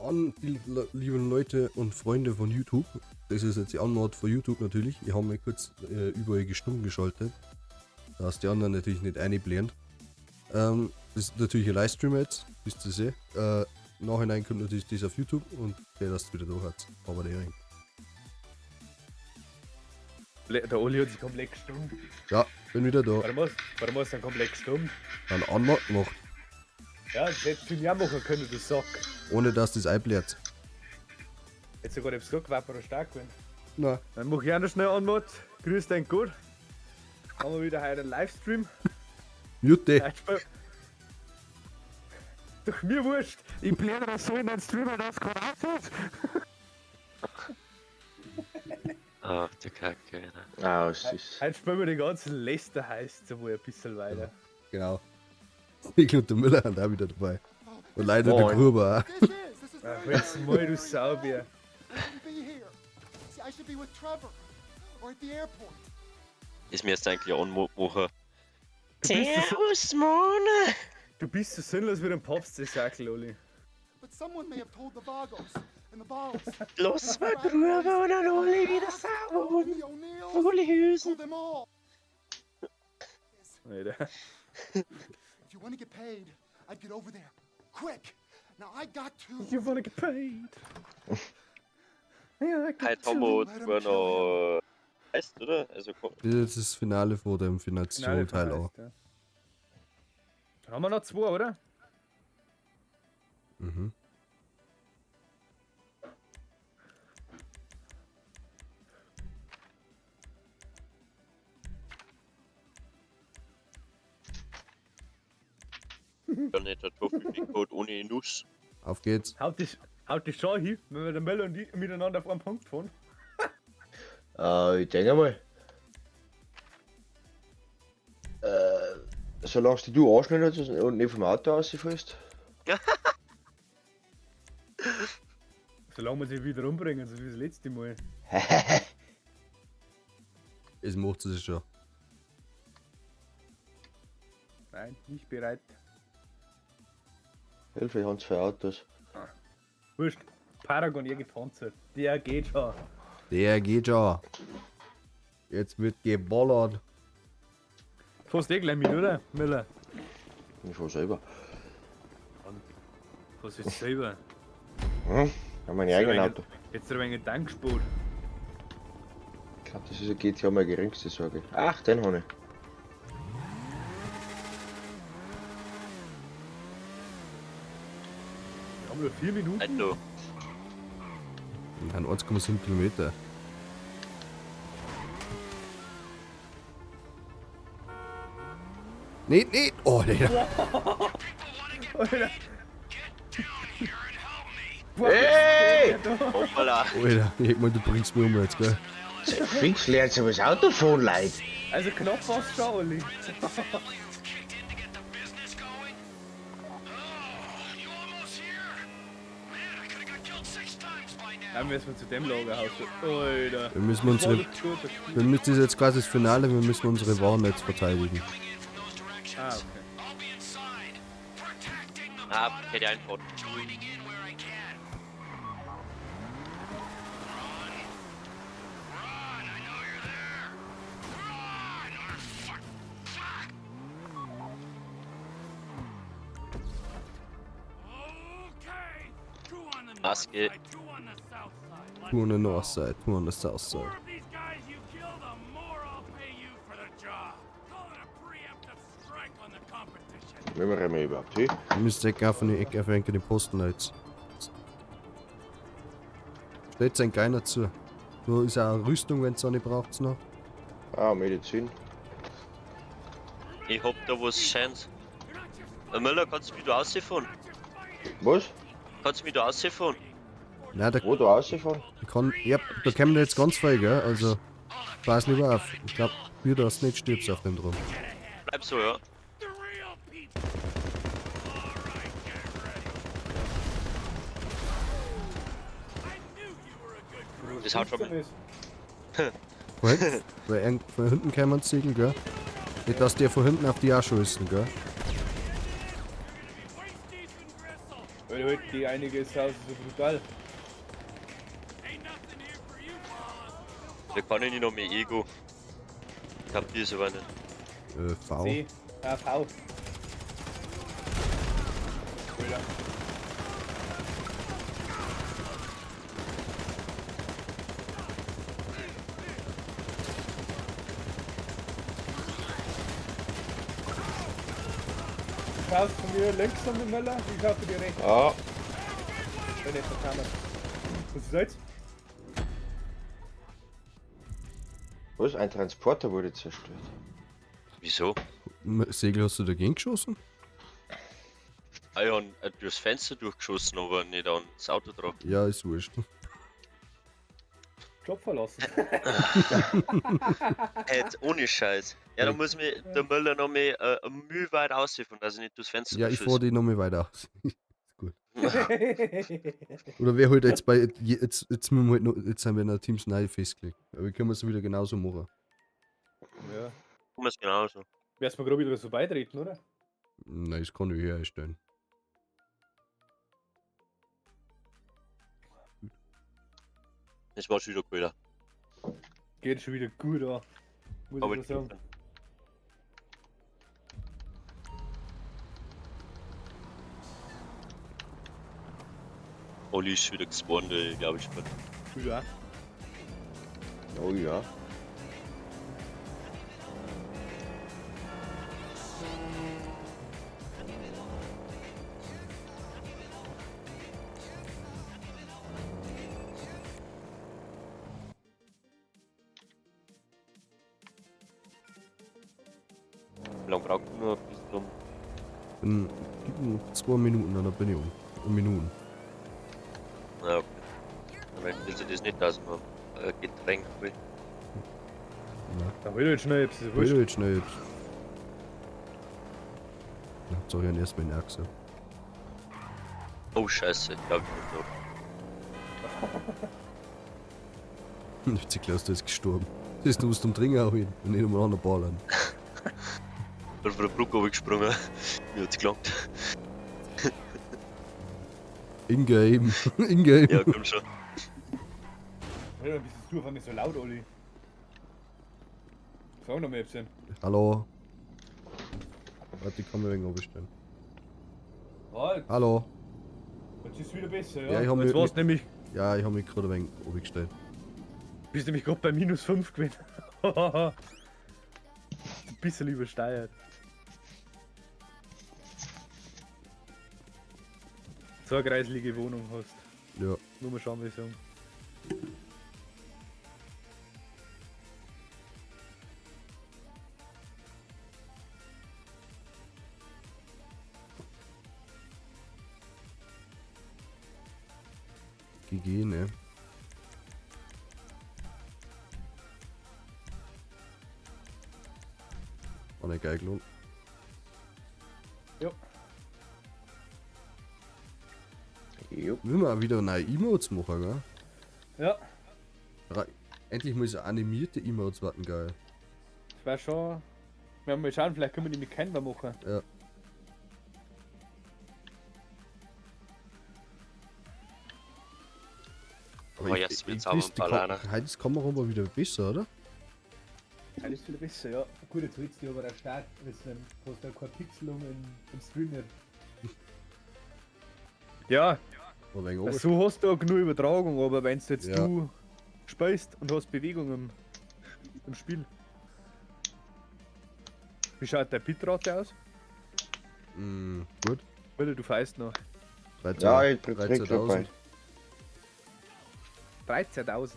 An die lieben Leute und Freunde von YouTube. Das ist jetzt die Antwort von YouTube natürlich. Ich habe mir kurz überall gestumm geschaltet, dass die anderen natürlich nicht einblären. Das ist natürlich ein Livestream jetzt, wisst ihr eh. Nachhinein kommt natürlich das auf YouTube und der das wieder da hat. Aber der Ring. Der Oli hat sich komplett gestummt. Ja, bin wieder da. Warum hast du dann komplett gestummt? Dann Anmod gemacht. Ja, das hättest du ja machen können, du Sack. Ohne dass das einblärt. Jetzt sogar etwas gesagt, war stark gewesen. Na. Dann mach ich auch noch schnell Anmod. Grüß dein Gott. Haben wir wieder heute einen Livestream. Mute. Doch mir wurscht. Ich plane das so in den Streamer, dass gerade aussieht. Ach du Kacke, Alter. Ah, es ist. Heute spielen wir den ganzen Lester heißt so wohl ein bisschen weiter. Genau. Siegel und der Müller sind auch wieder dabei. Und leider der Moin. Gruber auch. Ach, jetzt mal, du Saubier. Ist mir jetzt eigentlich auch machen. Du bist so, Servus, Mona! du bist so sinnlos wie ein Papst, Oli. Lass mal Gruber und dann Oli wieder sauber. Oli Hüsen. Alter. If you want to get paid, I'd get over there. Quick! Now I got to. You wanna get paid? Ja, I got Heute haben to. wir zwar noch. Heißt, oder? Also, komm. Das ist das Finale vor dem Finale Finanzierung Teil von auch. Heist, ja. Dann haben wir noch zwei, oder? Mhm. Dann nicht der Toffee-Code ohne Nuss. Auf geht's. Haut die schon hin, wenn wir den Möller und die miteinander auf einen Punkt fahren. Ich denke mal. Solange du anschneidest und nicht vom Auto rausfährst. Solange wir sie wieder umbringen, so wie das letzte Mal. Es macht sie sich schon. Nein, nicht bereit. Hilfe, ich habe zwei Autos. Wurscht. Paragon, ihr gepanzert. Der geht schon. Der geht schon. Jetzt wird geballert. Fährst eh gleich mit, oder? Müller. Ich fahr selber. Was ist selber? Hm? Ich habe mein eigenes Auto. Jetzt ein wenig Tank gespart. Ich glaube, das ist ein GTA meine geringste Sorge. Ach, den habe ich. Wir haben nur 4 Minuten. Also, Und dann 1,7 Kilometer. Nee, nee. Oh, nee. Alter. Hey! hoppala. Alter, ich mein, du bringst mich um jetzt, gell? Fix lernt sich das Autofahren, Leute. Also knapp war's schon, Olli. Dann müssen wir zu dem Lagerhaus. Alter. Wir müssen unsere. Wir müssen das ist jetzt quasi das Finale, wir müssen unsere Waren jetzt verteidigen. Ah, okay. Ah, hätte ich einfach. Maske. Two on the north side, two on the south side. Wenn wir rennen überhaupt hin? Wir müssen echt auf eine Ecke auf den Posten jetzt. Stellt sein keiner zu. Nur ist auch eine Rüstung, wenn es eine braucht noch. Ah, Medizin. Ich hab da was Scheins. Müller, kannst du mich da rausfahren? Was? Kannst du mich da rausfahren? Nein, da Wo du rausfahren? kann. Ja, da kommen jetzt ganz viel, gell? Also, pass lieber auf. Ich glaub, wir dass du nicht stirbst auf dem Drum. Bleib so, ja. Das haut schon mal. Von hinten, weil von hinten kämen Ziegel, gell? Nicht, dass der von hinten auf die auch schießen, gell? Weil heute die einige ist so brutal. Da kann ich nicht noch mehr Ego. Kapier's aber nicht. V. C. Ah, V. Alter. Du schaust von mir links an den Möller, ich schau von dir rechts. Ah, Wenn ich verkammert. Was ist jetzt? was? Ein Transporter wurde zerstört. Wieso? Segel, hast du dagegen geschossen? Ah, ich hab durchs Fenster durchgeschossen, aber nicht ans Auto drauf. Ja, ist wurscht. Job verlassen. Hey, jetzt ohne Scheiß. Ja, da muss mir der Möller noch mal Mühe weit aushilfen, dass ich nicht durchs Fenster Ja, ich schieße. fahr die noch mal weiter aus. Ist gut. Oder wer halt jetzt bei. Jetzt, jetzt, müssen wir halt noch, jetzt sind wir in der Teams neu festgelegt. Aber können wir es wieder genauso machen. Ja. Machen wir's genauso. Wär's mir gerade wieder so beitreten, oder? Nein, das kann ich hier einstellen. Das war schon wieder cool. Geht schon wieder gut an. Muss Aber ich schon sagen. Olli ist wieder gespawnt, glaube ich. Schon. Ja. Oh ja. Wie lange braucht man noch bis zum. Dann gib mir noch 2 Minuten, dann bin ich um. Minuten. Ja, okay. Aber ich will sich das nicht, dass man Getränk will. Nein. Da hol ich jetzt schnell, ist Hol wurscht. jetzt schnell jetzt. Hauptsache ich hab erstmal in Achse. Oh Scheiße, ich glaube ich bin tot. Ich glaube, der ist gestorben. Das ist nur zum Trinken auch hin und nicht um einen anderen Ballern. Bin von der Brücke runtergesprungen. Mir hat's gelangt. In-game. In-game. Ja, komm schon. Ja, bist du auf einmal so laut, Olli? Sag noch mal etwas. Hallo. Warte, ich kann mir wegen abstellen. Ah, Hallo. jetzt ist es wieder besser, ja. Ja, ich hab jetzt mir- war's nämlich, Ja, ich habe mich gerade ein wenig abgestellt. bist nämlich gerade bei minus 5 gewesen. Ein bisschen übersteuert. So eine kreiselige Wohnung hast. Ja. Nur mal schauen, wie ich sagen. GG, ne? War nicht geil gelohnt. Jo. Jupp. Müssen wir auch wieder neue Emotes machen, gell? Ja, Endlich mal so animierte Emotes warten, geil. das war schon. Wir mal schauen, vielleicht können wir die mit Canva machen. Ja. Aber Oh, jetzt wird's aber weiß, ein paar Liner. Heute ist die Kamera aber wieder besser, oder? Ja, das ist wieder besser, ja. Gut, jetzt holst du aber der Start, jetzt hast du ja keine Pixelung im Stream nicht. Ja, Ein so hast du auch genug Übertragung, aber wenn du jetzt Ja. du spielst und hast Bewegung im Spiel. Wie schaut der Bitrate aus? Gut. Weil du feist noch. 13, Ja, ich krieg grad bei. 13.000.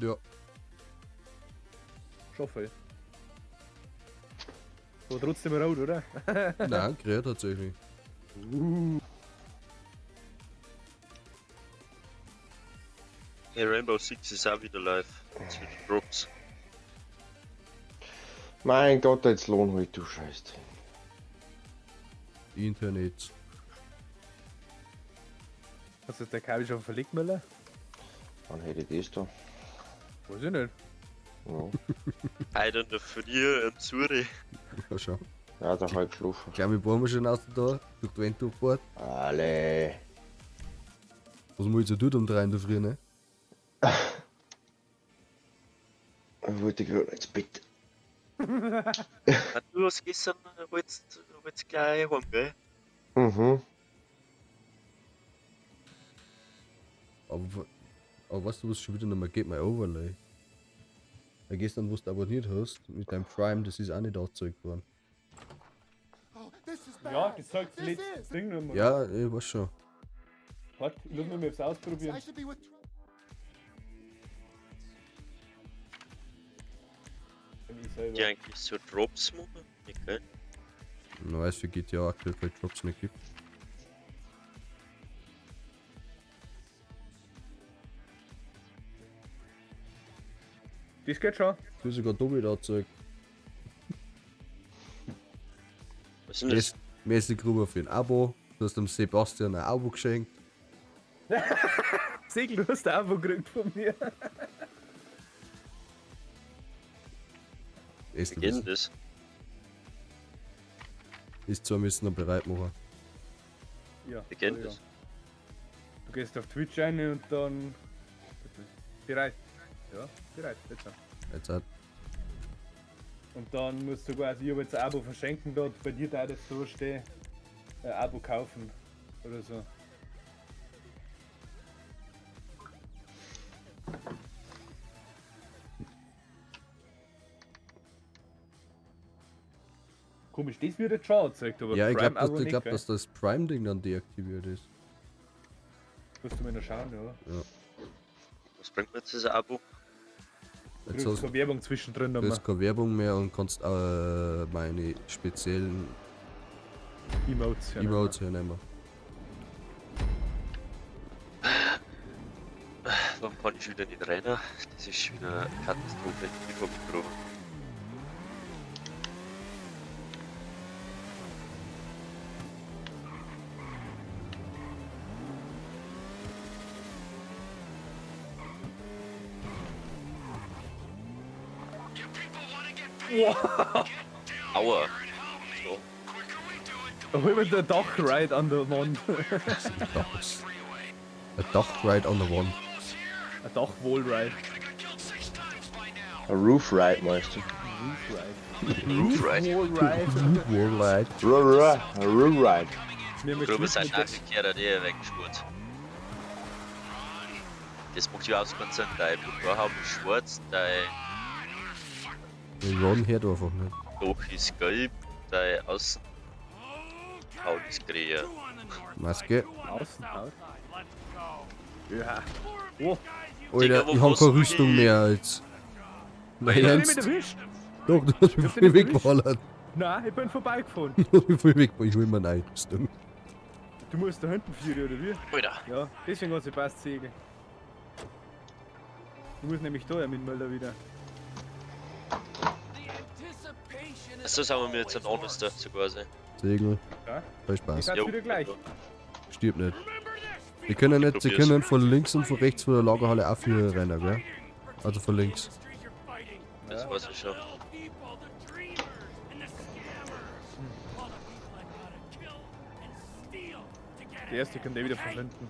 Ja. Schon viel. Aber trotzdem rot, oder? Nein, grün tatsächlich. Hey, Rainbow Six ist auch wieder live. Jetzt wieder Drops. Mein Gott, jetzt lohn halt, du Scheiß. Internet. Hast du der Kabel schon verlegt, Müller? Wann hätte ich das da? Weiß ich nicht. Ja. Heute in der Früh in Zürich. Ja, schau. Ja, da hab ich geschlafen. Ich glaube, wir brauchen schon aus da, durch die Wand durchbohrt. Alle. Was muss ich so tun um 3 in der Früh, ne? Ich wollte gerade ins Bett. Ah, du hast gestern, wolltest gleich heim, gell? Mhm. Aber weißt du, was schon wieder nicht mehr geht? Mein Overlay. Weil gestern, wo du abonniert hast, mit deinem Prime, das ist auch nicht angezeigt worden. Oh, this is bad. Ja, das sagt das This letzte is. Ding nicht mehr. Ja, ich weiß schon. Warte, lass mich mal was ausprobieren. I should be with. Ich selber. Die eigentlich so Drops machen? Nicht, gell? Man weiß, für GTA aktuell keine Drops nicht gibt. Das geht schon. Du hast sogar doppelt angezeigt. Was ist denn das? Mäßig rüber für ein Abo. Du hast dem Sebastian ein Abo geschenkt. Segel, du hast ein Abo gekriegt von mir. Ist, Wie geht denn das? ist zwar müssen noch bereit machen. Ja. Wie geht ja. das? Du gehst auf Twitch rein und dann. Bereit. Ja, bereit. Jetzt. Jetzt halt. Und dann musst du quasi, ich hab jetzt ein Abo verschenken dort, bei dir da das so stehen, ein Abo kaufen oder so. Komisch, das wird jetzt schon angezeigt, aber Ja, ich glaube, Prime-Abo dass, ich nicht, glaub, gell? dass das Prime-Ding dann deaktiviert ist. Musst du mir noch schauen, ja. Was bringt mir jetzt das Abo? Du Jetzt kriegst hast keine Werbung zwischendrin du nochmal. hast keine Werbung mehr und kannst meine speziellen Emotes. Ja, Emotes hernehmen. Warum kann ich wieder nicht rein? Das ist schon wieder eine Katastrophe. Ich hab mich getroffen. Aua. So. Da hol mir der Dachride an der Wand. Dach. Ein Dach-Ride on the One. Ein Dachwallride. A Roof Ride, meinst du? Roofride. Roof Ride. Wallride. Wallride. A Roof Ride. Wir haben Gruber geschnitten seid mit der- nachgekehrt, eh weggespurt. Das macht überhaupt keinen Sinn. Dein Motorhaube ist schwarz, dein Der Ron hört einfach nicht. Dach ist gelb, dein Außenhaut ist grün. Maske. Außenhaut. Ja. Oh, Alter, wo ich hab warst keine du Rüstung hin? mehr als. Nein, ich hab dich nicht ernst? erwischt. Doch, du hast mich Ich hab voll dich nicht weggeballert. Nein, ich bin vorbeigefahren. Du hast mich voll weggeballert. Ich hol mir eine Rüstung. Du musst da hinten führen, oder wie? Alter, Ja, deswegen hat sie passt Segel. Du musst nämlich da ja mit Mölder wieder. so sind wir jetzt ein anderes da, so quasi. Segel. Ja? Viel Ich Spaß. seid Jo. wieder gleich. Stirb nicht. Wir können nicht, sie probier's. können von links und von rechts von der Lagerhalle auch für rein, gell? Also von links. Das weiß ich schon. Der erste kommt eh wieder von hinten.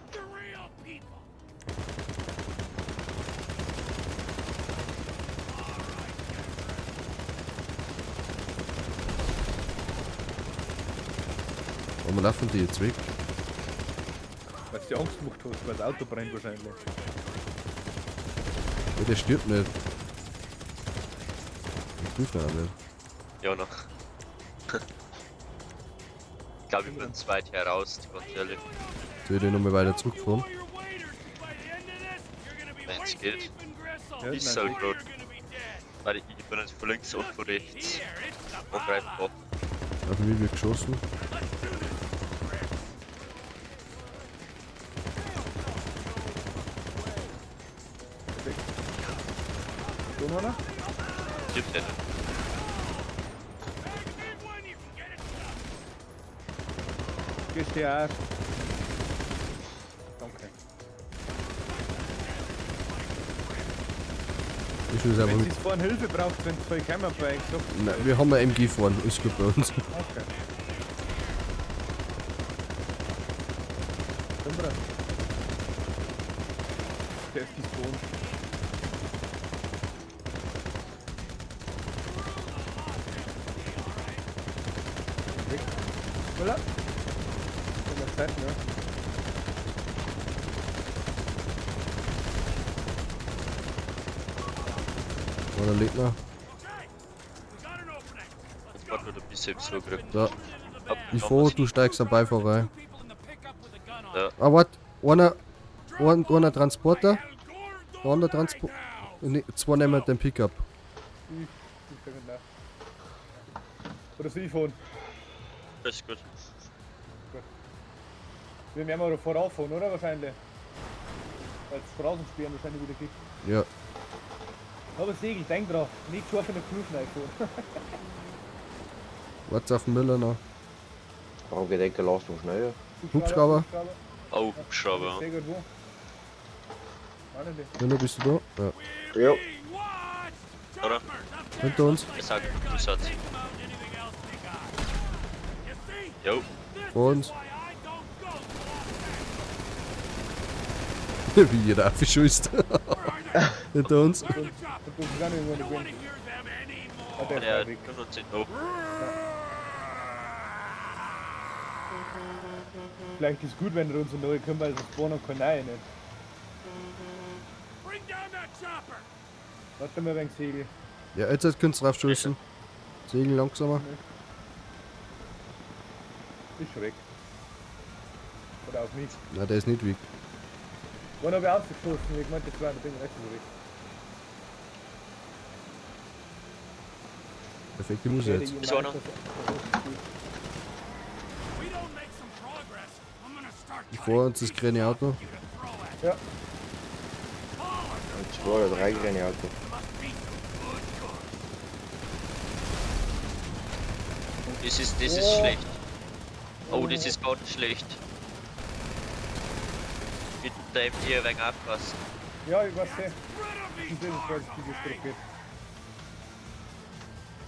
Warum laufen die jetzt weg? Weil du dir Angst gemacht hast, weil das Auto brennt wahrscheinlich. Ja, der stirbt nicht. Ich prüfe ihn auch nicht. Ja, noch. Ich glaube, ich bin zu weit heraus, ganz ehrlich. Soll ich den nochmal weiter zurückfahren? Wenn's geht. Ja, Ist nein, so gut. Warte, ich bin jetzt von links und von rechts. Angreifbar. Auf mich wird geschossen. Da noch einer? Stimmt nicht. Gehst du auch. Danke. Ist Schieß einfach Wenn mit. ihr vorhin Hilfe braucht, wenn zwei Kämmer bei euch sagt. Nein, wir haben eine MG fahren, ist gut bei uns. Okay. Stimmt, Der ist despawned. Weg. Voilà. In der Zeit, ne? Oder lebt noch. Jetzt warten wir ein bisschen so gekriegt. Da. Ich fahr, du steigst am Beifahrer rein. Ja. Ah, warte. Einer, einer Transporter. Der andere Transporter. Ne, zwei nehmen den Pickup. Ich steig mit nach. Oder soll ich fahren? Das ist gut. Wir werden mal vorauffahren, oder? Wahrscheinlich. Weil es Straßensperren wahrscheinlich wieder gibt. Ja. Aber Segel, denk drauf. Nicht scharf in der Kurve reinfahren. Warte auf den Müller noch. Warum geht der Leistung schneller? Hubschrauber. Oh, Hubschrauber. Sehr gut, wo? Nicht. Müller, bist du da? Ja. Ja. Oder? Hinter uns. Ich sag, du Satz. Jo. Vor uns. Wie jeder abgeschüsst. Hinter uns. Und du bist gar nicht irgendwo gewesen. Ah, der ist Der weit weg. 15 noch. Vielleicht ist gut, wenn er uns neue kommt, weil sonst spawnen kann nein nicht. Warte mal wegen Segel. Ja, jetzt könnt ihr drauf schießen. Segel langsamer. Ist schon weg. Oder auf mich. Nein, der ist nicht weg. Wann habe ich ausgestoßen? Ich meinte, das war ein Ding rechts weg. Perfekte Musik jetzt. Ist einer. Vor uns das kleine Auto. Ja. Zwei oder drei kleine Auto. Das ist schlecht. Oh, das ist ganz schlecht. Mit dem hier ein wenig aufpassen. Ja, ich weiß nicht. Ich sehe das, wie das gerade geht.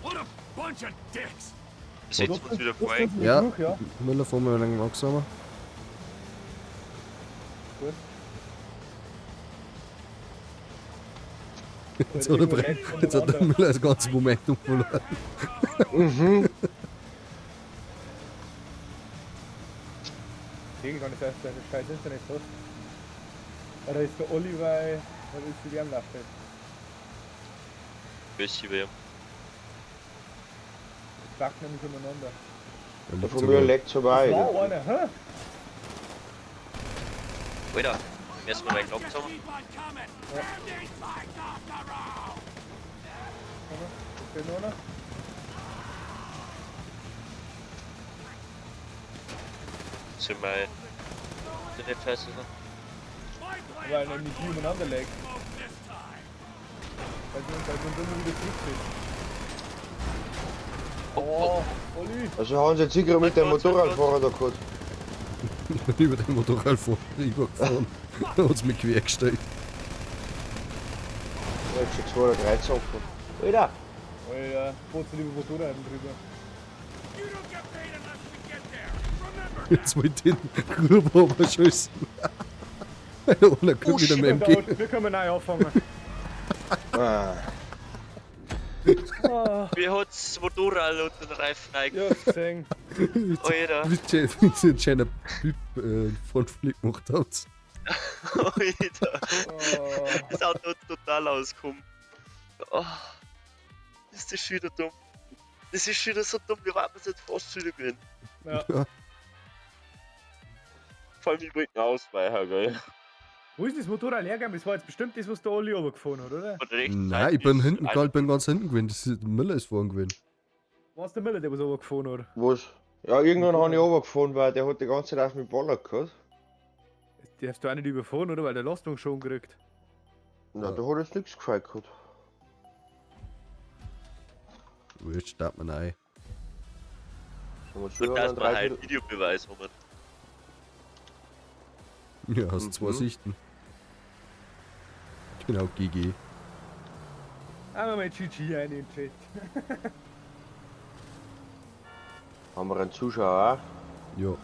What a bunch of dicks! Setzen wir uns wieder vor. Ja. Durch, ja. Müller, fahren wir ein wenig langsamer. Gut. Jetzt hat, der, jetzt hat der Müller das ganze Momentum verloren. Mhm. Segel kann ich sagen, dass du scheiß Internet hast. Oder ist der Olli, weil ist die Wärmlauf Bisschen wärm. Die backen nämlich umeinander. Da Von mir leckt es aber Das auch. war einer, hä? Alter, müssen wir ein wenig langsamer. Ist der noch einer? Sind wir Internet fest oder? Weil nämlich die umeinander legt. Weil sie uns immer wieder zurückziehen. Oh, Olli! Also haben sie jetzt sicher mit dem Motorradfahrer da gehabt. Ich bin über den Motorrad rübergefahren. Und hat's mich quergestellt. Ja, jetzt schon zwei oder drei zusammengefahren. Alter! Alter, fährt sie lieber Motorrad drüber. Jetzt wollte ich den Gruber aber schießen. Einer kommt wieder mit dem MG. Wir können neu anfangen. Ah. Wie hat's Motorrad unter den Reifen Ja, gesehen. Alter, Wie sie einen schönen Typ Frontflip gemacht habt. Alter. Oh. Das Auto hat total ausgekommen. Oh, ist das schon wieder dumm. Das ist schon wieder so dumm, wir warten jetzt fast schon wieder gewesen. Ja. Ja. Vor allem, ich wollte ausweichen, gell. Wo ist das Motorrad hergegangen? Das war jetzt bestimmt das, was der Olli runtergefahren hat, oder? Von der rechten Nein, Seite ich bin ist hinten, ein- ich bin ganz hinten gewesen. Das ist, Müller ist vorn gewesen. War es der Miller, der was runtergefahren hat? Was? Ja, irgendwann habe ich runtergefahren, weil der hat die ganze Zeit auf mich ballert gehabt. Die hast du auch nicht überfahren, oder? Weil der Lastung schon gekriegt. Na, da hat jetzt nichts gefällt gehabt. Jetzt starten wir rein. Sollen wir Und zuhören, dass einen wir halt Dreiviertel- Videobeweis haben. Ja, hast zwei Mhm. Sichten. Genau, GG. Einmal mal GG rein in den Chat. Haben wir einen Zuschauer auch? Ja,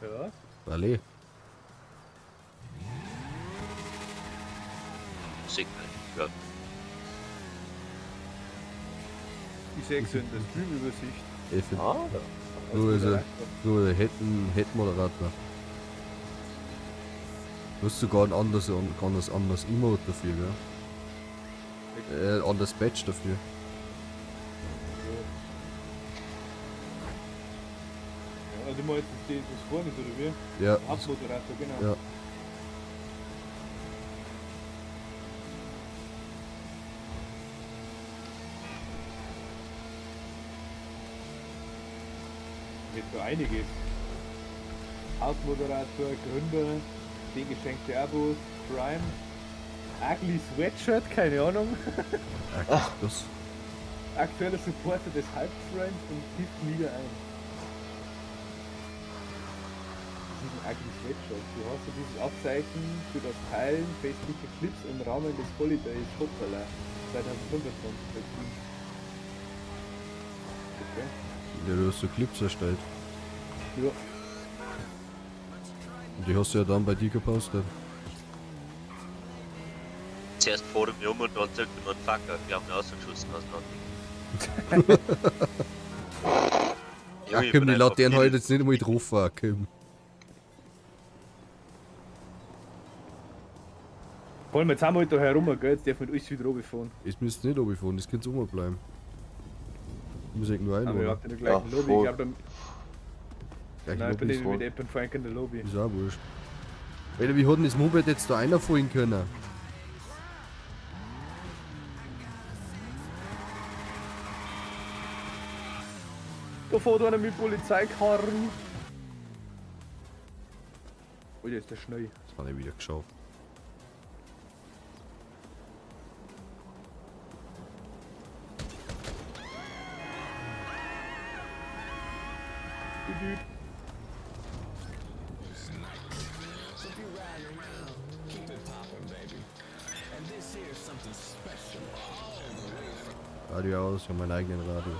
Ja. alle. Sicher. Ja. Ich sehe es in der Stream-Übersicht. F Ah, Nur ist er, nur der Head-Moderator. Du hast sogar ein anderes, anderes Emote dafür, gell? Anderes Badge dafür. Ja, also du meinst jetzt das, was vorne ist, oder wie? Ja, Hauptmoderator, genau. ja. Jetzt so einiges. Hauptmoderator, Gründer, 10 geschenkte Abos, Prime, Ugly Sweatshirt, keine Ahnung. Ach, das. Aktueller Supporter des Hype Trains und tippt Liga ein. Das ist ein Ugly Sweatshirt. Du hast ja dieses Abzeichen für das Teilen festlicher Clips im Rahmen des Holidays Hoppala 2025 verdient. Okay. Ja, du hast so Clips erstellt. Ja. Und die hast du ja dann bei dir gepostet. Zuerst vor mir um und dann sagt jemand, Fucker, wir haben ihn ausgeschossen auseinander. Ja, Kim, die Laternen heute jetzt nicht einmal getroffen, Kim. Vor allem, jetzt haben wir halt da herum, gell? Jetzt dürfen wir alles wieder runterfahren. Es müsste nicht runterfahren, das könnte bleiben. Ich muss irgendwo Aber wir einladen. hatten in der gleichen Ja, Lobby. voll. Ich glaub, dann, Gleich nein, ich bin Lobby. nicht mit App und Frank in der Lobby. Ist auch wurscht. Alter, wie hat denn das Moped jetzt da einer fallen können? Da fährt einer mit Polizeikarren. Alter, ist der schnell. Das habe ich wieder geschafft. Düdüt. Radio aus, ich habe meinen eigenen Radio.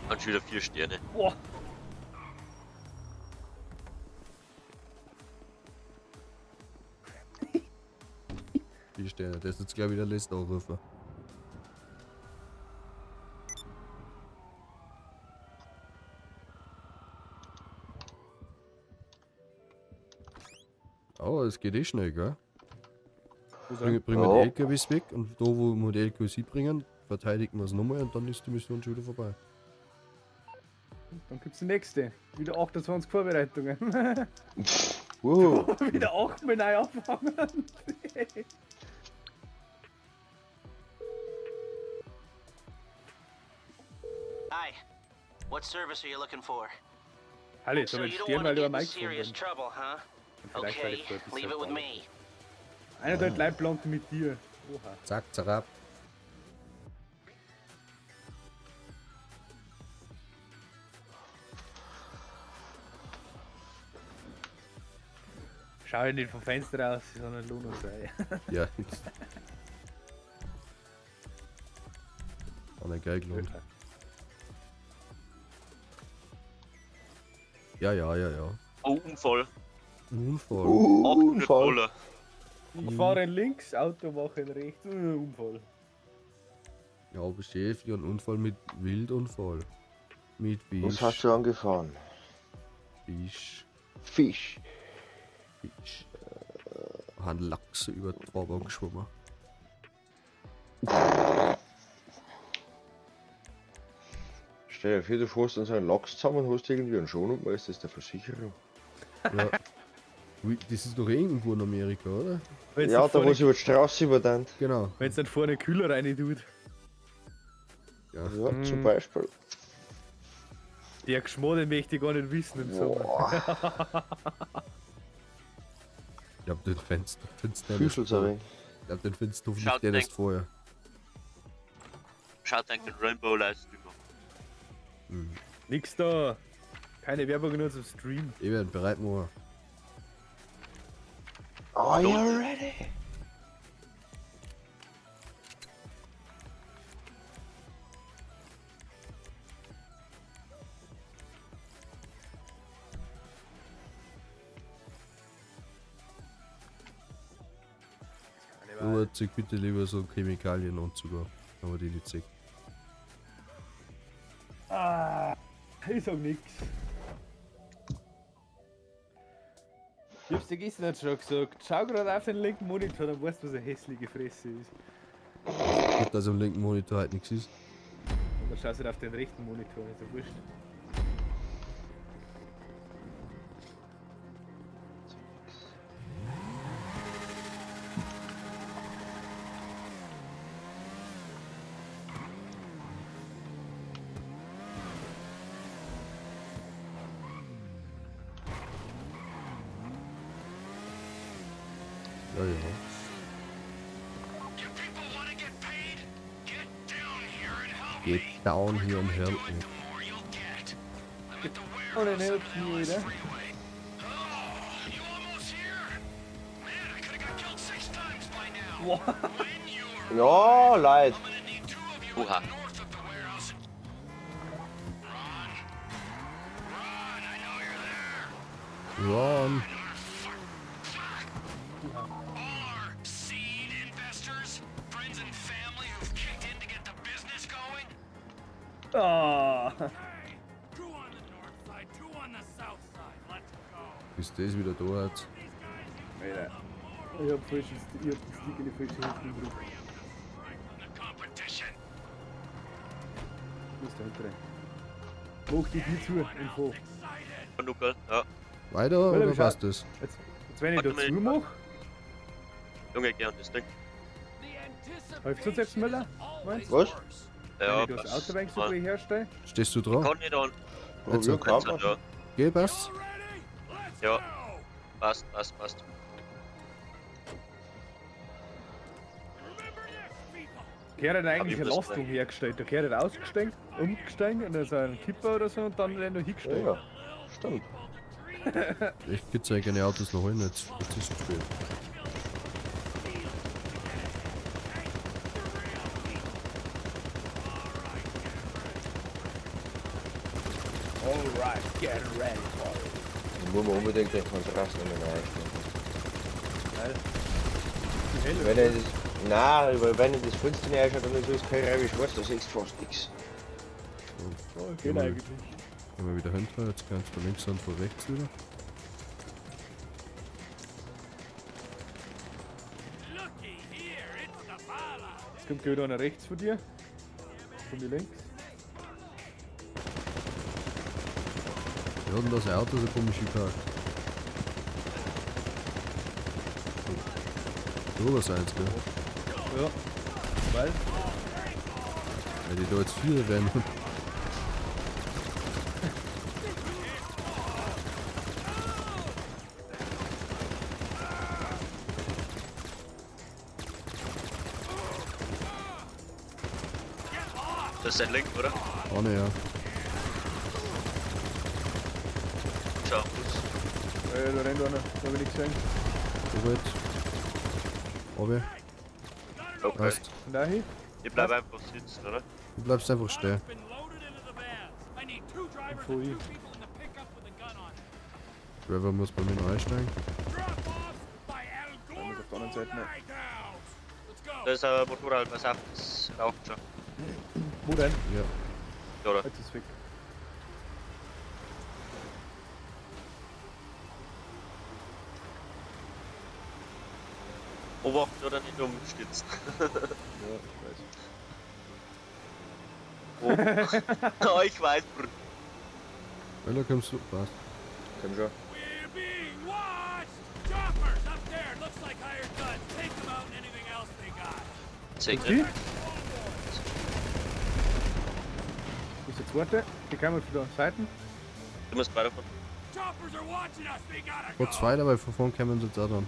Und schon wieder 4 Sterne. Boah. 4 Sterne, das ist jetzt gleich wieder der letzte Anrufer. Oh, es geht eh schnell, gell? Bringen wir Ja. die LKWs weg und da, wo wir die LKWs hinbringen, verteidigen wir es nochmal und dann ist die Mission schon wieder vorbei. Dann gibt's die nächste. Wieder 28 Vorbereitungen. Wieder 8 Mal neu anfangen. Hi. What service are you looking for? Halle, jetzt So habe ich you don't Stern, want weil to ich am get in Mic gefahren serious bin. trouble, huh? Und vielleicht, weil Okay, ich vorher ein leave bisschen it with faul me. bin. Einer dort Leitplanke mit dir. Oha. Zack, zack. Schau ich nicht vom Fenster aus, sondern Lohn sei. Ja, jetzt. Hat nicht geil gelohnt. Ja, ja, ja, ja. Oh, Unfall. Unfall. 800 Unfall. Dollar. Ich fahre links, Auto mache rechts. Unfall. Ja, aber Chef, ja, ein Unfall mit Wildunfall. Mit Fisch. Was hast du angefahren? Fisch. Fisch. Fisch. Haben Lachse über die Fahrbahn geschwommen. Stell dir vor, du fährst an so einen Lachs zusammen und hast irgendwie einen Schon und weißt, das ist der Versicherung. Ja. Das ist doch irgendwo in Amerika, oder? Wenn's Ja, dann da vorne, wo sie über die Straße überdannt. Genau. wenn's dann vorne Kühler rein tut. Ja. Ja, zum Beispiel. Der Geschmack, den möchte ich gar nicht wissen im Sommer. Boah, Ich hab den Fenster, Fenster füßelt's ein wenig. Ich hab den Fenster hoffentlich Schaut der erst denk- vorher. Schaut eigentlich den Rainbow Livestream an. Nix da. Keine Werbung in unserem Stream. Ich werde bereit machen. Are you ready? Robert, zieh bitte lieber so Chemikalienanzug an. Aber die nicht sieht. Ah, ich sag nix. Ich hab's dir gestern schon gesagt. Schau gerade auf den linken Monitor, dann weißt du, was eine hässliche Fresse ist. Gut, dass am linken Monitor halt nichts ist. Und dann schaust du halt auf den rechten Monitor, ist ja wurscht. Ja, ja. You people want to get paid? Get down here and help Get me. down here and The help more you me. do it, the more you'll get. I'm at the Oh, warehouse nee, on the nee, Ellis oder? Freeway. Oh, you almost here? Man, I could have got killed 6 times by now. When you Ja, Leute. I'm gonna need 2 of you Oha. at the north of the warehouse. Run. Run, I know you're there. Run! All our seed investors, friends and family who've kicked in to get the business going. Ah. Two on the north side, 2 on the south side. Let's go. Bis das wieder da hat. Alter. Ich hab, falschen, ich hab den Stick in die falsche Richtung gedrückt. The competition. Ich muss da hinten rein. Mach die Tür zu und fahr. Genug, gell? Ja. Weiter Weil, oder schau. passt das? Jetzt, jetzt wenn ich da Warte zu mal. mach, Junge, gern das Ding. Hilft uns jetzt Müller? Meinst du? Was? Ja, Wenn ich da das passt. Auto ein so Ja. herstelle? Stehst du dran? Kann nicht an. Jetzt Probier auch. kann Jetzt, ja. Geh, passt? Ja. Passt, passt, passt. Gehört eigentlich ich eine muss Lastung hergestellt. Da gehört ausgestiegen, umgestiegen und dann so ein Kipper oder so und dann wird noch hingestellt. Ja, stimmt. Echt, gibt's eigentlich keine Autos noch holen, jetzt, jetzt ist es spät. Alright, get ready for it. Da muss man unbedingt den Kontrast nicht mehr einstellen. Weil. Wenn ich das. Nein, weil wenn ich das Fenster nicht einschaue, dann ist alles kein Reibe schwarz, da siehst du fast nichts. Oh, geht eigentlich. Gehen wir wieder hinter, jetzt kannst du von links und von rechts wieder. Jetzt kommt wieder einer rechts von dir. Von mir links. Wir hatten das Auto so komisch geparkt. So was eins, gell? Ja. Weil? Weil die da jetzt vier rennen. Das ist ein Link, oder? Ohne, ja. Schau. Ja, da rennt einer. Da hab ich nicht gesehen. Robert. Obi, Okay. passt. Von daher? Ich bleib einfach sitzen, oder? Du bleibst einfach stehen. Voll. Trevor muss bei mir noch einsteigen. Da muss auf der anderen Seite noch. Da ist ein Motorrad, pass auf, das raucht schon. Wo denn? Ja. Ja, oder? Jetzt ist es weg. Obacht oder nicht umstürzen. Ja, ich weiß. Oh. Oh, ich weiß, Bruder. Weil kommst du. Passt. Komm schon. Zeig Die? nicht. Das ist der zweite. Die kommen von der Seite. Du musst weiterfahren. Vor zwei dabei, von vorn kommen sie jetzt auch dann.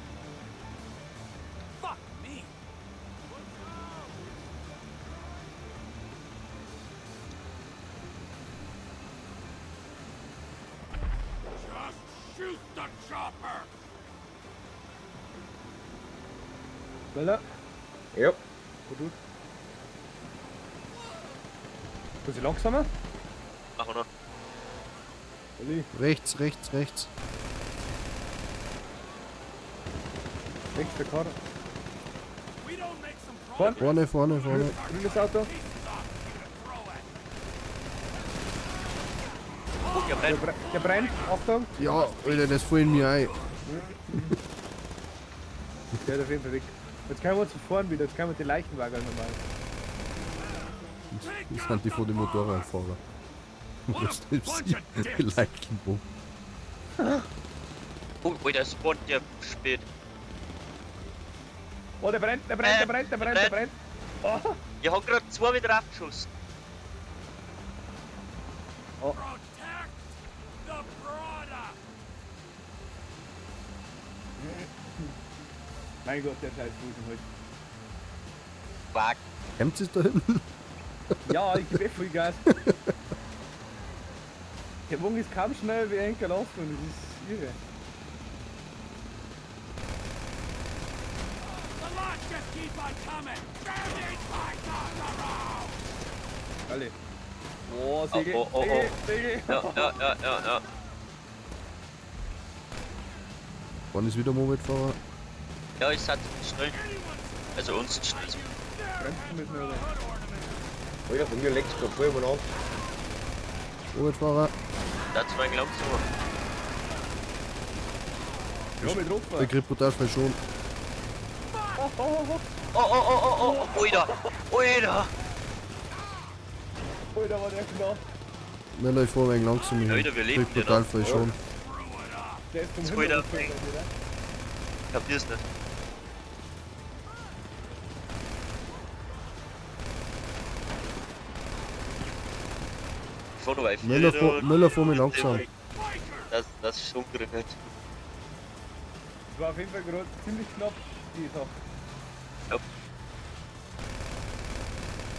Schneller. Ja. Gut, gut. Bisschen langsamer. Machen wir noch. Olli, Rechts, rechts, rechts. rechts der Karre. Vorn, Vorne, vorne, vorne. grünes Auto. Oh, der brennt. Der brennt. Achtung. Ja, Alter, das fallen mir ein. Der ist auf jeden Fall weg. Jetzt können wir uns fahren wieder. Jetzt können wir die Leichenwagen nochmal. Das sind die von den Motorradfahrer. Das ist die Leichenbombe. Oh, Alter, spawnt der spät. Oh, der brennt, der brennt, der brennt, der brennt, der brennt. Oh. Ich hab grad zwei wieder aufgeschossen. Oh. Mein Gott, der scheiß Busen heute. Fuck. Hemmt es da hinten? Ja, ich gebe eh voll Gas. Der Wagen ist kaum schnell wie ein gelaufen, das ist irre. Alle. Oh, Segel, Oh, oh, oh, oh. Segel, Segel. Ja, ja, ja, ja, ja. Wann ist wieder Mopedfahrer? Ja, ich hatte schnell. Also uns schnell. Bremsen müssen wir, oder? Alter, von mir leckt's grad voll umeinander. Mopedfahrer. Da zwei langsamer. Ja, mit drauf. Der kriegt brutal viel schon. Oh, oh, oh, oh. Oh, oh, oh, oh, oh, Alter! Alter! Alter, war der knapp. Miller, ich fahr ein wenig langsam hin. Alter, wir leben Krieg brutal viel schon. Der ist vom Jetzt Himmel holt er gefallen, oder? Kapier's nicht. Schon noch Müller, fahr mir langsam. Das ist schon nicht. Das war auf jeden Fall gerade ziemlich knapp, die Sache. Ja.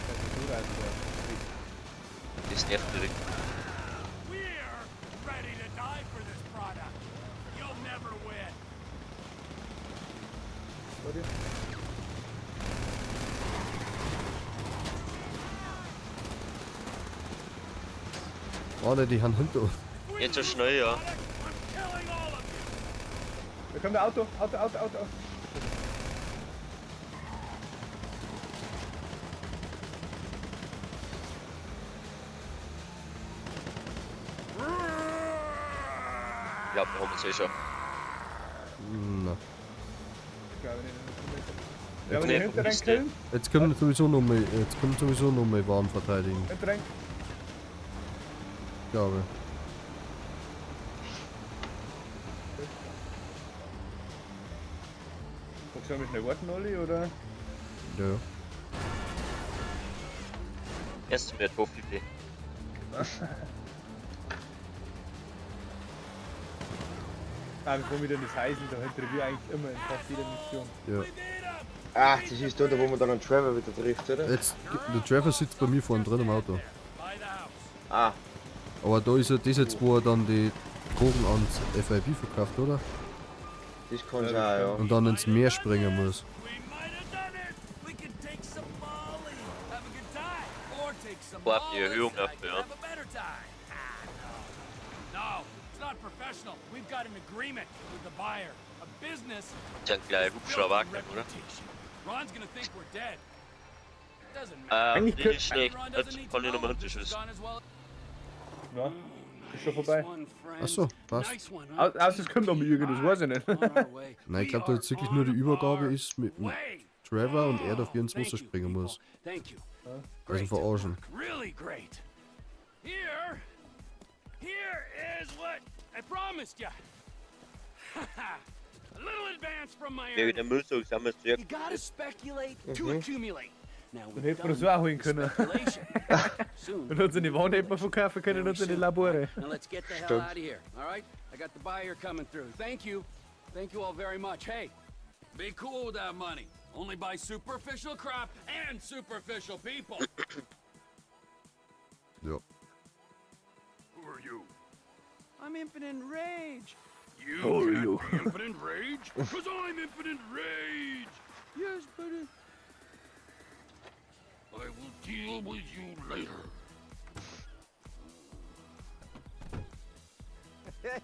Das ist so rein, Das nervt direkt. Warte. Warte, die haben hinter uns. Jetzt so schnell, ja. Da kommt der Auto, Auto, Auto, Auto. Ja, wir haben uns eh schon. Na. Ich glaube nicht. Ja, aber Nee, die hinter vergiss killen. Jetzt können wir sowieso noch mal, jetzt können wir sowieso noch mal Waren verteidigen. Hinter rein. Glaube. Magst du mit schnell warten, Olli, oder? Ja. Erst mehr Toffee. Ah, wir fahren wieder in das Heisen, da hinter wir eigentlich immer in fast jeder Mission. Ja. Ach, das ist da, wo man dann einen Trevor wieder trifft, oder? Jetzt, der Trevor sitzt bei mir vorne drin im Auto. Ah. Aber da ist ja das jetzt, wo er dann die Drogen ans FIB verkauft, oder? Das kann sein, ja. Und dann ins Meer springen muss. Boah, die Erhöhung dafür, ja. Ist ja ein kleiner Hubschrauber, oder? Eigentlich Nicht schlecht. Jetzt kann ich nochmal hinterschießen. Ja, ist schon vorbei. Achso, passt. Außer es kommt noch mal irgendwas, weiß ich nicht. Nein, ich glaube, da jetzt wirklich nur die Übergabe ist mit dem Trevor und er dafür ins Wasser springen muss. Also verarschen. Really great. Here, here is what I promised you. A little advance from my Ja, der Müll so, sind wir You gotta speculate to accumulate. Now Dann hätten wir das auch holen können. Und unsere Waren hätten wir verkaufen können in unsere Labore. Now let's get the hell out of here. All right? I got the buyer coming through. Thank you. Thank you all very much. Hey, be cool with that money. Only buy superficial crap and superficial people. Ja. Who are you? I'm Infinite Rage. You Who are can't you? be Infinite Rage? Cause I'm Infinite Rage. Yes, buddy. I will deal with you later.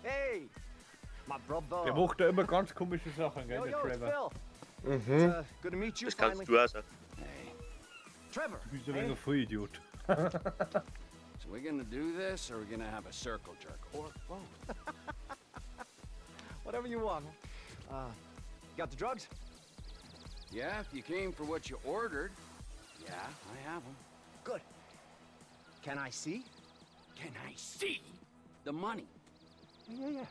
Hey, my brother. Der macht da immer ganz komische Sachen, gell, Yo, der yo, it's Trevor. Phil. It's, good to meet you Das finally. kannst du auch sagen. Hey, Trevor. Du bist ein wenig ein Vollidiot. so we gonna do this, or are we gonna have a circle jerk, or both? Whatever you want. Got the drugs? Yeah, if you came for what you ordered. Yeah, I have them. Good. Can I see? Can I see the money? Yeah.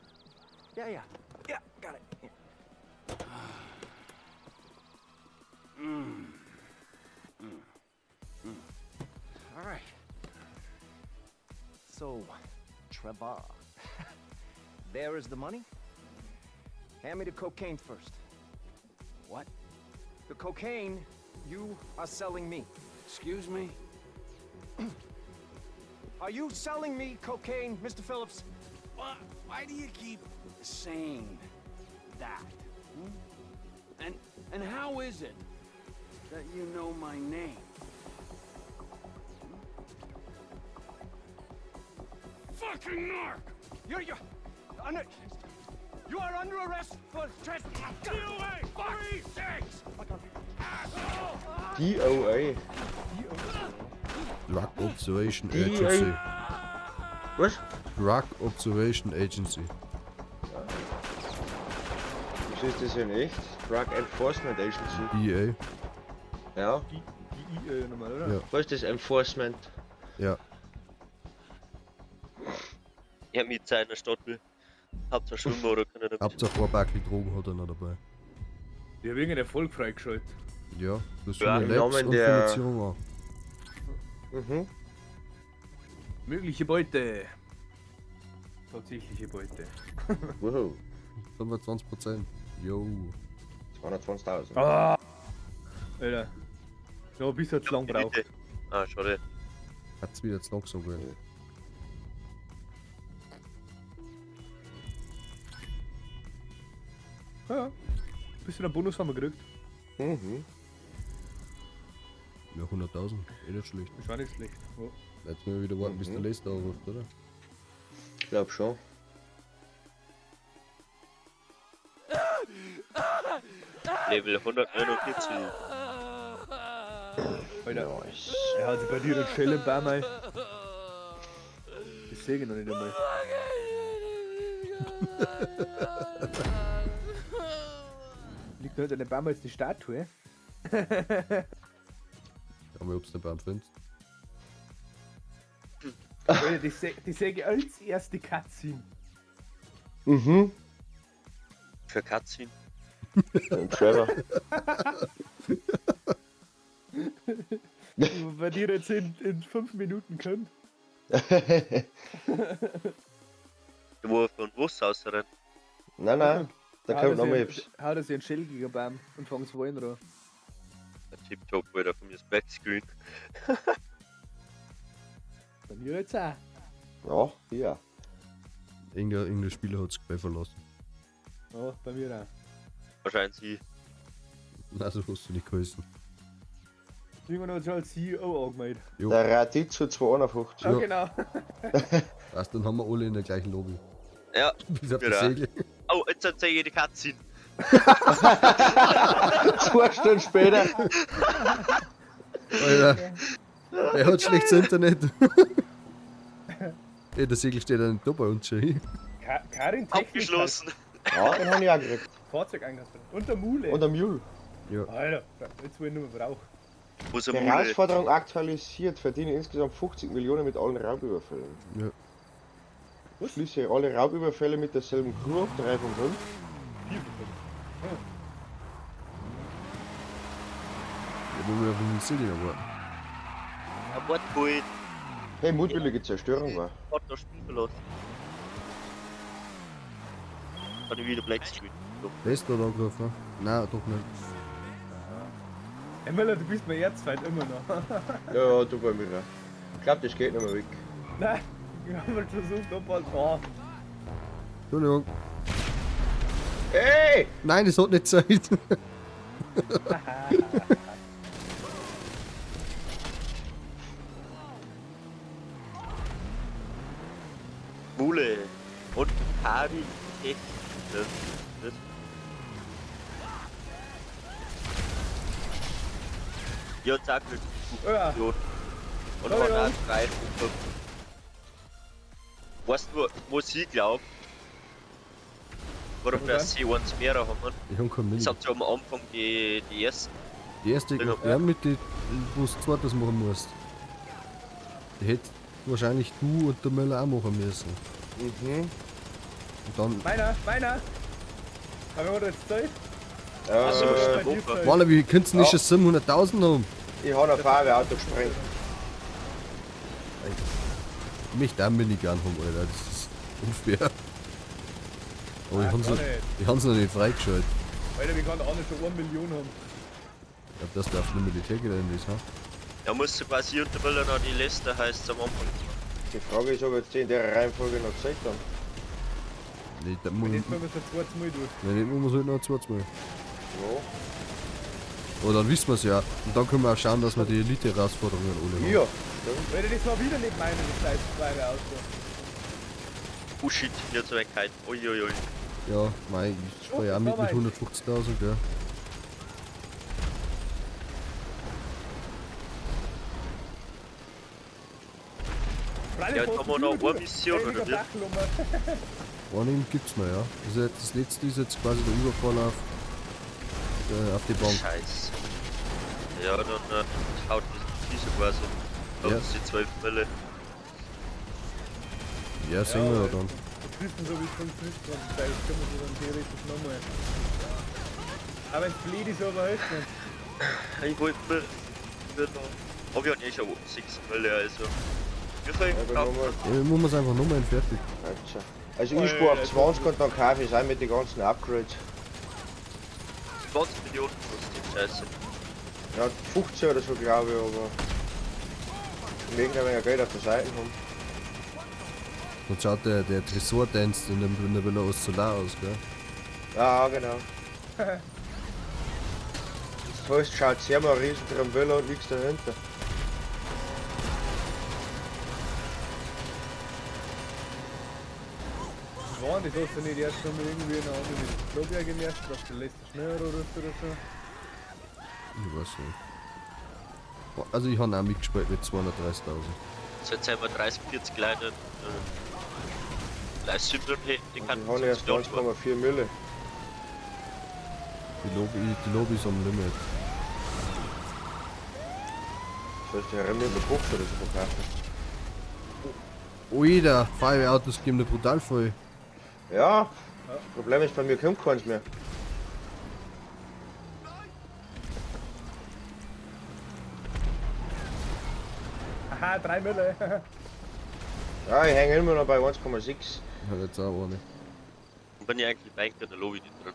Yeah. Yeah, got it. Here. All right. So, Trevor, there is the money. Hand me the cocaine first. What? The cocaine you are selling me. Excuse me? Are you selling me cocaine, Mr. Phillips? Why do you keep saying that? Hmm? And how is it that you know my name? Hmm? Fucking narc! You're under. You are under arrest for trespassing. DOA! 3, 6! DOA. Drug Observation DA. Agency. Was? Drug Observation Agency. Was ist das in echt? Drug Enforcement Agency. DEA. Ja. Die I nochmal, oder? Ja. Was ist das Enforcement? Ja. Er mit seiner Stadt will. Hauptsache schwimmen oder kann er damit. Hauptsache ein Backel Drogen hat er noch dabei. Ich hab irgendeinen Erfolg freigeschaltet. Ja, das Ja, sind im Labs Namen und der- Finanzierung auch. Mhm. Mögliche Beute. Tatsächliche Beute. Wow. 25%. Yo. 220.000. Ah! Alter. Ja, bis er zu lang braucht. Bitte. Ah, schade. Hat's wieder zu langsam geworden. Ja. Bisschen einen Bonus haben wir gekriegt. Mhm. Ja, 100.000. Eh nicht schlecht. Ist auch nicht schlecht. Ja. Jetzt müssen wir wieder warten, bis der Lester anruft, oder? Ich glaub schon. Level 149. Alter. Nice. Er hat sich bei dir einen Schellenbaum ein. Das sehe ich noch nicht einmal. Liegt noch hinter dem Baum jetzt die Statue? Schau mal, ob's den Baum findest. Alter, die sehe ich als erste Cutscene. Mhm. Für Cutscene. Und Trevor. Bei dir jetzt in 5 Minuten kommt. Wo von was rausrennt. Nein, nein. Da kommt noch mal etwas. Haut er sich einen schädigen Baum und fängt das Wollen an. Tipptopp, Alter, von mir ist Blackscreen. Bei mir jetzt auch. Ja, hier. Irgendein Spieler hat's gleich verlassen. Ja, bei mir auch. Wahrscheinlich sie. Nein, so hast du nicht geheißen. Irgendwann hat schon als CEO angemeldet. Jo. Der Raditzo 251. Ja, genau. Weißt, dann haben wir alle in der gleichen Lobby. Ja. Bis auf die Genau. Segel. Oh, jetzt hat sie jede Cutscene. 2 Stunden später. Alter. Er hat schlechtes Internet. Ey, der Segel steht ja nicht da bei uns schon hin. Karin Technik. Abgeschlossen. Ja, den hab ich auch gekriegt. Fahrzeug einkaufen. Und der Mule. Und der Mule. Ja. Alter, jetzt wo ich nur mehr brauche. Wo ist der Die Mule? Herausforderung aktualisiert. Verdiene insgesamt 50 Millionen mit allen Raubüberfällen. Ja. Was? Schließe alle Raubüberfälle mit derselben Crew ab, 3 von 5. 4 von 5. Ja, wo wir auf den Segel warten. Ja, warte, wohl. Hey, mutwillige Zerstörung war. Hat das Spiel verlassen. Kann ich wieder Blackscreen. So. Lester hat angerufen. Nein, doch nicht. Hey Müller, du bist mein Erzfeind immer noch. Ja, ja, du bei mir auch. Ich glaub, das geht nicht mehr weg. Nein, ich hab halt versucht, ob halt. Oh. Entschuldigung. Ey! Nein, das hat nicht Zeit. Mule und Party. Das. Ja, zack, mit Ja. Und Entschuldigung. hat auch 3 und 5. Weißt du, was ich glaub? Warum Okay. dass sie eins mehr haben? Ich hab kein Mini. Das sind so am Anfang die ersten. Die erste, Ja. ja, mit die, wo du zweites machen musst. Die hätte wahrscheinlich du und der Möller auch machen müssen. Mhm. Und dann. Meiner, meiner! Aber wir haben jetzt Zeit? Also, Äh, was ist der Woche? Walla, wie könntest du nicht Ja. schon 700.000 haben? ich habe ein Feuerwehrauto gesprengt. Ich möchte auch einen Minigun haben, Alter. Das ist unfair. Aber ich Ah, hab's gar noch, nicht. ich hab's noch nicht freigeschaltet. Alter, wir können auch nicht schon 1 Million haben. Ich glaub, dass der auf dem Militärgelände ist, ha? Da musst du quasi und der Möller noch die letzte heißt am Anfang. Die Frage ist, ob jetzt die in der Reihenfolge noch gezeigt haben. Nee, da muss, Wenn nicht, müssen wir es ein zweites Mal durch. wenn nicht, muss man halt noch ein zweites Mal. Ja. Aber dann wissen wir's ja. Und dann können wir auch schauen, dass wir die Elite-Herausforderungen alle haben. Ja, stimmt. Alter, das war wieder nicht meine, das scheiß Feuerwehrauto. Oh shit, hier zu weit kalt. Uiuiui. Ja, mei, ich spare ja auch mit 150.000, gell. Freilich, Ja, jetzt haben wir noch eine Mission, Ey, oder wie? Dach rum. Eine gibt's noch, ja. Also jetzt, das letzte ist jetzt quasi der Überfall auf die Bank. Scheiße. Ja, dann haut das diese quasi. Ja. Ja. Die 12 Mille. Ja, sehen wir ja dann. Wir wissen so, wie es funktioniert. Und vielleicht können wir sie dann theoretisch nochmal. Aber wenn's blöd ist, aber hilft nicht. Ich wollte mir. noch. Hab ich ja eh schon 6 Mille, also. Wie viel? Ja, dann nochmal. Ja, wir machen es einfach nochmal und fertig. Also ich spare auf 20 und dann kaufe ich es auch mit den ganzen Upgrades. 20 Millionen kostet die Scheiße. Ja, 15 oder so glaube ich, aber ich möchte ein wenig Geld auf der Seite haben. Dann schaut der Tresordienst in der Villa alles so leer aus, gell? Ja, genau. Das heißt, schaut sehr mal ein riesen Tramvilla und nichts dahinter. Das war das hast du nicht erst einmal irgendwie in einer anderen Globia gemerkt, dass der letzte schneller oder so. Ich weiß nicht. Also ich habe auch mitgespielt mit 230.000. Jetzt sind wir 30, 40 kleine. Leistungen hätten, die Und kann ich habe erst 1,4 Mille. Die Lobby ist am Limit. Das heißt, ich renne mit der Box oder so verkaufen. Oida, Feuerwehrautos geben da brutal voll. Ja, das Problem ist, bei mir kommt keins mehr. Aha, 3 Mille. Ja, ich hänge immer noch bei 1,6. Ich hab jetzt auch eine. Bin ich eigentlich bei in der Lobby nicht drin.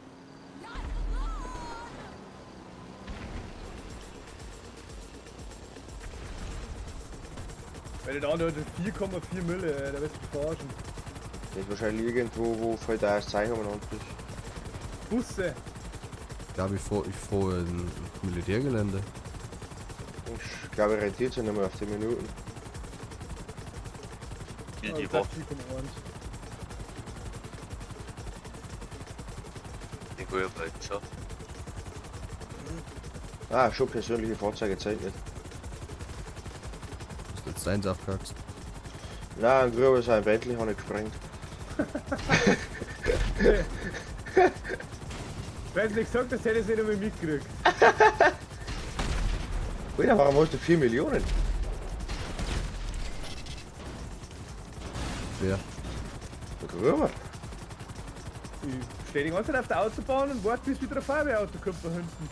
Weil der andere hat 4,4 Mille, da wirst du verarschen. Das ist wahrscheinlich irgendwo, wo voll da das Zeichen umeinander ist. Busse. Ich glaube, ich fahr ein Militärgelände. Ich glaube, ich rentiert sich nicht mehr auf die Minuten. Will Oh, die das Waffe. 4,1. Ich will ja bald schon. Ah, schon persönliche Fahrzeuge zeigt nicht. Hast du jetzt deins aufgehackt? Nein, ein Gruber sein Bentley habe ich gesprengt. Wenn du nicht gesagt hast, hätte ich es nicht einmal mitgekriegt. Alter, warum hast du 4 Millionen? Wer? Der Gruber? Ich stehe die ganze Zeit auf der Autobahn und warte, bis wieder ein Feuerwehrauto kommt da hinten.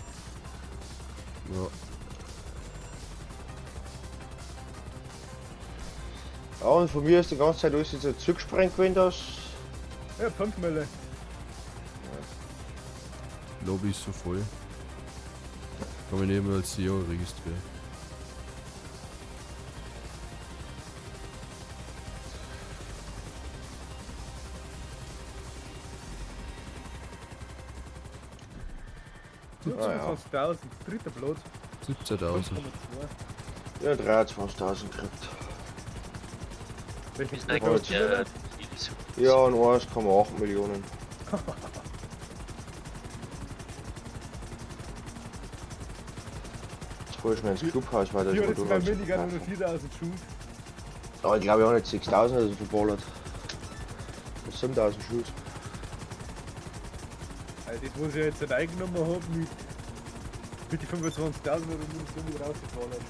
Ja. Ja, und von mir ist die ganze Zeit alles jetzt zugesprengt gewesen, das. Ja, 5 Mille. Die Lobby ist so voll. Kann mich nicht mehr als CEO registrieren. Nur Ah, ja. 25.000, dritter Platz. 17.000. 5,2. Ja, 23.000 gekriegt. Welchen Ist Platz eigentlich hast du der Ja, und 1,8 Millionen. Jetzt fahr ich schnell ins Clubhaus, weil das Ich hab jetzt Motorrad beim Minigun nur zu kaufen. 4000 Schuhe. Aber ich glaube, ich habe nicht 6.000 oder so verballert. 7.000 Schuss. Also das muss ich jetzt nicht eingenommen haben mit die 25.000 oder muss ich so mit rausgeballert.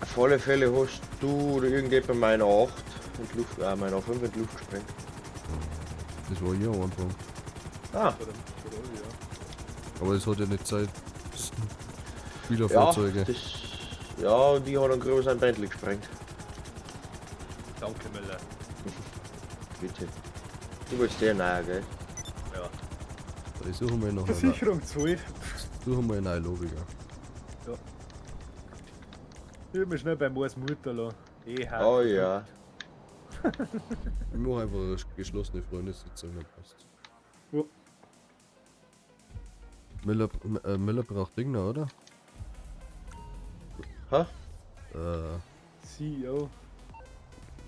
Auf alle Fälle hast du oder irgendjemand meiner 8 in die Luft, meiner 5 in die Luft gesprengt. Das war hier am Anfang. Ah, Oder, ja. Aber das hat ja nicht Zeit. Das sind ja, Spielerfahrzeuge. das, ja, und die hat dann größer sein Bentley gesprengt. Danke, Müller. Bitte. Du willst den neuen, gell? Ja. Ich suche mal noch eine, Versicherung zahlt. suche mal eine neue Lobby, gell. Ich hab mich schnell bei Moors Mutter lassen. Eh, hart. Oh ja. Ich mache einfach eine geschlossene Freundessitzung, dann passt. Ja. Müller, Müller braucht Ding noch, oder? Hä? CEO.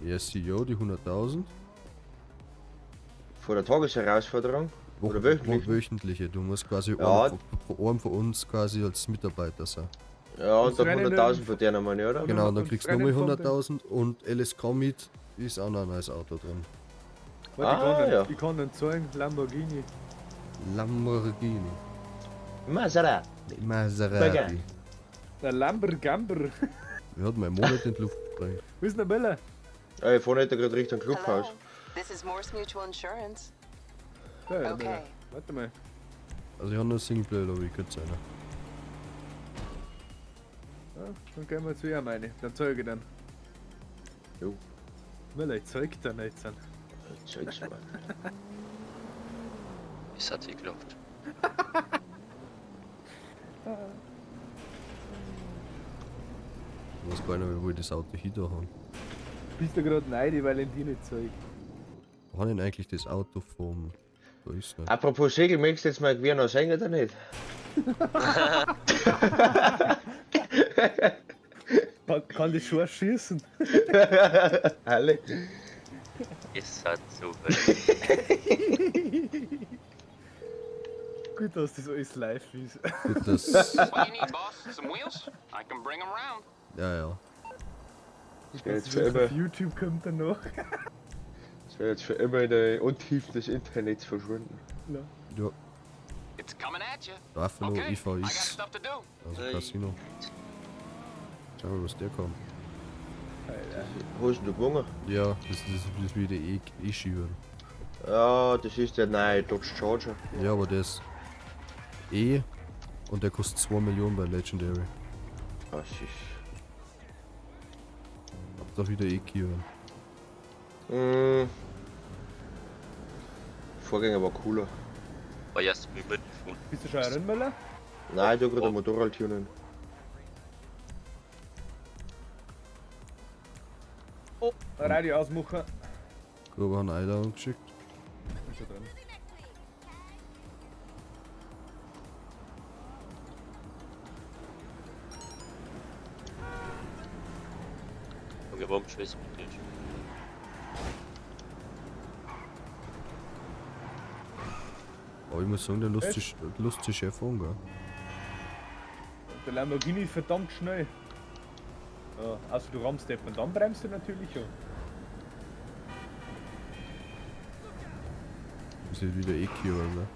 Ja, CEO, die 100.000. Vor der Tagesherausforderung? Oder wöchentlich? Wöchentliche. Du musst quasi Ja. einen von uns quasi als Mitarbeiter sein. Ja, und Und dann Rennen- 100.000 verdienen wir, oder? Genau, und dann und kriegst du Rennen nochmal von den- 100.000 und LSK mit ist auch noch ein neues Auto drin. Warte, ich Ah, kann, ja. ich kann dann zeigen, Lamborghini. Lamborghini. Maserati. Maserati. Der Lamborgamber. Wer hat mein Monat in die Luft gesprengt? Wo ist denn der Müller? Ja, ich fahr nicht gerade Richtung Clubhaus. Hello. This is Morse Mutual Insurance. Da, der Okay. Müller. Warte mal. Also ich habe nur Singleplayer-Lobby, könnte sein. Ja, dann gehen wir zu ihm rein. Dann zeige ich dann. Jo. Müller, ich zeig dir nicht. An. Zeig's mal. Das hat geklappt. Ich weiß gar nicht mehr, wo ich das Auto hin da habe. Bist du gerade neidisch, weil ich dir nicht zeig. Wo habe ich denn eigentlich das Auto vom... Da ist nicht. Apropos Segel, möchtest du jetzt mal Gewehr noch sehen oder nicht? Kann das schon schießen? Alle. Es hat so Gut, dass das alles live ist. Gut, das... What you need, boss? Some wheels? I can bring 'em round. Ja, ja. Das wäre Das jetzt, für wirklich immer- auf YouTube kommt dann noch. das wär jetzt für immer in der Untiefe des Internets verschwunden. Ja. Ja, It's coming at you. Buffalo Okay, I got IVX, stuff to do. also Casino. Schau mal, was der kommt. Alter. Hast du gewonnen? Ja, das ist wieder E-Schieben. Ja, das ist der neue Dodge Charger. Ja, aber der ist E und der kostet 2 Millionen bei Legendary. Das ist. Hab doch wieder E-Kieren. Mm. Vorgänger war cooler. War erst mit mitgefahren. Bist du schon ein Müller? Nein, ich tu gerade ein Motorrad tunen. Oh, Radio ausmachen. Gruber hat eine Einladung geschickt. Bin schon drin. Okay, warum scheiße mich nicht? Aber ich muss sagen, der lustig, lustig Chef an, gell? Der Lamborghini ist verdammt schnell. Ja, also du rammst nicht und dann bremst du natürlich schon. Das ist wieder E-Kieren, ne?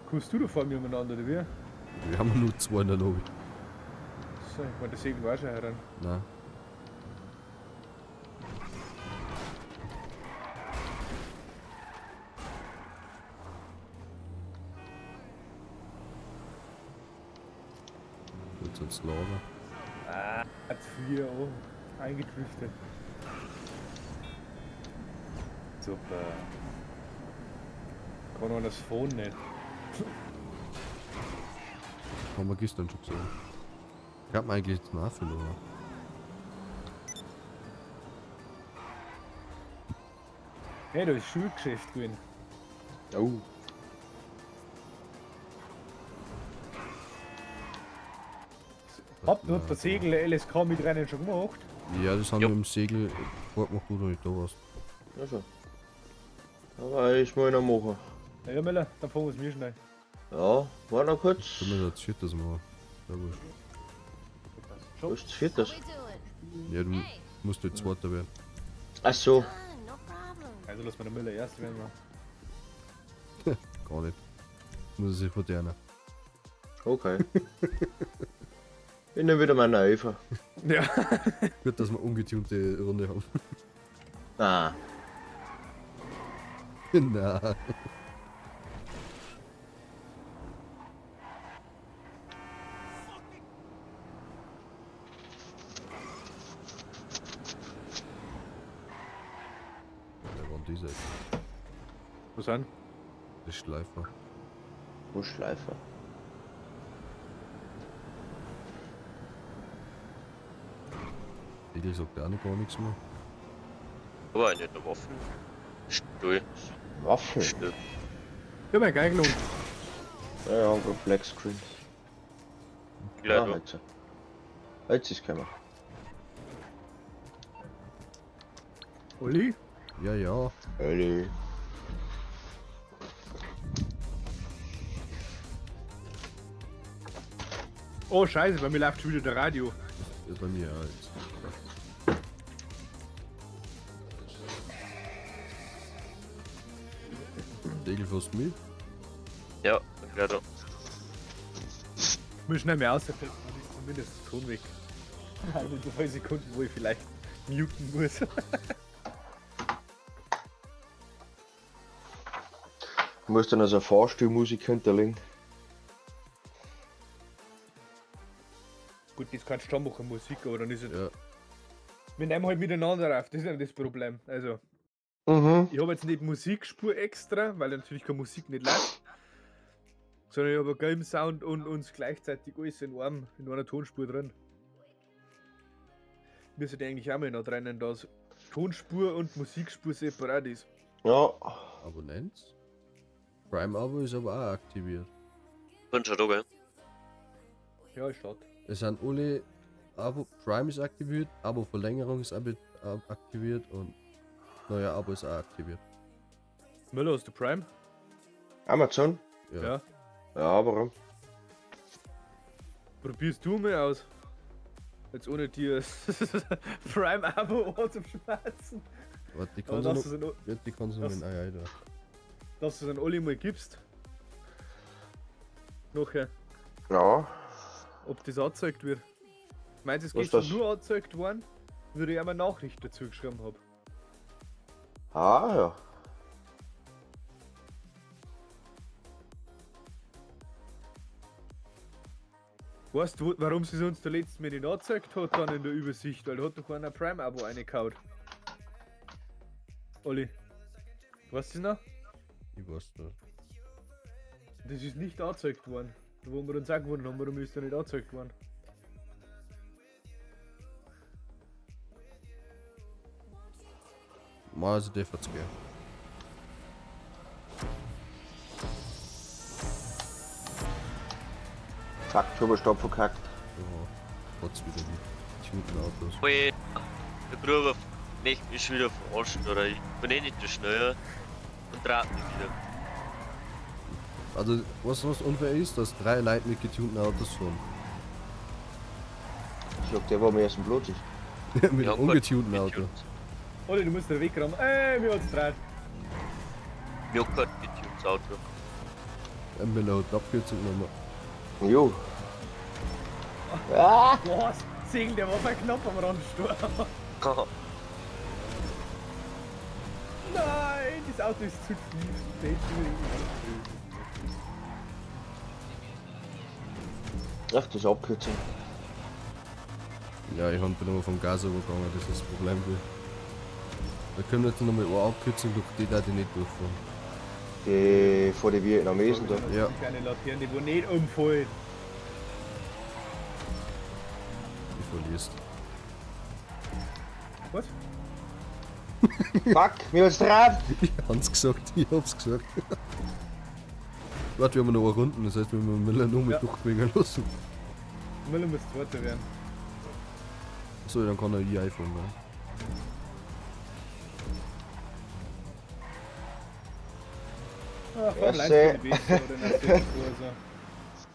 Kommst du da vor mir umeinander, oder wie? Wir haben nur zwei in der Lobby. So, ich meine, der Segel war schon heran. Nein. Jetzt als Lager. Ah, hat 4, oh, eingedriftet. Super. Kann man das Phone nicht. Haben wir gestern schon gesehen. Ich hab mir eigentlich jetzt nachverloren. Hey, da ist Schulgeschäft gewesen. Oh. Habt ihr der Segel LSK mit reinen schon gemacht? Ja, das haben Jo. wir im Segel vorgemacht, wo du nicht da warst. Also. Aber ich muss noch machen. Ja, Müller, dann fahren wir es mir schnell. Ja, warte noch kurz. Können wir das viertes machen? Ja, wurscht. Was ist das viertes? Ja, du musst halt Zweiter werden. Ach so. Also lass mal den Müller erst werden. Wir. Gar nicht. Muss er sich verdienen. Okay. Ich nehme wieder meine Eifer. Ja. Gut, dass wir ungetunte Runde haben. Ah. Na. Wer war denn dieser? Was an? Das Schleifer. Wo ist Schleifer? Egel sagt auch noch gar nichts mehr. Aber eine der Waffen. Stuhl. Waffen? Stuhl. Ich hab mir geil gelohnt. Ja, ja, Black Screen. Gleich Ah, da. jetzt. Jetzt ist gekommen. Olli? Ja, ja. Olli. Oh scheiße, bei mir läuft schon wieder der Radio. Das ist bei mir auch jetzt. Degel fast mit. Ja, gleich da. Ich muss schnell mehr außerfällt, dann ist zumindest der Ton weg. Also 2 Sekunden, wo ich vielleicht muten muss. Du musst dann also Fahrstuhlmusik hinterlegen. Gut, das kannst du schon machen, Musik, aber dann ist es. Ja. Wir nehmen halt miteinander auf, das ist ja das Problem. Also, ich habe jetzt nicht Musikspur extra, weil natürlich keine Musik nicht läuft. Sondern ich habe einen Game Sound und uns gleichzeitig alles in einer Tonspur drin. Wir sollten eigentlich auch mal noch trennen, dass Tonspur und Musikspur separat ist. Ja. Abonnent? Prime-Abo ist aber auch aktiviert. Bin schon da, gell? Ja, ist schade. Es sind alle Abo, Prime ist aktiviert, Abo-Verlängerung ist aktiviert und neuer Abo ist auch aktiviert. Müller, hast du Prime? Amazon? Ja. Ja. Ja, warum? Probierst du mal aus. Jetzt ohne dir Prime-Abo anzuschmerzen. Warte, die Aber kannst dass du du noch, es ja, die kannst du noch das- in AI da. dass du es an Olli mal gibst. Nachher, Ja. ob das angezeigt wird. Meinst du, es Was ist gestern das? nur angezeigt worden, weil ich einmal eine Nachricht dazu geschrieben habe? Ah, ja. Weißt du, warum sie es uns der letzte Mal nicht angezeigt hat, dann in der Übersicht? Weil da hat doch einer Prime-Abo reingehauen. Olli, weißt du das noch? Ich weiß nicht. Das ist nicht angezeigt worden. Wo wir uns auch gewundert haben, warum ist da nicht angezeigt worden? Mal also der wird's gehen. Zack, Turbostopp verkackt. Ja, hat's wieder die tunten Autos. Oi, der Gruber möchte mich schon wieder verarschen, oder? Ich bin eh nicht der Schnelle und trat mich wieder. Also, was unfair ist, dass 3 Leute mit getunten Autos fahren. Ich sag, der war am ersten Platz ist. Mit Ja, einem ungetunten Auto. Getunt. Olli, du musst den Weg rammen. Ey, mir hat's dreht. Mir hat kein getuntes Auto. Ein Miller hat die Abkürzung genommen. Jo. Ah! Was? Segel, der war voll knapp am Rand gestorben. Nein, das Auto ist zu tief. Der ist schon wieder Ach, das ist Abkürzung. Ja, ich bin immer vom Gas übergegangen, das ist das Problem. Da können wir jetzt nochmal eine Abkürzung durch die da die nicht durchfahren. Die vor den Vietnamesen da. Ja. Die kleine Laterne, die wo nicht umfällt. Die verlierst. Was? Fuck, mir hat's draht! Ich hab's gesagt, ich hab's gesagt. Warte, wir haben noch eine Runde, das heißt, wir müssen Miller noch mit Ja. durchgewinnen lassen. Müller muss Zweiter werden. So, dann kann er ihr iPhone ne? Ah, Formel 1 Merci. bin ich besser, oder in Assetto Corsa.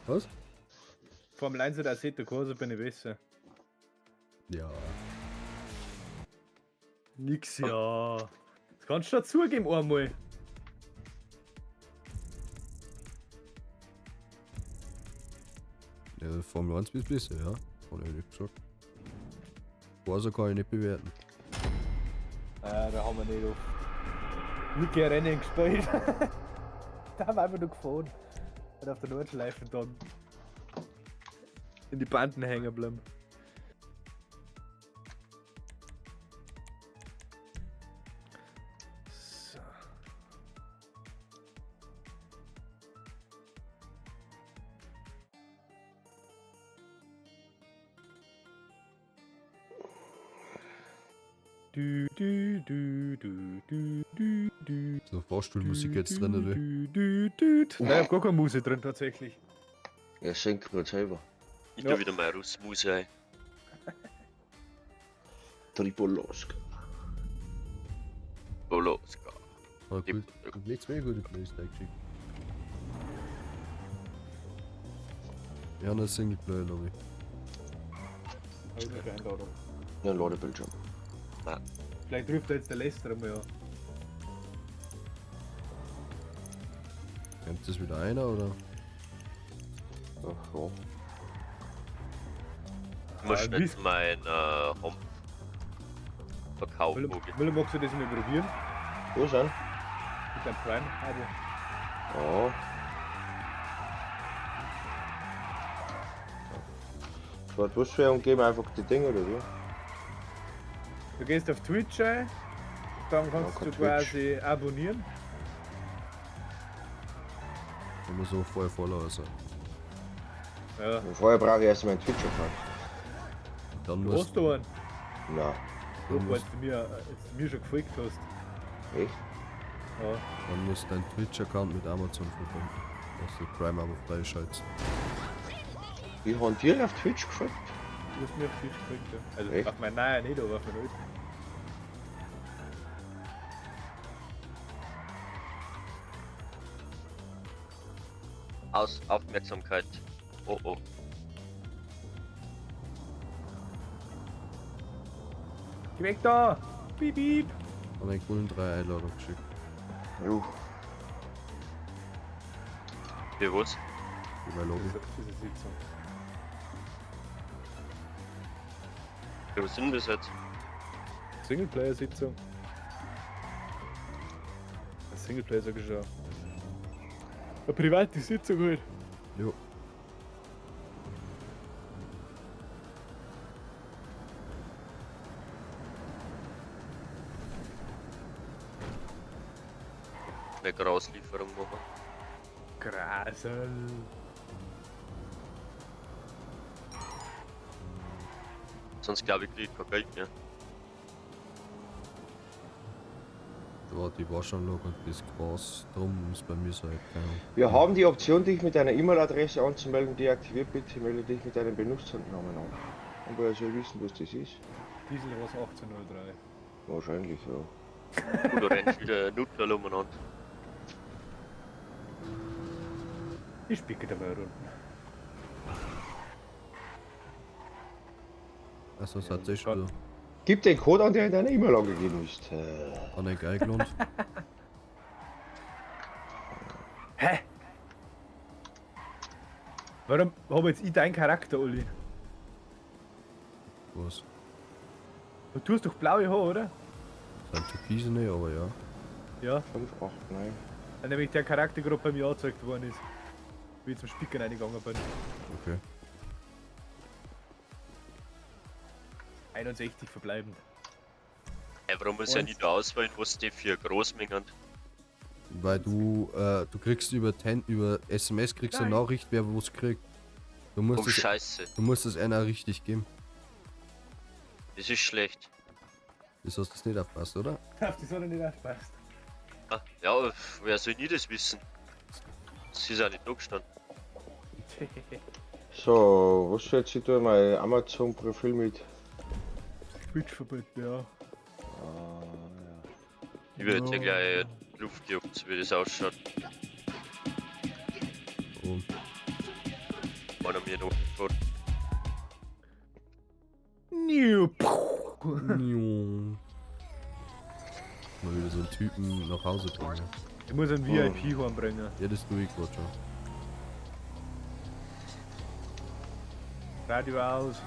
Was? Formel 1 oder Assetto Corsa bin ich besser. Ja. Nix, ja. Das kannst du schon zugeben einmal. Ja, Formel 1 bist besser, ja. Hab ich nicht gesagt. Corsa kann ich nicht bewerten. Ah, da haben wir nicht oft. Wirklich ein Rennen gespielt. Da haben wir einfach nur gefahren. Und auf der Nordschleife dann in die Banden hängen geblieben. So. Du, du, du, du, du, du, du. So Fahrstuhlmusik jetzt drin, oder? Du, du, du, du. Nein, ich hab gar keine Musik drin tatsächlich. Er singt gerade selber. Ich Ja. tu wieder mal Russmuse ein. Tripolosk. Boloska. Ah, gut. Und nicht zwei gute Playlist eingeschickt. Ja, eine Singleplayer, glaube ich. Hab ich noch keine Einladung. Ja, Ladebildschirm. Vielleicht ruft er jetzt der Lester einmal an. Kommt das wieder einer, oder? Ach ja. Ich muss Ah, schnell wie- mein Home verkaufen. Müller, Müller, magst du das mal probieren? Wo sind? Mit deinem Prime-Abo. Ja. So, was für und geben einfach die Dinge, oder wie? Du gehst auf Twitch ein, dann kannst Ja, du kein quasi abonnieren. Immer so voll Follower sind. Ja. Und vorher brauche ich erst meinen Twitch-Account. Dann Du musst hast du einen. Na, dann Doch, weil musst, du mir schon gefolgt hast. echt? Ja. dann musst dein Twitch-Account mit Amazon verbinden. Dass du Prime-Abo freischaltest. Wie haben dir auf Twitch gefolgt? Du hast mir auf Twitch gefolgt, ja. Also Echt? auf meinen neuen nicht, aber auf meinen alten. Aus Aufmerksamkeit. Oh oh. Geh weg da! Piep, piep! Haben einen coolen 3 Einladung geschickt. Jo. Für was? Über Lobby. Das ist eine Sitzung. Für was sind das jetzt? Singleplayer-Sitzung. Singleplayer sag ich schon. Eine private Sitzung halt. Jo. Eine Grauslieferung machen. Grasel. Sonst glaube ich, krieg ich kein Geld mehr. Da war die Waschanlage und das Gras drum ist bei mir seit, keine Ahnung. Wir haben die Option, dich mit deiner E-Mail-Adresse anzumelden. Deaktiviert bitte, melde dich mit deinem Benutzernamen an. Und woher soll ich wissen, was das ist? Dieselros 1803. Wahrscheinlich, ja. Du, da rennst wieder Nutella umeinander. Ich spicke da mal unten. Achso, das hat sich schon da. Gib den Code an, der in deiner E-Mail angegeben ist. Hat nicht eingeladen. Hä? Warum habe jetzt ich deinen Charakter, Uli? Was? Du tust doch blaue Haare, oder? Das sind Türkise nicht, aber ja. Ja. 5, 8, 9. Weil nämlich der Charakter gerade bei mir angezeigt worden ist. Wie ich zum Spicken reingegangen bin. Okay. 61 verbleibend. Ey, warum muss ja nicht auswählen, was die für Großmengen? Weil du, du kriegst über, Ten, über SMS kriegst eine Nein. Nachricht, wer was kriegt. Du musst Oh das, Scheiße, du musst das einer richtig geben. das ist schlecht. Das hast du nicht aufgepasst, oder? Auf das hat er nicht aufgepasst. Ah, ja, wer soll nie das wissen? Das ist ja nicht da gestanden. So, was soll jetzt ich tun? Mein Amazon-Profil mit. Twitch-Verbot, ja. Ah, ja. Ich würde jetzt ja gleich Luft gejuckt, so wie das ausschaut. Warum? Einer mir noch gefragt. Niu. Mal wieder so einen Typen nach Hause bringen. Ich muss einen VIP heimbringen. Ja, das tue ich gerade schon. Radio aus.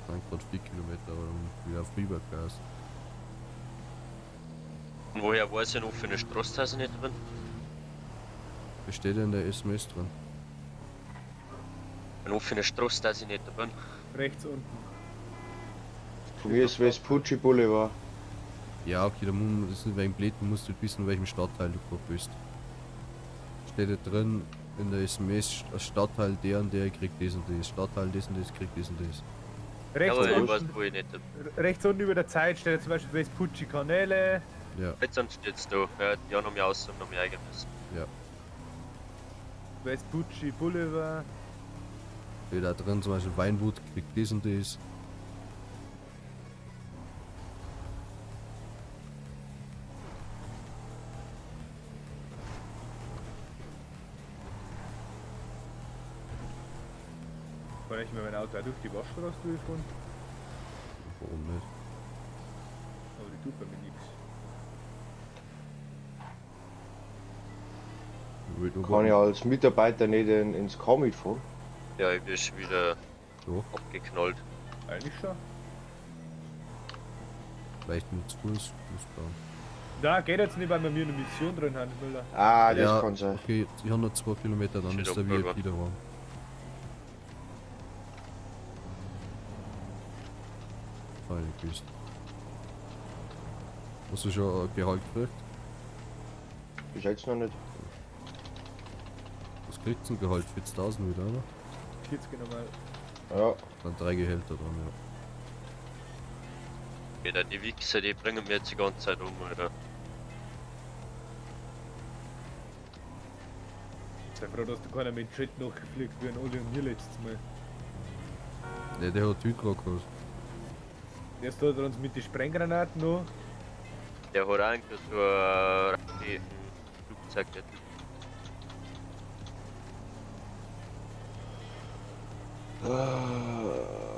Sind gerade 4 Kilometer, aber dann wieder auf Rübergas. Und woher weiß ich noch für eine Straße, dass ich nicht drin? Was steht denn in der SMS drin? Eine offene Straße, dass ich nicht bin. Rechts unten. Von mir ist Vespucci Boulevard. Ja, okay, da muss, das ist wegen blöd, du musst halt wissen, in welchem Stadtteil du gerade bist. Steht da drin in der SMS, Stadtteil der und der kriegt das und das, Stadtteil das und das kriegt das und das. Rechts, Ja, aber ich unten, weiß, wo ich nicht bin. rechts unten über der Zeit steht zum Beispiel Vespucci Kanäle. Ja, Jetzt steht's da. Ja, die haben mich aus und noch mich eigenes. ja. Vespucci Boulevard. Steht da drin zum Beispiel Weinwood kriegt das und das. Kann ich mir mein Auto auch durch die Waschstraße durchfahren? Warum nicht? Aber die tut bei mir nichts. Kann ich als Mitarbeiter nicht ins K mitfahren? Ja, ich bin schon wieder Doch, abgeknallt. Eigentlich schon. vielleicht mit zu Fuß bauen. Na, geht jetzt nicht, weil wir mir eine Mission drin haben, Müller. Ah, das ja, kann sein. Okay, ich habe noch 2 Kilometer, dann Steht ist der VIP daheim. Hab ich nicht gewusst. Hast du schon ein Gehalt gekriegt? Bis jetzt noch nicht. Was kriegst du denn Gehalt? 40.000 wieder, oder? 40 nochmal. Ja. Dann 3 Gehälter dran, ja. Wieder die Wichser, die bringen mir jetzt die ganze Zeit um, Alter. Sei froh, dass du keiner mit Jet nachgefliegt wie ein Olli und mir letztes Mal. Ne, der hat heute gerade gehabt. Erst hat er uns mit den Sprenggranaten noch. Der hat eigentlich so ein Raketenflugzeug, der Typ.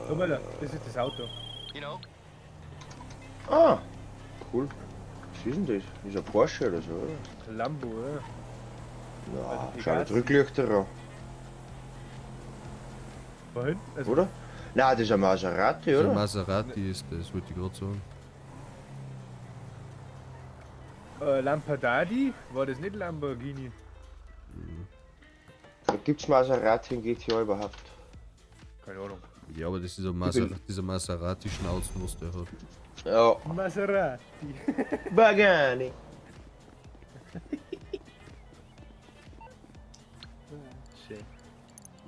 So, Müller, das ist das Auto. Ah, cool. Was ist denn das? Das ist ein Porsche oder so, oder? Lambo, oder? Ja, Also schau die Gas- Rücklichter an, Vorhin? Also, oder? Nein, das ist ein Maserati, Das ist ein oder? Maserati ist das, wollte ich gerade sagen. Lampadati? War das nicht Lamborghini? Da gibt's Maserati in GTA überhaupt? Keine Ahnung. Ja, aber das ist ein Maserati, dieser Maserati-Schnauzen, was der hat. Ja. Maserati. Pagani. Schön.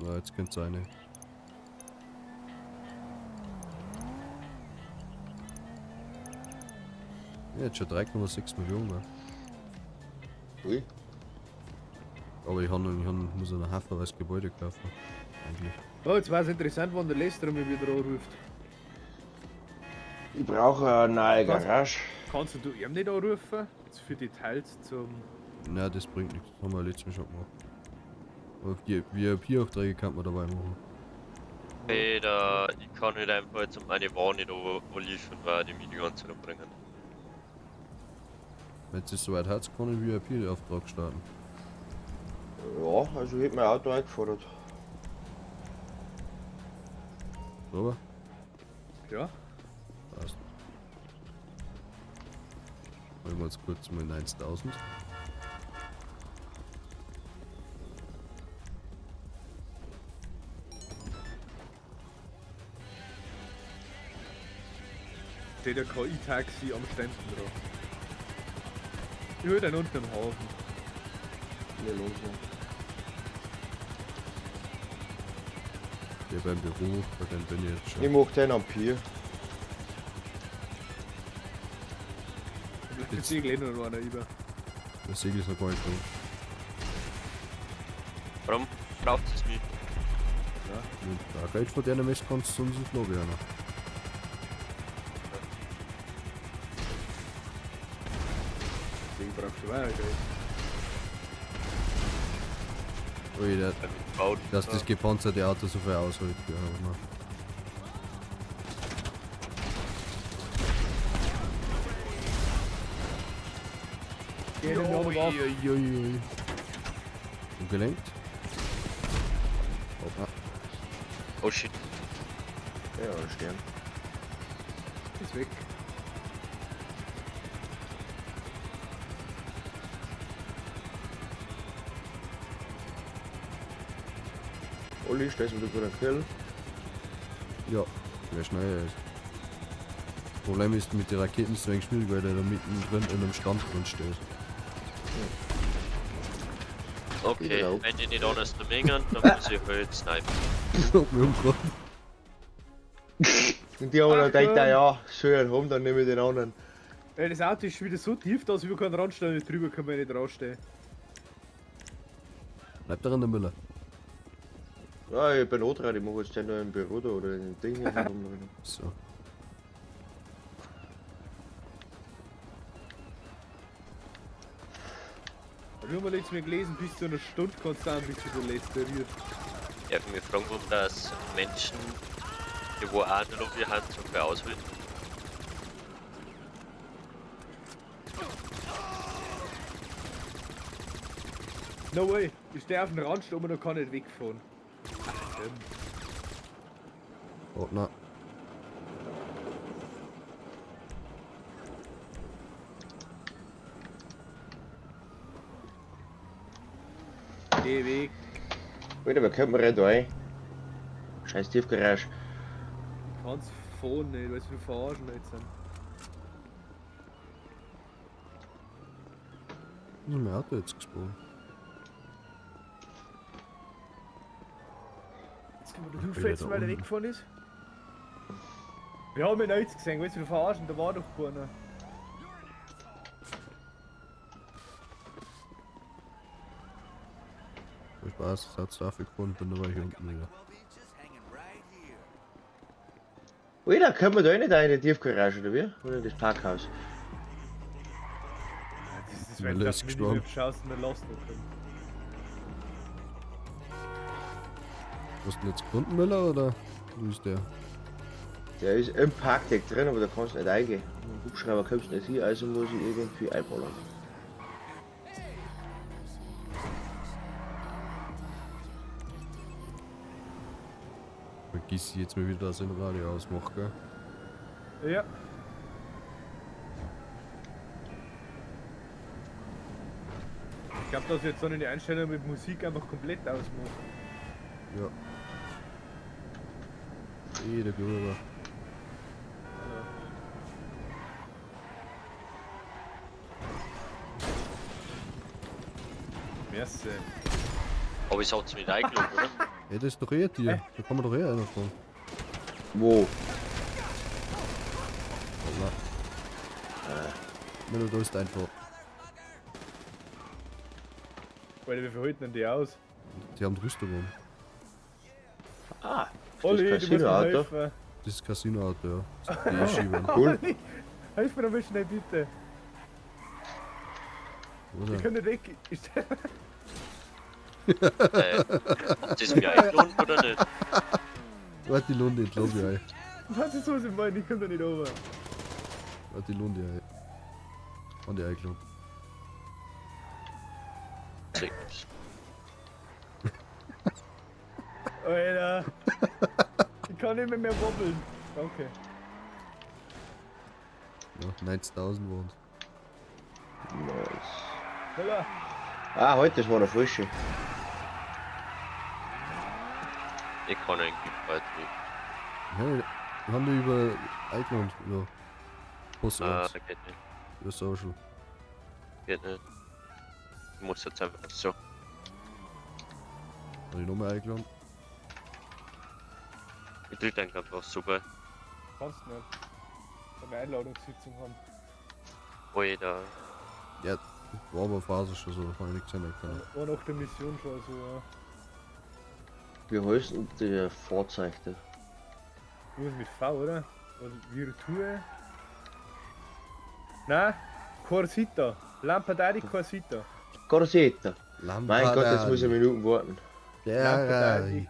Ja, jetzt könnte es eine. Ja, jetzt schon 3,6 Millionen. Ne? Ui. Aber ich, hab, ich hab, muss noch haufenweise Gebäude kaufen. Eigentlich. Oh, jetzt war es interessant, wann der Lester mich wieder anruft. Ich brauche eine neue Was? Garage. Kannst du ihm nicht anrufen? Jetzt für Details zum. Nein, das bringt nichts. Das haben wir letztes Mal schon gemacht. Aber die VIP-Aufträge kann man dabei machen. Peter, ich kann nicht einfach jetzt um meine Waren nicht liefern, weil die mich die ganze Zeit umbringen. Wenn es soweit hat, kann ich VIP-Auftrag starten. Ja, also ich hätte mein Auto eingefordert. Oder? Ja. Passt. Holen wir uns kurz mal 9000. Steht der KI-Taxi am Ständen drauf. Ich hol den unten im Hafen. Ja, los, ja. Der beim Büro, bei dem bin ich jetzt Ich schon. mach den am Pier. Jetzt sehe ich noch einer über. Der Segel ist noch gar nicht da. Warum braucht es mich? Wenn du auch Geld von der möchtest, kannst du sonst ins Lobby einer. Deswegen brauchst du auch Geld. Ui, der, Baut. dass das gepanzerte Auto so viel aushält. Ja, aber Geh in den anderen auf. Uiuiui. Und gelenkt. Hoppla. Oh shit. Ja, Stern. Ist weg. Olli, stellst du wieder einen Kill? Ja, wer schneller ist. Problem ist, mit den Raketen ist es ein wenig schwierig, weil der da mittendrin in einem Stand drin steht. Okay, Genau. wenn die nicht anders mengen, dann muss ich halt snipen. Hab mich umgebracht. Und die haben dann Ach, gedacht, komm. ah ja, schön haben, dann nehme ich den anderen. Ey, das Auto ist schon wieder so tief, dass ich über keinen Randstein nicht drüber kann man nicht rausstehen. Bleib da drin, der Müller. Ja, ich bin auch dran, ich mach jetzt den da im Büro da oder in dem Ding hier rumrennen. So. Wir haben letztes Mal gelesen, bis zu einer Stunde kannst du auch bis zu der letzte rührt. Darf ich mich fragen, ob das Menschen, die wo auch in der Lobby haben, so viel aushalten? No way, ich stehe auf dem Randstein und kann nicht wegfahren. Ach, komm. Oh, na. Geh weg. Alter, wer kommt mir da rein? Scheiß Tiefgarage. Kannst fahren nicht, weißt du, du verarschen jetzt sind. Ist mein Auto jetzt gespawnt? Jetzt können wir da Ach, wieder draufsetzen, da weil der unten. weggefahren ist. Wir haben ihn auch jetzt gesehen, weißt du, du verarschen, da war doch keiner. Viel Spaß, es hat so aufgefahren, bin aber hier unten wieder. Alter, kommt man da nicht rein in die Tiefgarage oder wie? Oder in das Parkhaus? Das ist, wenn Müller du ist auf gestorben. Minimap schaust und dann lass noch kommen. Hast du denn jetzt gefunden, Müller, oder? Wo ist der? Der ist im Parkdeck drin, aber da kannst du nicht reingehen. Mit dem Hubschrauber kommst du nicht hin, also muss ich irgendwie einballern. Vergiss ich jetzt mal wieder, dass ich den Radio ausmache, gell? Ja. Ich glaube, dass ich jetzt so eine Einstellung mit Musik einfach komplett ausmache. Ja. Eh, der Gruber. Merci. Aber ich hab's nicht eingeladen, oder? Ey, das ist doch eh dir. Da kann man doch eh einer fahren. Wo? Hoppla. Müller, da ist einfach. Alter, wie viel halten denn die aus? Die haben Rüstung um. Ah, Olli, das du musst mir Casino-Auto. helfen. Das ist Casino-Auto, ja. Das ist die E-Schiebern. Cool. Olli, helf mir doch mal schnell bitte. Oder? Ich kann nicht weg. Ich steh- Habt ihr es mir eingeladen oder nicht? Warte, die Lunde, ich glaube ich. Was ist was ich meine? Ich komm da nicht runter. Warte, die Lunde, ey. Und die eingeladen. Sechs. Alter. Ich kann nicht mehr wobbeln. Danke. Ja, 90.000 waren. Nice. Holla. Ah, heute, das war der falsche. Ich kann eigentlich bald nicht. Ja, wir haben die über eingeladen, über Post Ah, geht nicht. über Social. Geht nicht. Ich muss jetzt einfach so. Hab ich nochmal eingeladen? Ich drück dann einfach super. Kannst nicht. Wenn wir Einladungssitzung haben. Alter. Ja, war aber Phase schon so, da kann ich nichts ändern können. War nach der Mission schon so, ja. Wie heißt denn der Fahrzeug da? Irgendwas mit V, oder? Oder Virtue? Nein, Corsita. Lampadari Corsita. Corsetta. Mein Gott, jetzt muss ich Minuten warten. Lampadari.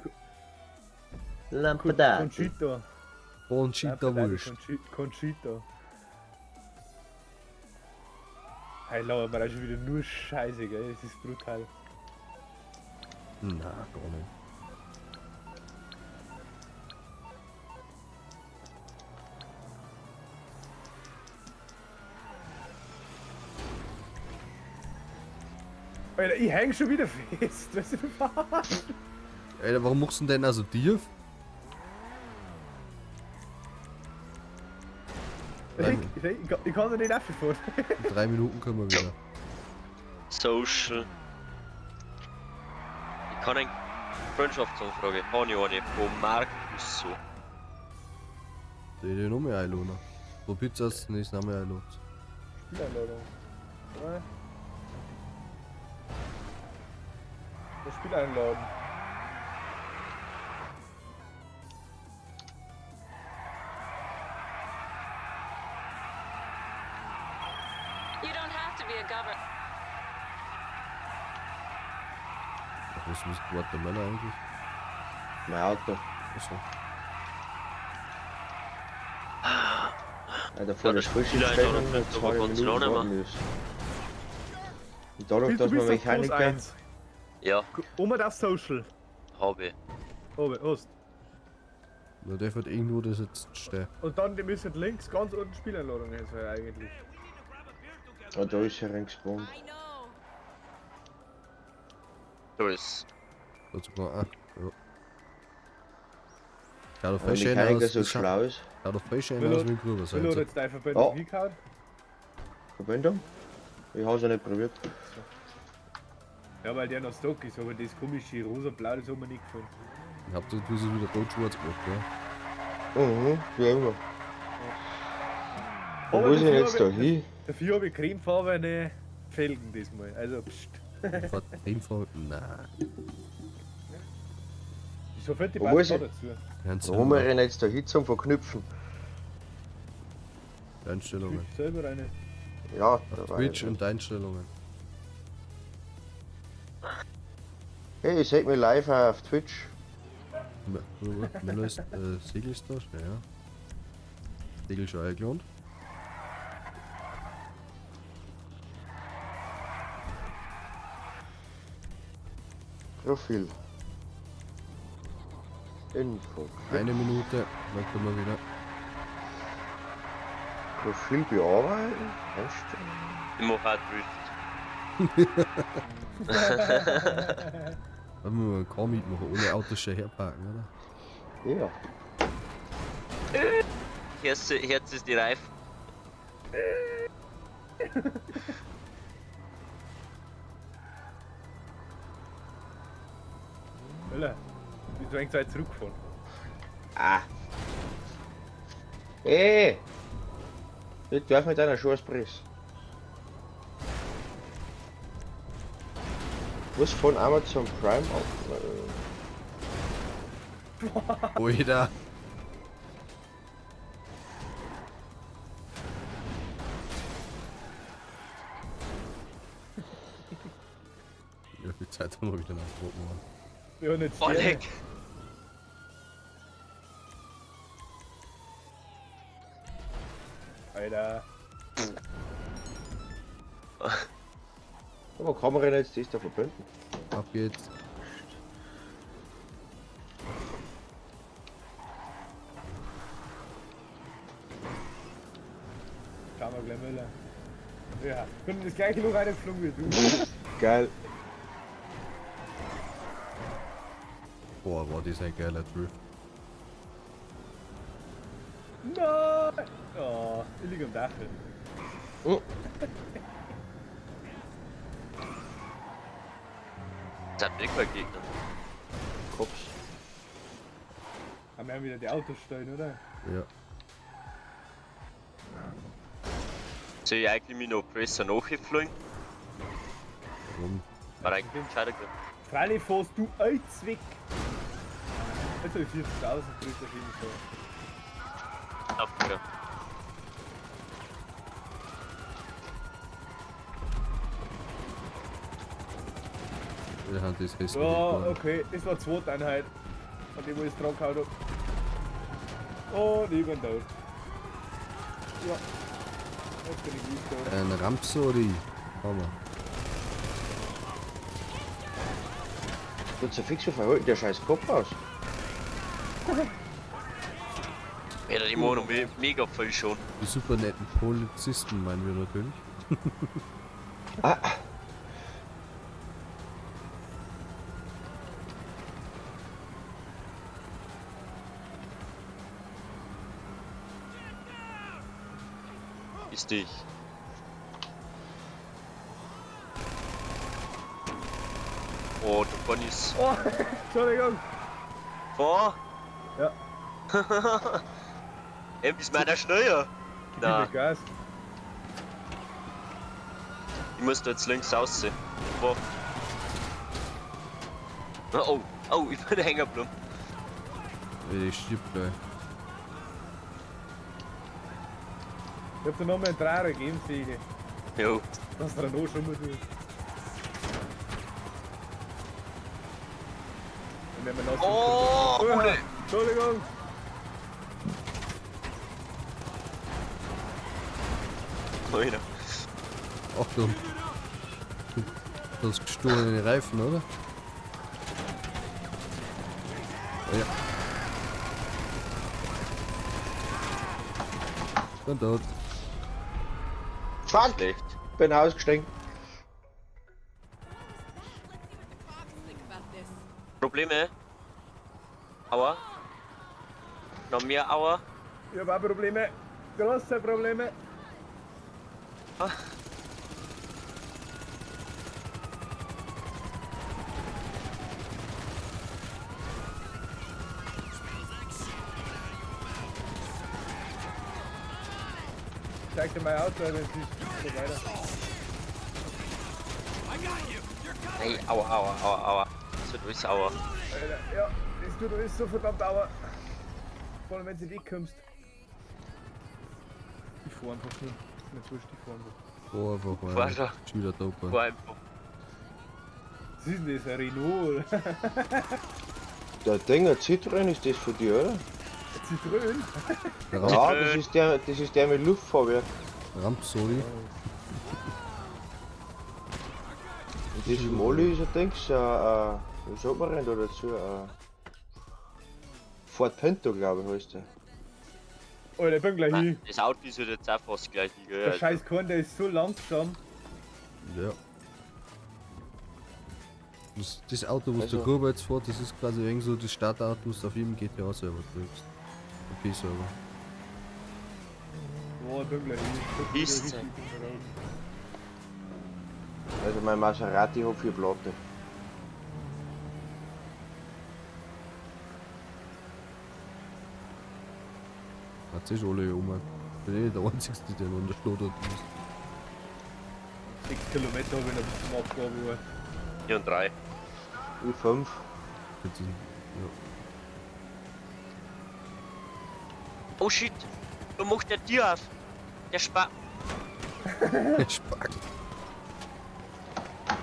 Lampadari. Conchita. Conchita Wurst. Conchita. Hey, labert man auch schon wieder nur Scheiße, gell? Das ist brutal. Na, gar nicht. Alter, ich häng schon wieder fest. Weißt du was? Alter, warum machst du denn also tief? Ich kann da nicht auffahren. In 3 Minuten können wir wieder. Social. Ich kann eine Freundschaftsanfrage. Habe ich eine von Markus so. Die ich noch mehr einladen. Probiert es, nächstes noch mehr einladen. Spieleinladung. Ja. Das Spiel einladen. You don't have to be a governor. Was ist Guatemala eigentlich? Mein Auto. Achso. Ja, da vorne ist frisch Spieleinladung Sprechung, kriegt, aber 2 kannst du Minuten auch nicht warten mehr. müssen. Und dadurch, Du dass man bist auf Kurs Mechaniker. 1. Ja, Oma darf Social. habe ich. Oben, Ost. Na, der wird irgendwo das jetzt stehen. Und dann die müssen links ganz unten Spieleinladung sein eigentlich. Ah, da ist er reingespawnt. Da ist. Dazu kann ah, ja. Schaut doch Wenn voll schön Mechaniker aus. so schlau ist. Schaut doch voll schön Will aus hat- mit dem Gruber Will hat sein. jetzt deine Verbindung Ja. hingehauen? Verbindung? Ich hab's ja nicht probiert. Ja, weil der noch Stock ist, aber das komische rosa-blau, das haben wir nicht gefunden. Ich hab das du wieder rot-schwarz gemacht, gell? Mhm, wie immer. Wo Aber muss ich denn dafür jetzt hab da ich- hin? Dafür habe ich cremefarbene Felgen diesmal. Also, pst. Cremefarbene? Nein. Wieso fällt die Wo beiden muss da ich- dazu? Wo muss ich denn jetzt da hin zum Verknüpfen? Einstellungen. Selber eine. Ja, Auf da war Twitch ich. und Einstellungen. Hey, ich seht mich live auf Twitch. Müller ist Segelstar, ja. Segel schon eingeladen. Profil. Info. Eine Minute, dann kommen wir wieder. Profil bearbeiten? Einstellen. Ich mach auch Drift. Wollen wir mal einen Car mitmachen, ohne Autos schon herparken, oder? Ja. Herz, Herz ist die Reifen. Müller, bist du eigentlich weit zurückgefahren? Ah. Ey! Ich darf mit einer Schuhspress. Was von Amazon Prime auf? Alter! Ja, viel Zeit haben wir wieder nachgucken, Mann. Ja, und jetzt Oh, leck. Alter. Aber kann man denn jetzt das da verbinden? Ab geht's. Schauen wir gleich, Müller. Ja, bin das gleiche Loch reingeflogen wie du. Geil. Boah, war das ein geiler Drift. Nein! Oh, ich lieg am Dach. Oh. Das sind wirklich keine Gegner. Kops. Haben Aber wir haben wieder die Autos stehen, oder? Ja. Soll ich eigentlich mich noch besser nachfliegen? Warum? War eigentlich gescheiter gewesen. Freilich fährst du alles weg. Also 40.000 kriegst du auf jeden Fall. Auf wieder. Wir haben das hässliche Ja, okay, das war zweite Einheit. An dem, wo ich dran gehauen hab. Und ich bin tot. Ja. Jetzt bin ich gut tot. Ein Rhapsody. Hammer. Du zerfix, wie verhält der scheiß Kopf aus? Ja, die machen noch mega viel schon. Die super netten Polizisten meinen wir natürlich. Ah, Ist dich. Oh, der Bonnie ist Oh, Entschuldigung. vor. Ja. Ey, ist meiner schneller? Gib mir Na, Gas. ich muss da jetzt links aussehen. Vor. Oh, oh, ich bin hängen geblieben. Ich stirb gleich. Ich hab dir nochmal einen Dreier gegeben, Siege. Jo. Dass du noch schon mal tust. Dann werden wir nass. Oh, Ole. Entschuldigung. Alter. Achtung. Du hast gestohlene Reifen, oder? Oh ja. Bin tot. Fuck! Schlecht. Bin ausgestiegen. Probleme? Aua. Noch mehr Aua. Ich hab auch Probleme. Große Probleme. Ah. Zeig dir mein Auto, wenn es ist. So weiter. Ey, aua, aua, aua, aua. Das wird alles aua. Alter, ja, das tut alles so verdammt aua. Vor allem, wenn du nicht kommst. Ich fahr einfach nur. Ist mir wurscht, ich fahr einfach. Fahr einfach Fahr weiter. schon. Schon wieder da. Fahr einfach. Was ist denn das? Ein Renault? Oder? Der Ding, ein Citroën ist das von dir, oder? Ein Citroën? Ja, das ist der mit Luftfahrwerk. Rhapsody. Und das Molly ist ein Dings, wie sagt man denn da dazu? Ford Pinto, glaube ich, heißt der. Alter, ich bin gleich hin. Das Auto ist halt jetzt auch fast gleich, gell? Der scheiß Korn, der ist so langsam. Ja. Das Auto, was Also- der Gruber jetzt fährt, das ist quasi irgend so das Startauto, was du auf jedem GTA-Server kriegst. OP-Server. Boah, ich bin gleich hin. Ich bin Ist richtig sie. im Raum. Also mein Maserati hat 4 Platte. Hat sich alle um. Ich bin eh nicht der Einzige, der noch in der Stadt ist. 6 Kilometer habe ich noch bis zum Abgabeort. 4 und 3. Ich 5. Jetzt ist, ja. Oh shit! Da macht der Tür auf! Der Spa. Der Spack. Ja,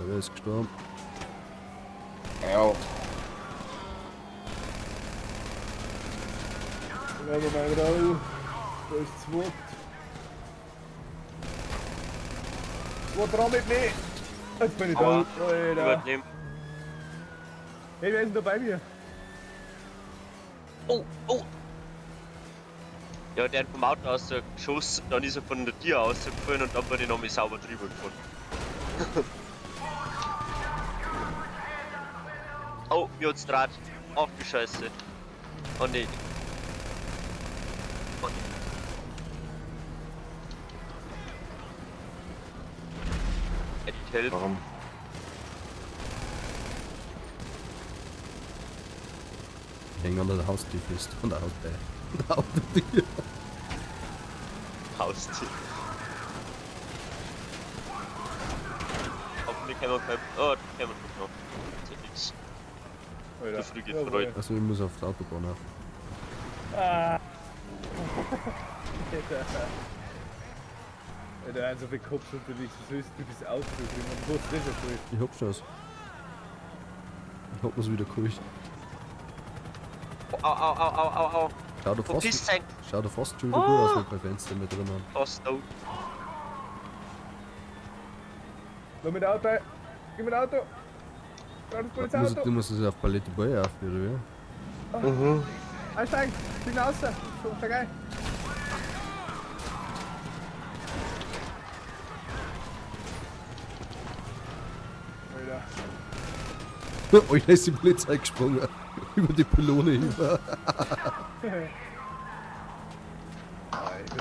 wer ist gestorben? Ja. Warte mal, Raul. Da ist zweit. Zwei dran mit mir! Jetzt bin ich da. Aua. Alter. Überleben. Hey, wer ist denn da bei mir? Oh, oh! Ja, der hat vom Auto aus geschossen, dann ist er von der Tür rausgefallen und dann bin ich nochmal sauber drüber gefahren. Oh, mir hat's draht. Ach du Scheiße. Oh nee. Oh nee. Edit help. Warum? wenig an der Haustür fest. An der Haustür. An der Autotür. Haustier. Hoffentlich haben wir kein. Oh, da können wir noch. Ist ja fix. Alter. Zu früh gefreut. Also ich muss auf die Autobahn auf. Ah. Alter, ein so viel Cops unterwegs. Was willst du bis Auto bringen? Und wo ist das schon voll? Ich hab schon was. Ich hab mir's wieder geholt. Au, au, au, au, au, au. Schau doch Verpiss fast, dich. schau doch fast schon wieder gut aus, wenn kein Fenster mehr drin haben. Fast out. Lass mit Auto. Geh mit Auto. Da ist das Polizeiauto. Du musst es auf Palette Boy auf, oder wie? Mhm. Einsteigen. Steig raus. So, steig ein. Alter. Alter, ist die Polizei gesprungen. Über die Pylone über. Ich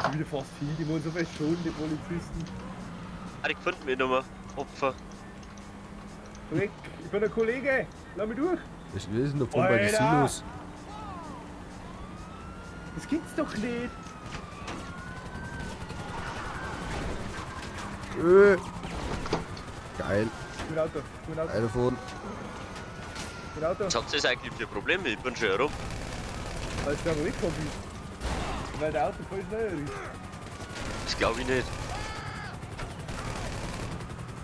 bin wieder fast hin, die wollen so viel schon, die Polizisten. Ah, die gefunden mich nochmal. Opfer. Weg, ich bin der Kollege, lass mich durch. Wir sind da vorne bei den Alter! Silos. Das gibt's doch nicht. Geil. Mit Auto, mit Auto, Einer vorne. mit Auto. Was habt ihr eigentlich für Probleme? Ich bin schon herum. Weil du da weggekommen bist. Weil der Auto voll schneller ist. Das glaube ich nicht.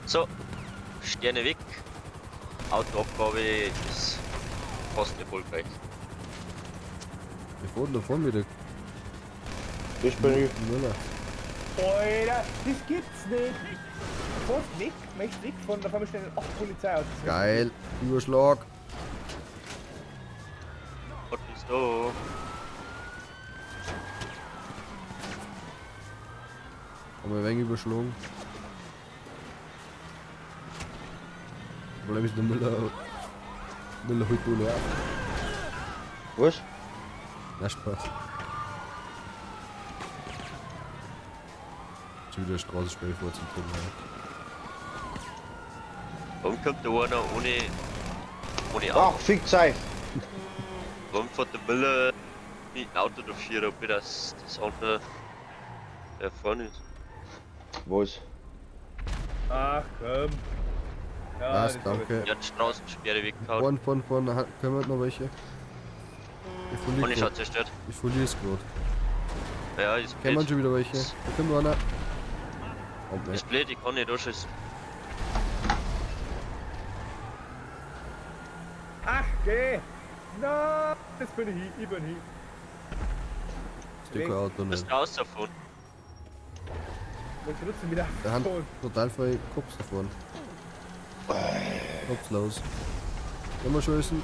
So, Sterne weg. Autoabgabe ist fast erfolgreich. Wir fahren da vorne wieder. Das bin ich. Müller. Alter, das gibt's nicht. Du fährst weg, möchtest wegfahren, da fahren wir schnell 8 Polizeiautos. Geil. Überschlag. Was ist da? Haben wir ein wenig überschlagen. Problem ist, der Müller. Müller holt alle auf. Was? Na Spaß. Schon wieder Straßensperre vor zum Tunnel. Warum kommt da einer ohne Auto? Ach, fick euch. Warum fährt der Müller mit dem Auto dafür, ob das andere erfahren ist? Was? Ach komm. Ja, Was, das danke. Ja, die Straßensperre weggehauen. Vorn, vorn, vorn, können wir noch welche? Ich verliere Ohne grad. Schatz zerstört. Ich verliere es gerade. Ja, ist Kennen wir blöd. schon wieder welche? Da kommt noch einer. Oh, ne. Ist blöd, ich kann nicht anschießen. Ach, geh. Na, jetzt bin ich hin, ich bin hin. Ist ja kein Auto Du bist nicht. raus davon. Wollte trotzdem wieder Da haben fahren. total viele Cops da vorne. Cops los. Können wir schießen?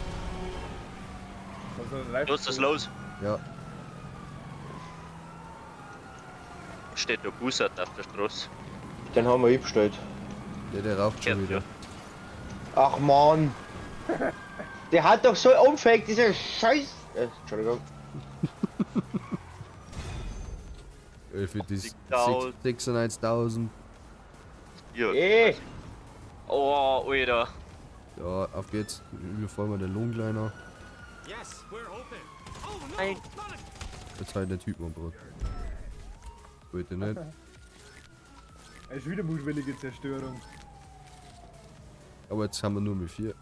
Was ist los? Ja. Steht der Bussard auf der Straße. Den haben wir eingestellt. Der raucht schon Ja, wieder. Ach man. Der hat doch so umfängt, dieser Scheiß. Entschuldigung. Für die 80.000. 96.000. Ja. Ey. Oh, Alter. Ja, auf geht's. Überfahren wir den Lohnkleiner. Yes, we're open. Oh no, Nein. not Jetzt halt der Typ an Brot. Wollte nicht. Es ist wieder mutwillige Zerstörung. Aber jetzt haben wir nur mit 4.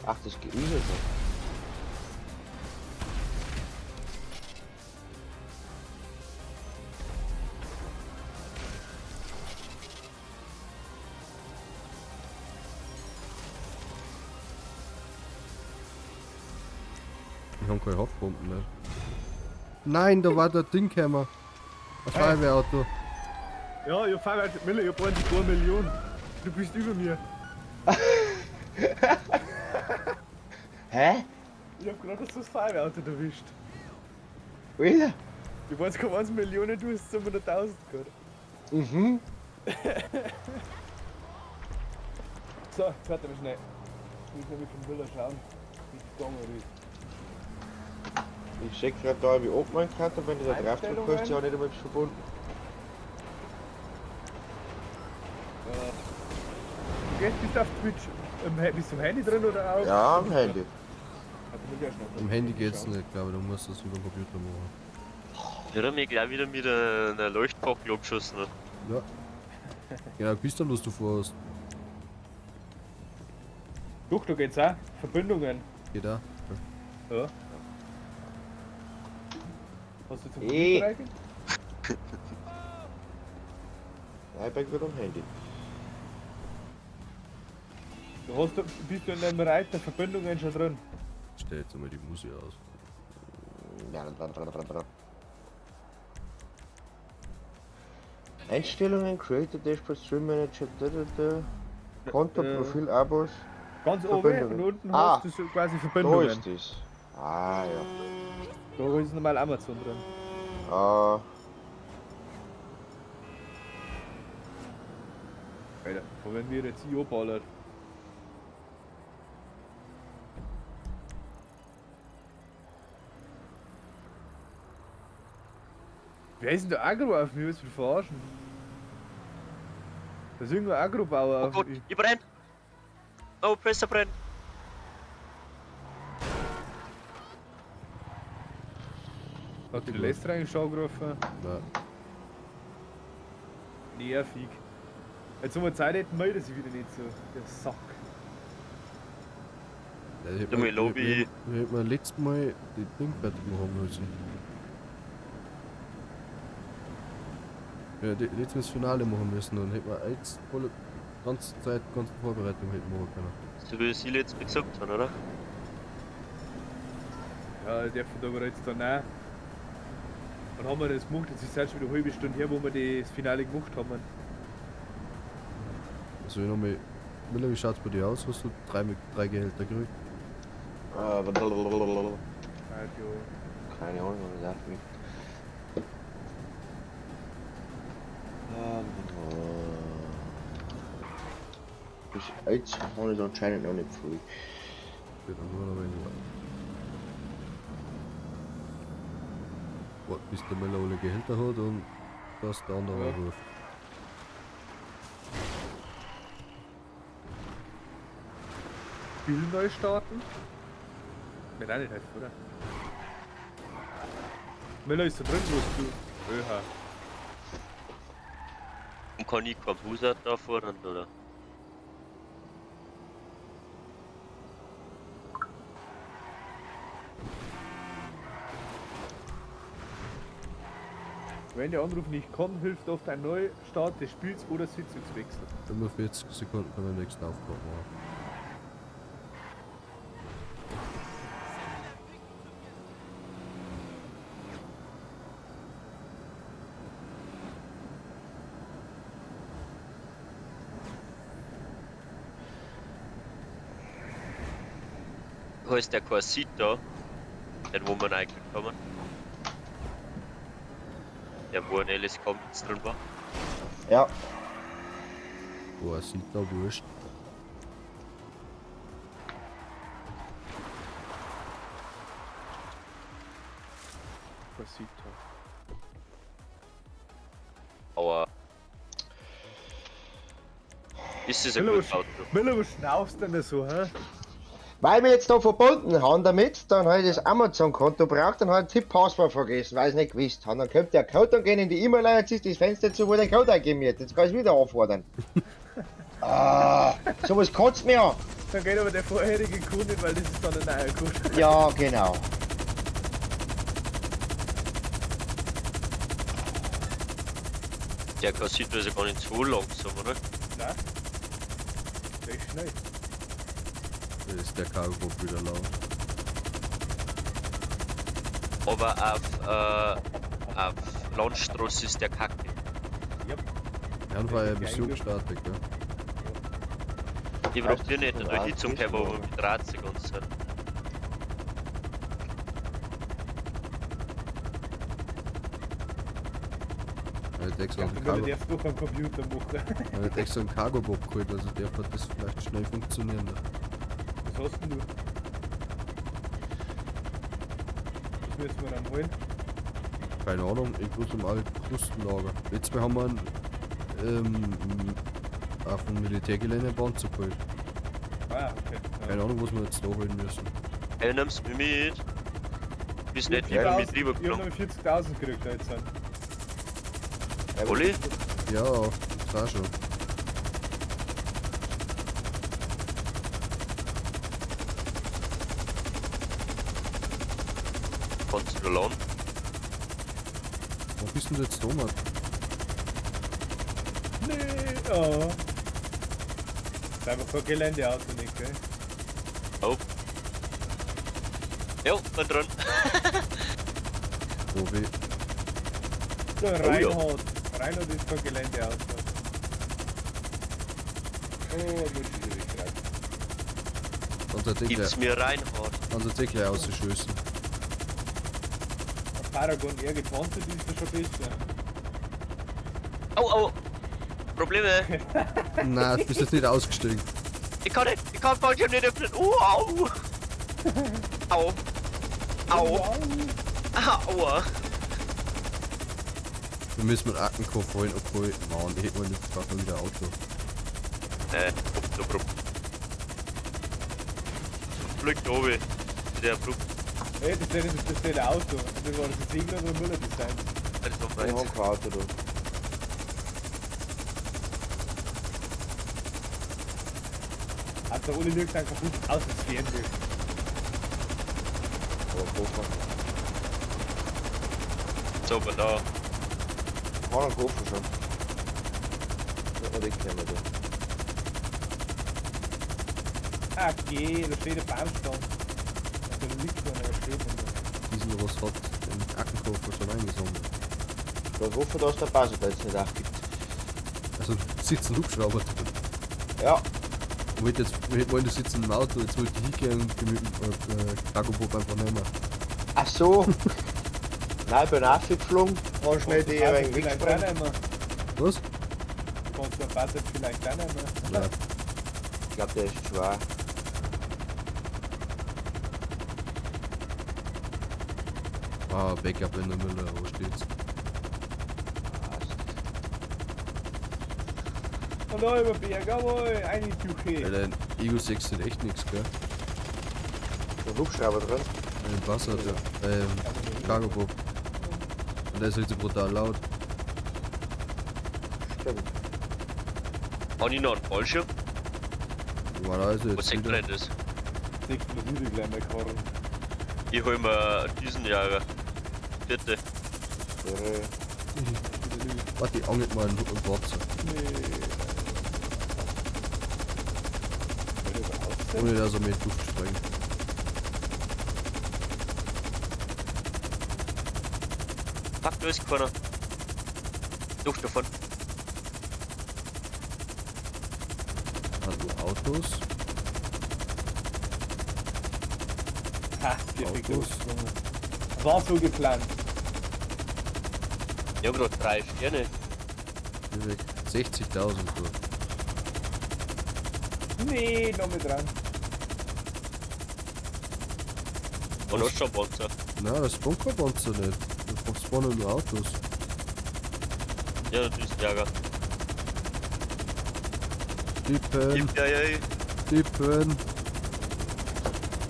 Ach, das geht ja schon. Wir haben keine Haftbomben mehr. Nein, da war der Ding gekommen. Ein Feuerwehrauto. Ja, ich hab Feuerwehr, Miller, ich hab 1,2 Millionen. Du bist über mir. Hä? Ich hab gerade so das Feuerwehrauto erwischt. Alter. Ich 1,1 Millionen, du hast 700.000 gerade. Mhm. So, jetzt warte mal schnell. Ich muss nämlich vom Müller schauen, wie es gegangen ist. Ich sehe gerade da, wie oben man kann, und wenn ich da drauf drücke, ist ja auch nicht einmal verbunden. Du gehst, bist auf Twitch. Bist du am Handy drin oder auf? Ja, am Handy. Am Handy geht's nicht, glaube ich, du musst das über den Computer machen. Wird er mich gleich wieder mit einer Leuchtfackel abgeschossen. Ja. Genau, bist dann, was du vorhast. Doch, da geht's auch. Verbindungen. Geht auch. Ja. Hast du zum Eh. Computer reingehen? Nein, ich bin gerade am Handy. Du hast, bist du in dem Reiter Verbindungen schon drin. Stell jetzt einmal die Musik aus. Einstellungen, Creator Dashboard, Stream Manager, da, da, da. Konto, Profil, Abos. Ganz oben und unten Ah. hast du so quasi Da Verbindungen. ist das. Ah, ja. Da ist normal Amazon drin. Ah, Alter, von wenn wir jetzt IO ballert. Wer ist denn der Agro auf mich? Willst du mich verarschen? Da ist irgendein Agrobauer Oh auf Gott, mich. ich brenn! Oh, Presser brennt! Hat die Lester eigentlich schon angerufen? Nein. Nervig. Jetzt haben wir Zeit, hätten meldet sich wieder nicht so. Der Sack. Ja, ich hätte Du, mir, mein Lobby. ich hätte mir letztes Mal die Ding fertig machen müssen. Ja, die, letztes Mal das Finale machen müssen, dann hätten wir jetzt volle ganze Zeit, ganze Vorbereitung hätten machen können. So wie sie letztes Mal gesagt haben, oder? Ja, der von da aber jetzt dann auch. Wann haben wir das gemacht? Jetzt ist es schon wieder eine halbe Stunde her, wo wir das Finale gemacht haben. Also ich nochmal. Miller, wie schaut's bei dir aus? Hast du drei Gehälter gekriegt? ah, blablabla. Radio. Keine Ahnung, was das ist. Bis jetzt habe ich anscheinend noch nicht früh. Geht dann nur noch ein wenig warten. Warten, bis der Miller alle Gehälter hat und dass der andere Ja. anruft. Spiel neu starten? Mir auch nicht helfen, oder? Miller ist da drin, wo du. Öha. Und kann ich kein Bussard da fahren, oder? Wenn der Anruf nicht kommt, hilft oft ein Neustart des Spiels oder Sitzungswechsel. 45 Sekunden können wir den nächsten Aufbau machen. Heißt der kein Seat da? Den wo wir reingekriegt haben. Der wo ein LS Commons drin war. Ja, Boah, sieht da wurscht. Was sieht da? Aber. Ist es ein Miller, gutes was, Auto? Miller, was schnaufst du denn da so, hä? Weil wir jetzt noch verbunden haben damit, dann habe ich das Amazon-Konto braucht, dann habe ich Tipp-Passwort vergessen, weil ich es nicht gewusst habe. Dann kommt der Code und geht in die E-Mail rein, jetzt ist das Fenster zu, wo der Code eingeben wird. Jetzt kann ich es wieder anfordern. Ah, sowas kotzt mir an. Dann geht aber der vorherige Code nicht, weil das ist dann ein neuer Code. Ja, genau. Der Casito ist ja gar nicht so langsam, oder? Nein. Der ist schnell. Da ist der Cargo wieder laut. Aber auf Landstraße ist der Kacke. Yep. Ja, war ja Der ist Mission gestartet, gell? Ich Weißt probier du, nicht von da A hinzukommen, bis aber mit Rad die ganze Zeit. Er hat extra Ja, einen du Cargo, darfst doch am Computer machen. er hat extra einen Cargo Bob geholt, also der wird das vielleicht schnell funktionieren. Was hast denn du? Was müssen wir dann holen? Keine Ahnung, ich bloß im alten Krustenlager. Letztes Mal haben wir einen, auf dem Militärgelände einen Panzer geholt. Ah, okay. Ja. Keine Ahnung, was wir jetzt da holen müssen. Ey, nimmst mich mit. Bist nicht Ich hab mit Ich hab rübergeflogen. noch 40.000 gekriegt da jetzt. Olli? Ja, das auch schon. Kannst du da landen? Wo bist denn du jetzt da, Mann? Nee, oh. Ist einfach kein Geländeauto nicht, gell? Oh. Jo, bin drin. Wo weh? Der Oh ja. Reinhard. Reinhard ist kein Geländeauto. Oh, gut, ich gerade. Dann Gib's mir Reinhard. Dann hat er gleich ausgeschmissen. Ein Paragon R gepanzert ist ja schon besser. Au, au! Probleme! Nein, du bist jetzt nicht ausgestiegen. Ich kann nicht, ich kann Fallschirm nicht öffnen. Oh, au! Au! Au! Aua! Wir müssen einen Aktenkoffer holen, obwohl. Mann, ich hätte mal nicht gerade mal wieder Auto. Hopp, hopp. Fliegt oben. Der Flug. Ey, das ist das ein Auto. Das war das Segler oder Müller Design. Das ist Ich meins. hab kein Auto da. Hat der Uli liegt dann kaputt aus dem Fernlicht. Aber Koffer. So, aber da. Ich hab einen Koffer schon. Wird man wegnehmen da. Ah, geh, da steht ein Baumstamm. Also, da liegt einer, aber steht nicht. Diesen was hat den Aktenkoffer schon eingesammelt. Da hoffe, dass der Basis jetzt nicht aufgibt. Also sitzt ein Hubschrauber drin. Ja. Ich wollte jetzt, wir wollen sitzen im Auto, jetzt wollte ich hingehen und mit dem Cargo-Bob einfach nehmen. Ach so. Nein, ich bin aufgeflogen. War schnell die Kannst ein du wenig vielleicht auch weggesprengt. nehmen? Was? Kannst du den Bassett vielleicht auch nehmen? Nein. Ich glaube, der ist schwer. Ah, Backup in der Müller, wo steht's? Passt. Und da über Berg, jawohl, eine Tuche. Alter, ein Ego 6 sind echt nix, gell? Der Hubschrauber drin. Im Wasser, ja. Cargo Bob. Und der ist halt so brutal laut. Stimmt. Habe ich noch einen Fallschirm? Normalerweise Was jetzt wieder. denn das? Sechs plus wieder gleich mal Karren. Ich hol mir diesen Jahre. Vierte. Ja. Warte, ich angelt mal einen Panzer. Nee. Ohne dass er mir in die Luft sprengt. Fuck, da ist keiner. Doch davon. Hat nur Autos. Ha, perfekt. Autos. War so geplant. Ich hab grad 3 Sterne. Perfekt. 60.000, du. Nee, noch mit dran. Und hast schon Panzer. Nein, das spawnt kein Panzer nicht. Da spawnen nur Autos. Ja, das ist Jäger. Tippen, Gib ja, ja, tippen.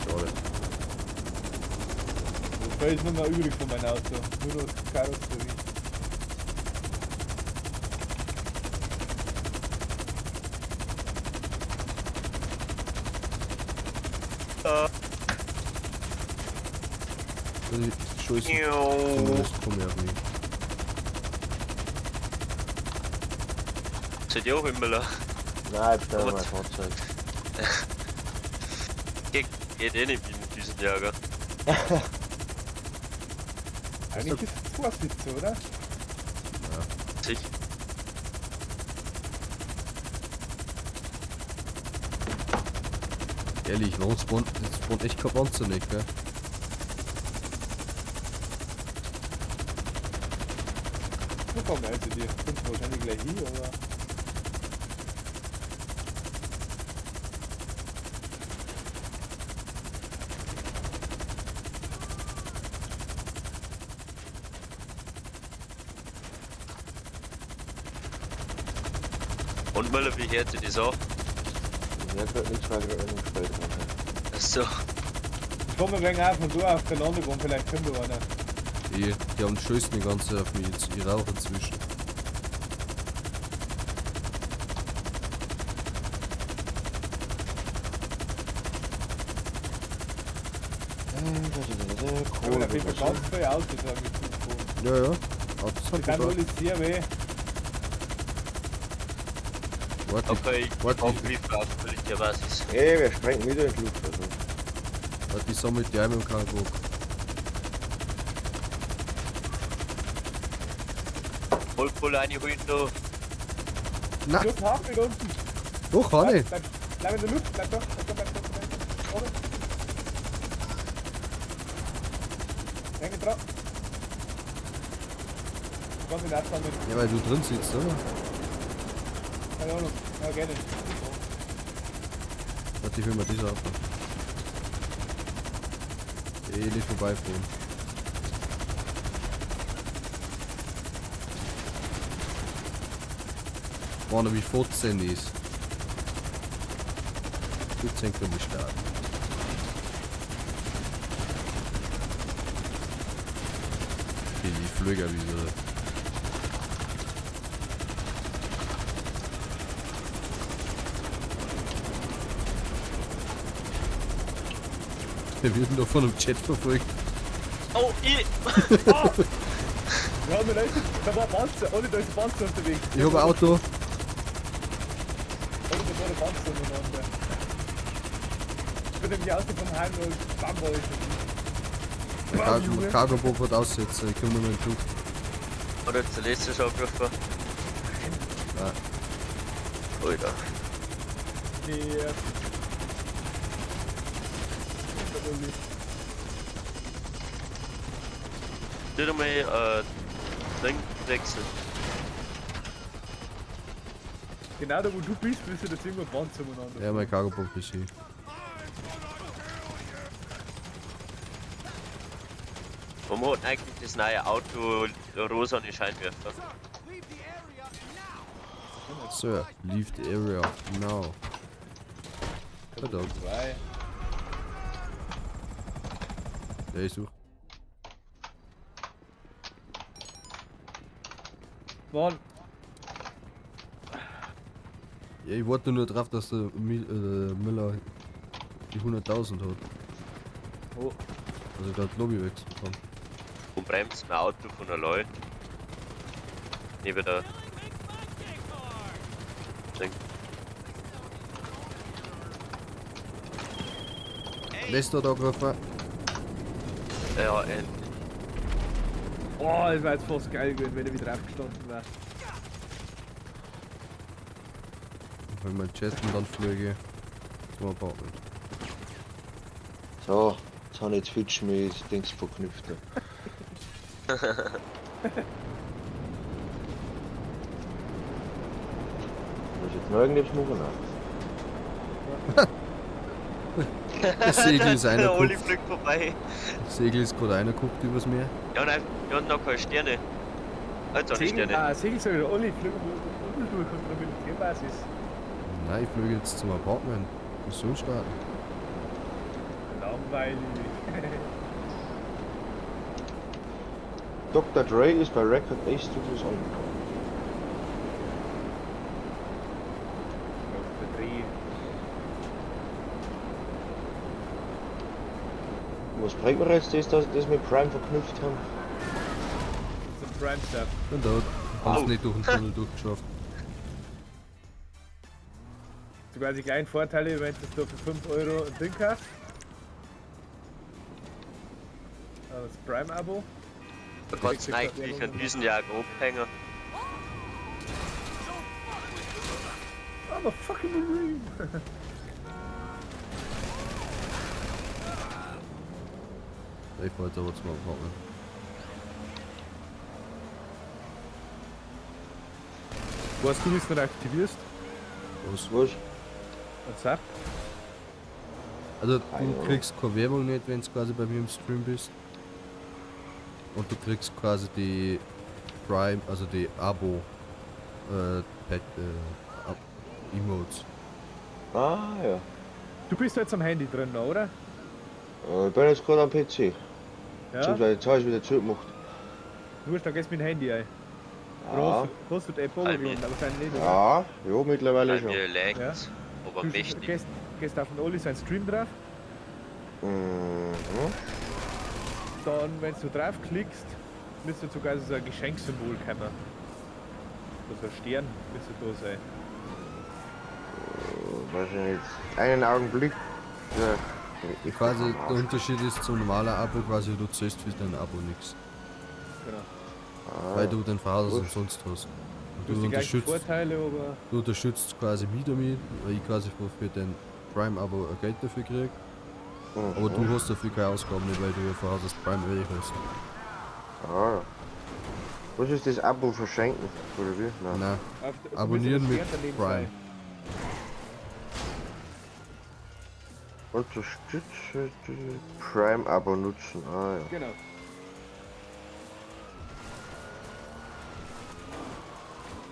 Schade. Da ist nur mehr übrig von meinem Auto. Nur noch Karosserie. Also, Scheiße. Zumindest komme ich auf mich. Seid ihr auch immer da? Nein, ich bestelle Aber mein Fahrzeug. Geht eh nicht mit dem Düsenjäger. Eigentlich ist es zwei Sitze, oder? Sicher. Ehrlich, warum spawnt, das spawnt echt kein Panzer nicht, gell? Wo kommen wir also die? Kommt wahrscheinlich gleich hin, aber. Und Müller, wie hört sich das an? Ich merke grad nichts, weil ich gerade im Spiel dran bin. Achso. Ich komme ein wenig auch von da auf der Landebahn, vielleicht kommt da einer. Die haben schießen die ganze Zeit auf mich jetzt. Ich rauche inzwischen. Cool, auf jeden Fall ganz viele Autos haben mit zugefahren. Ja, ja. Autos Die haben sind alle sehr weh. Warte, Okay, warte, Angriff auf Militärbasis. Ey, wer sprengt wieder in die Luft? Also. warte, ich sammle die einmal im Krankenwagen. Voll reinholen da. Nein, Du hast nicht unten. doch, kann ich. Bleib in der Luft, bleib da, bleib da, bleib da, bleib da. Oder? Häng dran. Du kannst ihn auch sammeln. Ja, weil du drin sitzt, oder? Keine Ahnung. Ja, geht nicht. Warte, ich will mal das Auto. Eh, nicht vorbeifahren. War nämlich 14 ist. 14 können wir starten. Okay, die Flüger wie so. Wir werden doch von einem Chat verfolgt. Oh, ich! Ja, aber Leute, da war ein Panzer. Olli, da ist ein Panzer unterwegs. Ich hab ein Auto. Olli, da war ein Panzer umeinander. Ich bin nämlich außer vom Heim und bam, war ich schon. Der Cargo Bob hat Aussetzer, ich komme nur mehr in die Luft. Hat jetzt der letzte schon angerufen? Nein. Alter. Nee. Tu doch mal, Ding wechseln. Genau da, wo du bist, bist du jetzt irgendwo Panzer umeinander. Ja, mein Cargo Bob ist hier. Warum hat eigentlich das neue Auto rosane Scheinwerfer? Sir, leave the area now. Verdammt. Ja, ich such. Mann, Ja, ich warte nur drauf, dass der Müller die 100.000 hat. Oh. Also da Lobby wechseln kann. Und bremst mein Auto von allein. Neben der. Ding. Lester hat angerufen. Ja, endlich. Oh, das war jetzt fast geil gewesen, wenn er wieder aufgestanden wäre. Wenn wir Chat und dann fliege zum Apartment. So, jetzt habe ich Twitch mit Dings verknüpft. Muss ich jetzt noch irgendetwas machen? Nein. Der Segel ist Der Oli einer fliegt vorbei. Segel ist gerade einer guckt übers Meer. Ja, nein, wir haben noch keine Sterne. Jetzt auch nicht Segel, Sterne. ah, Segel soll der Olli fliegen unten durch unter der Militärbasis. Nein, ich fliege jetzt zum Apartment. Mission starten. Langweilig. Dr. Dre ist bei Record A Studios angekommen. Dr. Dre. Was bringt mir jetzt das, dass das mit Prime verknüpft haben? Zum Prime Stuff. Bin tot. Hast Au. nicht durch den Tunnel durchgeschafft. So quasi kleinen Vorteile, wenn du das da für 5 Euro ein Ding kaufst. Das Prime-Abo. Da kannst du eigentlich an diesem Jahr abhängen. I'm a fucking Marine! Ich fahr jetzt aber zum Apartment. Weißt du, wie es noch aktivierst? Was? Was? WhatsApp? Also du kriegst keine Werbung nicht, wenn du quasi bei mir im Stream bist. Und du kriegst quasi die Prime, also die Abo Pad, Emotes. Ah ja. Du bist jetzt am Handy drin, noch, oder? Ich bin jetzt gerade am PC. Ja. Beziehungsweise jetzt habe ich wieder zugemacht. Du hast, dann gehst mit dem Handy ein. Oder Ja. hast du die App runtergeladen? Aber wahrscheinlich nicht, oder? Ja, ja, mittlerweile Bei schon. mir laggt, aber Du mächtig. gehst auf den Olli seinen Stream drauf. Mhm. Dann, wenn du draufklickst, müsste sogar so ein Geschenksymbol kommen. So ein Stern müsste da sein. Weiß ich nicht. Einen Augenblick. Ja. Ich Quasi der Unterschied ist zum normalen Abo, quasi du zahlst für dein Abo nichts. Genau. Weil du den Fahrrad Wurscht. umsonst hast. Und Du hast du die gleichen unterstützt, Vorteile, aber du unterstützt quasi mich damit, weil ich quasi für dein Prime-Abo ein Geld dafür krieg. Aber du hast dafür keine Ausgaben nicht, weil du ja vorher das Prime eh hast. Ah. Was ist das Abo verschenken? Oder wie? Nein. Nein, auf, da abonnieren müsste mit ein Stern daneben Prime. sein. Unterstütze die Prime-Abo nutzen. Ah ja. Genau.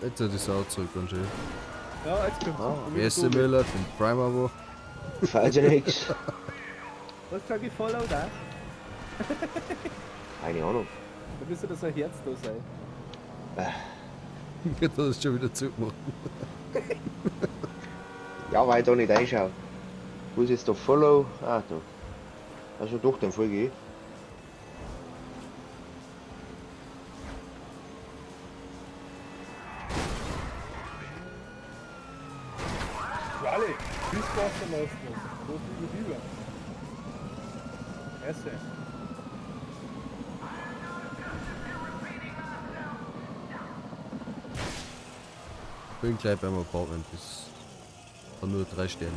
Jetzt hat das auch zurück ganz schön. Ja, jetzt kommt's. Ah. Und Wer ist wieder der Müller für den Prime-Abo? Falls ja nix. da. Was sag ich Follow da? Keine Ahnung. Da müsste das ein Herz da sein. Jetzt hat es schon wieder zugemacht. Ja, weil ich da nicht einschaue. Wo ist jetzt der Follow? Ah, da. Also doch, den folge ich. Quali, Süßwasser läuft noch. Wo ist denn über? Esse. Bin gleich beim Apartment, das hat nur 3 Sterne.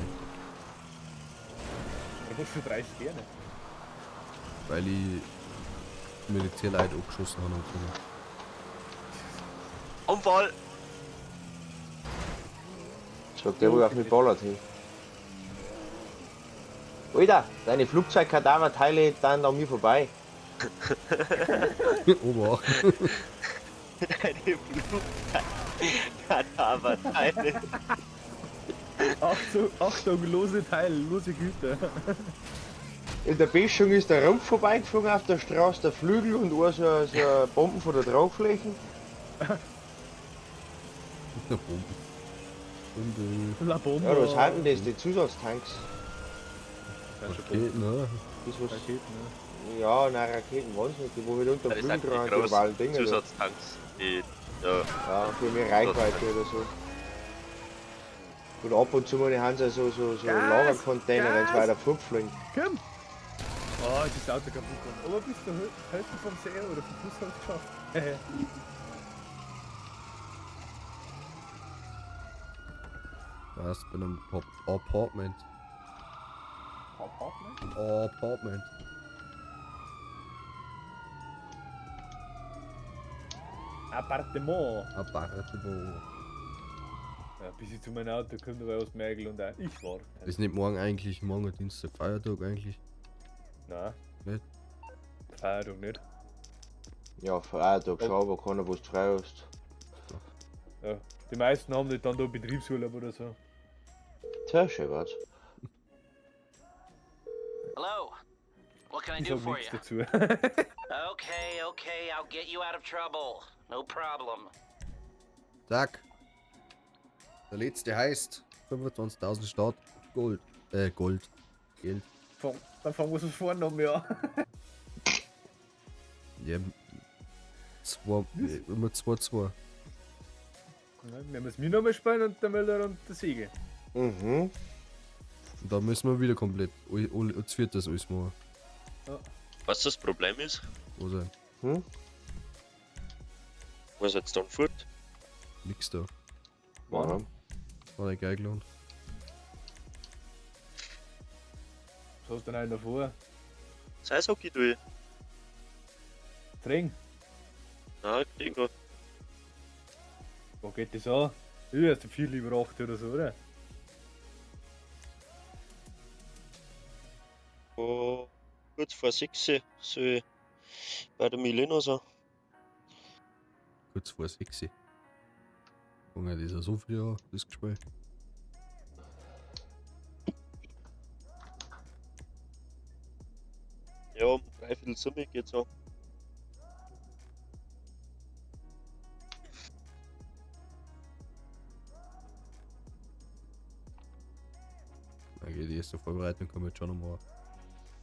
Da hast du 3 Sterne. Weil ich Militärleute angeschossen habe. Und so. Unfall! Sagt der, wo auf mich ballert. Hey. Alter, deine Flugzeugkadaverteile dann an mir vorbei. Ober. Deine Flugkadaverteile. Achtung, Achtung, lose Teile, lose Güter. In der Böschung ist der Rumpf vorbeigeflogen auf der Straße, der Flügel und auch so Bomben von der Tragfläche. Bomben. Bombe. La Bombe. Ja, was halten das, die Zusatztanks? Raketen, ne? Das was, Raketen, ne? ja, nein, Raketen waren es nicht, die wo wir unter Das dem sind Flügel die dran, die großen ovalen Dinger. da. Zusatztanks. Die, ja, Ja, für mehr Reichweite oder so. Und ab und zu mal haben sie so Gas, Lagercontainer, wenn sie Gas. weiter fortfliegen. Komm! Oh, jetzt ist das Auto kaputt gegangen. Aber bis zur Hälfte vom See oder vom Fluss habe ich geschafft. Was? Bei einem Apartment. Apartment? Apartment. Appartement. Appartement. Ja, bis ich zu meinem Auto komme, da war aus Mergel und auch ich warte. Ist nicht morgen eigentlich, morgen Dienstag, Feiertag eigentlich? Nein. Nicht? Feiertag nicht. Ja, Feiertag schon, aber keiner, wo du frei hast. Ja, die meisten haben nicht dann da Betriebsurlaub oder so. Tja, schön war's. Hello. What can I Ich do sag for nichts you? dazu. Okay, okay, I'll get you out of trouble. No problem. Zack. Der letzte heißt 25.000 Start Gold. Gold. Geld. Dann fangen wir so vorne an, ja. Ja. Zwei, immer 2-2. Ja, wir müssen mir nochmal spielen und der Müller und der Siegel. Mhm. Und da müssen wir wieder komplett als viertes alles machen. Ja. Was das Problem ist? Was denn? Hm? Was jetzt dann fort? Nix da. Warum? War der geil gelohnt. Was hast du denn eigentlich davor? Das Eishockey tue ich. Trink. Nein, krieg ich. Wo geht das an? Ich erst viel lieber 8 oder so, oder? Oh, kurz vor 6 soll ich bei der Milena sein. Kurz vor 6. Junge, das ist ja so früh an, das Gespräch. Ja, um 6:45 geht's so. Okay, die erste Vorbereitung kann man jetzt schon noch machen.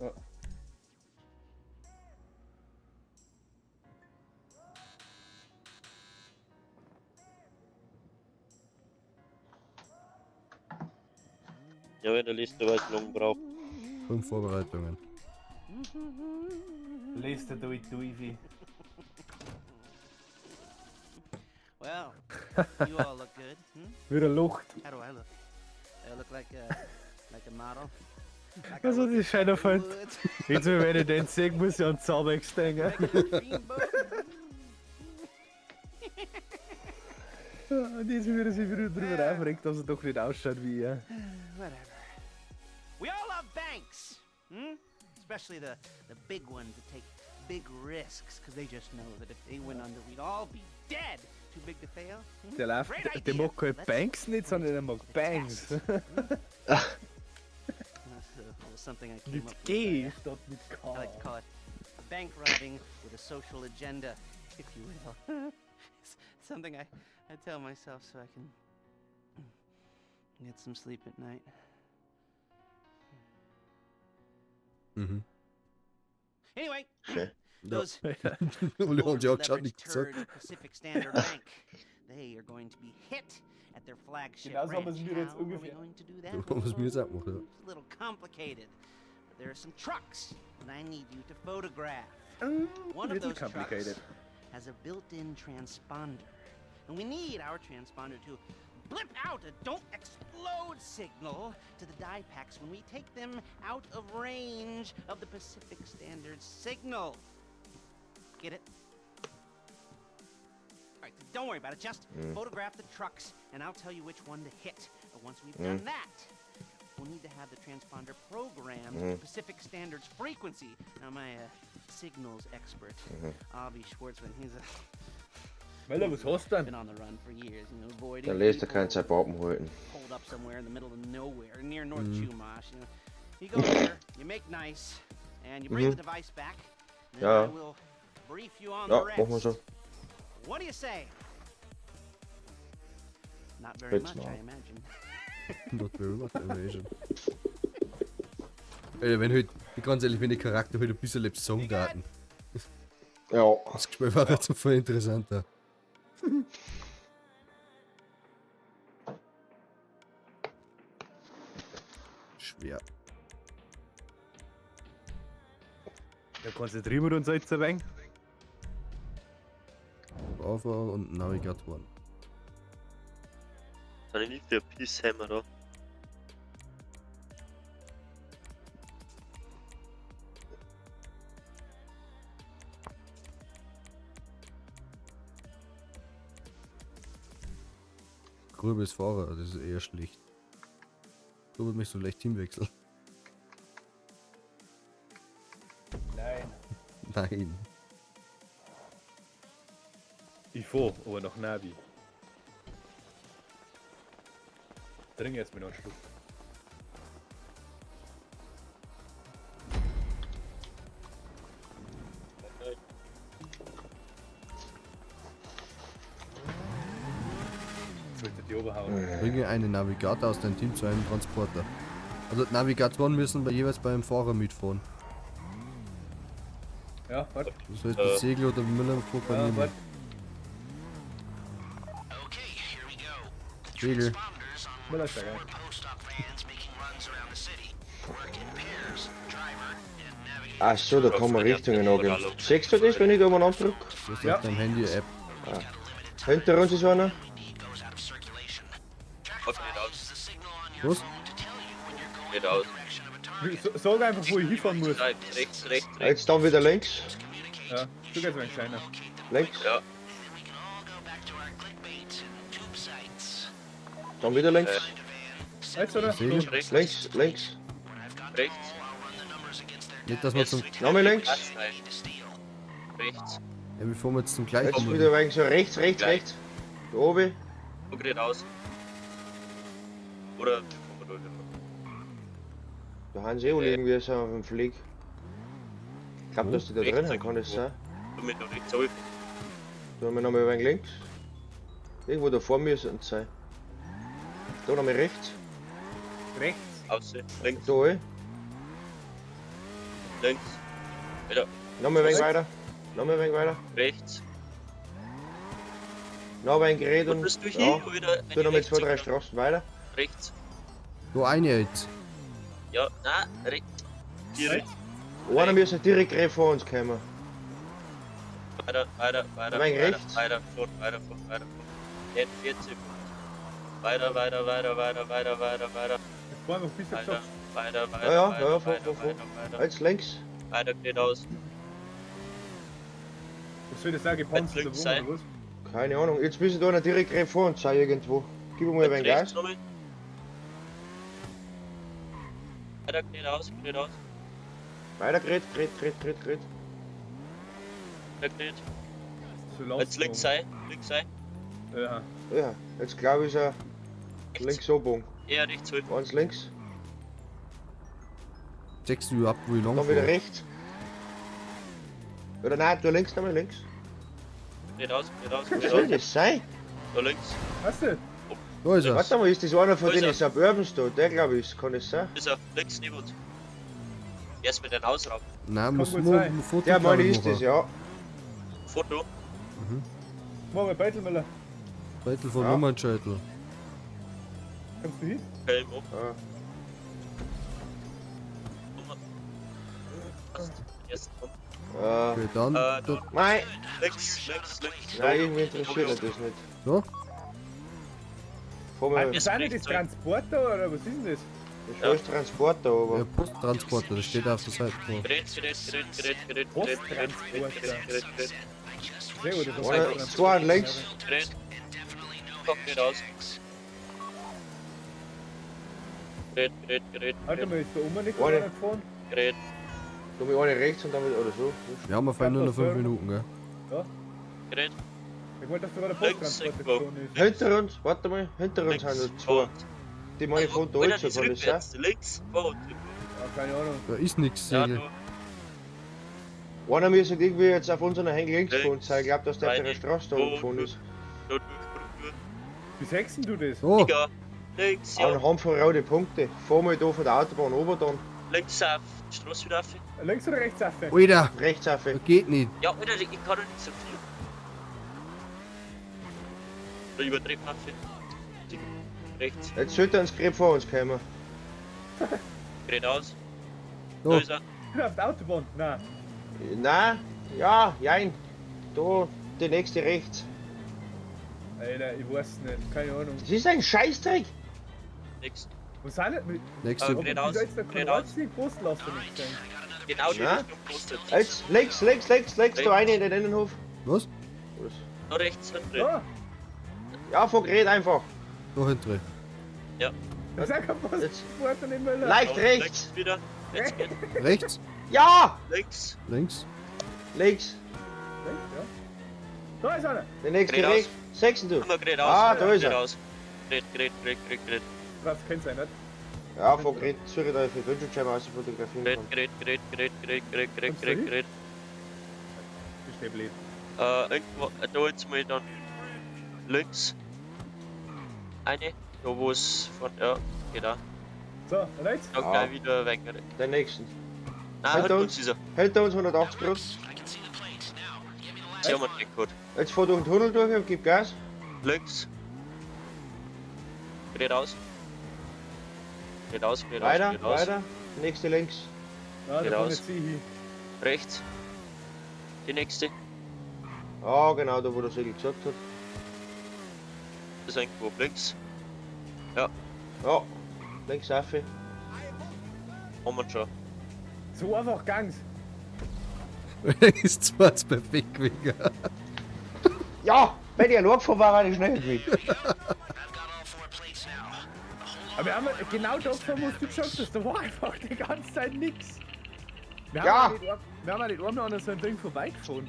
Ja. Ja, wenn der Liste weiß, wie lange braucht. 5 Vorbereitungen. Lest der Duivi. Well, you all look good. Hmm? Wieder Lucht. How do I look? I look like a model. Like I Also, work das ist schöner in the Freund. woods. Jetzt, wenn ich den sehe, muss ich an den Zahnweg denken. Like a dreamboat. Und jetzt wieder sich wieder drüber aufregt, dass er doch nicht ausschaut wie er. Whatever. We all love banks, hmm? Especially the big ones that take big risks, because they just know that if they went under, we'd all be dead. Too big to fail? Hmm? Der läuft, Great der idea. mag keine Let's Banks nicht, sondern der mag Bangs. That's a little something I came Mit up with. G statt mit K. I like to call it bank robbing with a social agenda, if you will. It's something I tell myself so I can get some sleep at night. Mhm. Anyway, Okay. Ja. those Alle haben sich angeschaut, overleveraged nicht gesagt. turd Pacific Standard Bank, they are going to be hit at their flagship Genauso haben branch. wir's mir jetzt How are we ungefähr. going to do that? So haben wir's mir jetzt auch gemacht, ja. It's a little complicated, but there are some trucks that I need you to photograph. One of Little those complicated. trucks has a built-in transponder, and we need our transponder to blip out a don't explode signal to the dye packs when we take them out of range of the Pacific Standard signal. Get it? All right, don't worry about it. Just photograph the trucks, and I'll tell you which one to hit. But once we've done that, we'll need to have the transponder programmed to Pacific Standard's frequency. Now, my signals expert, Avi Schwartzman, he's Möller, was hast du denn? been on the run for years, you know, avoiding Der Lester people, kann sein Pappen halten. holed up somewhere in the middle of nowhere near North Chumash. You know, you go there, you make nice, and you bring the device back. And then Ja. I will brief you on Ja, the machen wir rest. so. What do you say? Not very Jetzt much, mal. I imagine. Not very much, aber eh schon. Alter, wenn halt, ganz ehrlich, wenn die Charakter halt ein bisschen Songdaten. Ja. Das Gespräch war jetzt voll interessanter. Schwer. Da konzentrieren wir uns jetzt ein wenig. Bravo und Navigatoren. Das ich nicht für Pisshammer da. Grübes Fahrer, das ist eher schlecht. Grübel mich so leicht Teamwechsel. Nein. Nein. Ich fahr, aber nach Navi. Trink jetzt mal noch einen Schluck. Sollte die oberhauen. Bringe einen Navigator aus deinem Team zu einem Transporter. Also Navigatoren müssen bei jeweils beim Fahrer mitfahren. Ja, warte. Das heißt, der Segler oder Müller fährt bei Ja, mir. warte. Segel. Müller ist ja geil. Ach so, da kann man Richtungen angeben. Siehst du das, wenn ich da mal andrück? Das ist Ja. auf deinem Handy-App. Hinter uns ist einer. Mach nicht aus. Was? Nicht aus. Sag einfach, wo ich hinfahren muss. Nein, rechts, rechts, rechts. Jetzt dann wieder links. Ja, du gehst ein kleiner. Links. Ja. Dann wieder links. Jetzt, oder? Segel? Rechts, Links, links. rechts. Nicht, dass wir zum. Nochmal links. Nein. Rechts. Ja, wir fahren jetzt zum gleichen. Jetzt wieder wegen so rechts, rechts, Gleich. rechts. Da oben. Und geradeaus. Oder. Da haben sie eh alle irgendwie so auf dem Flieg. Ich glaube, dass die da drin sind, kann das sein? Damit noch rechts runter. Da haben wir nochmal ein wenig links. Irgendwo da vor mir sind sie. Da nochmal rechts. Rechts. Außen. Links. Da, eh. Links. Wieder. Nochmal ein wenig weiter. Nochmal ein wenig weiter. Rechts. Noch ein Gerät Und und. bist du ja. hier wieder? Da nochmal zwei, drei Straßen weiter. Rechts. Da eine jetzt. Ja, nein, rechts. Direkt. Einer müsste direkt gerade vor uns kommen. Weiter, weiter, weiter, Ein wenig weiter, rechts. weiter, fort, weiter, fort, weiter, fort. Jetzt 40. Weiter, weiter, weiter, weiter, weiter, weiter, weiter. Jetzt fahren wir bis Weiter, gesagt. weiter, weiter, Ja, ja, weiter, ja, vor, weiter, vor, vor. weiter, weiter. Jetzt links. Weiter geradeaus. Was soll das sagen? Gepanzerte links Wohnung sein. oder was? Keine Ahnung. Jetzt müssen da einer direkt gerade vor uns sein irgendwo. Gib mir mal ein Jetzt wenig rechts Gas. nochmal. Weiter geradeaus, geradeaus. Weiter gerät, gerät, gerät, gerät, gerät. Weiter gerät. So Jetzt links sein, links sein. Ja. Ja, jetzt glaube ich ist er Rechts. links oben. Eher rechts holen. Ganz links. Checkst du ab, wo ich lang Dann wieder fahre? rechts. Oder nein, du links, nochmal links. Geradeaus, geradeaus, Was soll geradeaus. das sein? Da links. Was denn? Da ist er. Warte mal, ist das einer von Wo ist den er? Suburbans da? Der glaube ich, kann das sein? Ist er. Links neben uns. Erst mit den Hausraub. Nein, muss gut nur sein. ein Foto Der meine glaub ich, ist das, machen. ja. Foto. Machen wir Beutelmüller. Beutel von Ja. Nummernscheitel. Kommst du hin? Helm um. Ja. Passt. Erst um. Okay, dann. Da, Nein, Links, links, links. nein, irgendwie interessiert mich das nicht. so. Vor mir Ist auch nicht das Transporter oder was ist denn das? ist alles Transporter, aber. Ja, Posttransporter, das steht auf der Seite. So. Gerät, Gerät, Gerät, Gerät, Gerät, Gerät, Gerät, Gerät, Gerät, Gerät, Sehr gut, das ist Einer, zwei links. Gerät. Komm, geht raus. Gerät, Gerät, Gerät, Alter, Gerät, mal, ist da oben nicht Ohne. einer gefahren? Gerät. Da mit einer rechts und dann mit, oder so. Wir haben auf einmal nur noch 5 Minuten, gell? Gerät. Ich wollte, dass da der Links, Posttransporter irgendwo. gefahren ist. Hinter uns, warte mal, hinter uns Links, sind noch vor zwei. uns. Die meine ich von da Alter, jetzt, das kann das sein? rückwärts. Links, vor uns. Ja, keine Ahnung. Da ist nix, Ja, Segel. du. Einer müsste irgendwie jetzt auf unseren Hängen links Links, von uns sein. Ich glaube, dass der auf der rein, Straße da wo, gefahren ist. Da durch, durch, Wie sagst denn du das? So, Digga. Links, ja. Einen Handvoll rote Punkte. Fahr mal da von der Autobahn runter dann. Links auf. Die Straße wieder auf. Links oder rechts auf? Alter, Rechts auf. das geht nicht. Ja, Alter, ich kann doch nicht so viel. Da übertrieben auf. Rechts, Jetzt sollte ein Skript vor uns kommen. geradeaus. So. Da ist er. Auf der Autobahn? Nein. Nein, ja, jein. Da, die nächste rechts. Alter, ich weiß nicht. Keine Ahnung. Das ist ein Scheißdreck. Nix. Was sind denn? Nächste. Geradeaus, Wieso jetzt da kein geradeaus. Kreuz Postlaster nicht sein? Genau die Na? Richtung postet. Jetzt links, links, links, links, da rein in den Innenhof. Was? Was? Da rechts hinten. Da! Ja, fahr gerät einfach. Da hinten. Ja. Das ist auch kein Posttransporter nicht mehr. Leicht Da rechts. Links wieder. Jetzt geht Rechts, Ja! links. links. Links. Links, ja. Da ist einer! Der nächste Geradeaus. rechts. Sechsten du. Immer geradeaus. Ah, da ist er. Geradeaus. Gerät, Gerät, Gerät, Gerät, Gerät. Das kennt sein, nicht? Ja, fahr gerät. Sorry, da ich für Bildschirm aus fotografieren Gerät, kann. Gerät, Gerät, Gerät, Gerät, Gerät, Gerät, Kommst du Gerät, hin? Gerät. Das ist der blöd. Irgendwo, da jetzt mal dann links. Eine, da wo es von, ja, genau. So, und jetzt? Da Ah. gleich wieder weg. Den nächsten. Nein, Hinter hinter uns. uns ist er. Hinter uns 180 Grad. Sie haben einen Rekord. Jetzt fahr durch den Tunnel durch und gib Gas. Links. Geradeaus. Geradeaus, geradeaus, Weiter, geradeaus. weiter. Nächste links. Ja, da Geradeaus. komm jetzt ich hin. Rechts. Die nächste. Ja, genau, da wo der Segel gesagt hat. Das ist irgendwo links. Ja, Ja, links auf. haben wir schon. So einfach gangs. Ist zwar jetzt perfekt gewesen. Ja, wenn ich allein gefahren war, war ich schnell gewesen. Aber wir haben genau da gefahren, wo du gesagt hast, da war einfach die ganze Zeit nix. Wir Ja. haben ja nicht, wir haben ja nicht einmal an so einem Ding vorbeigefahren.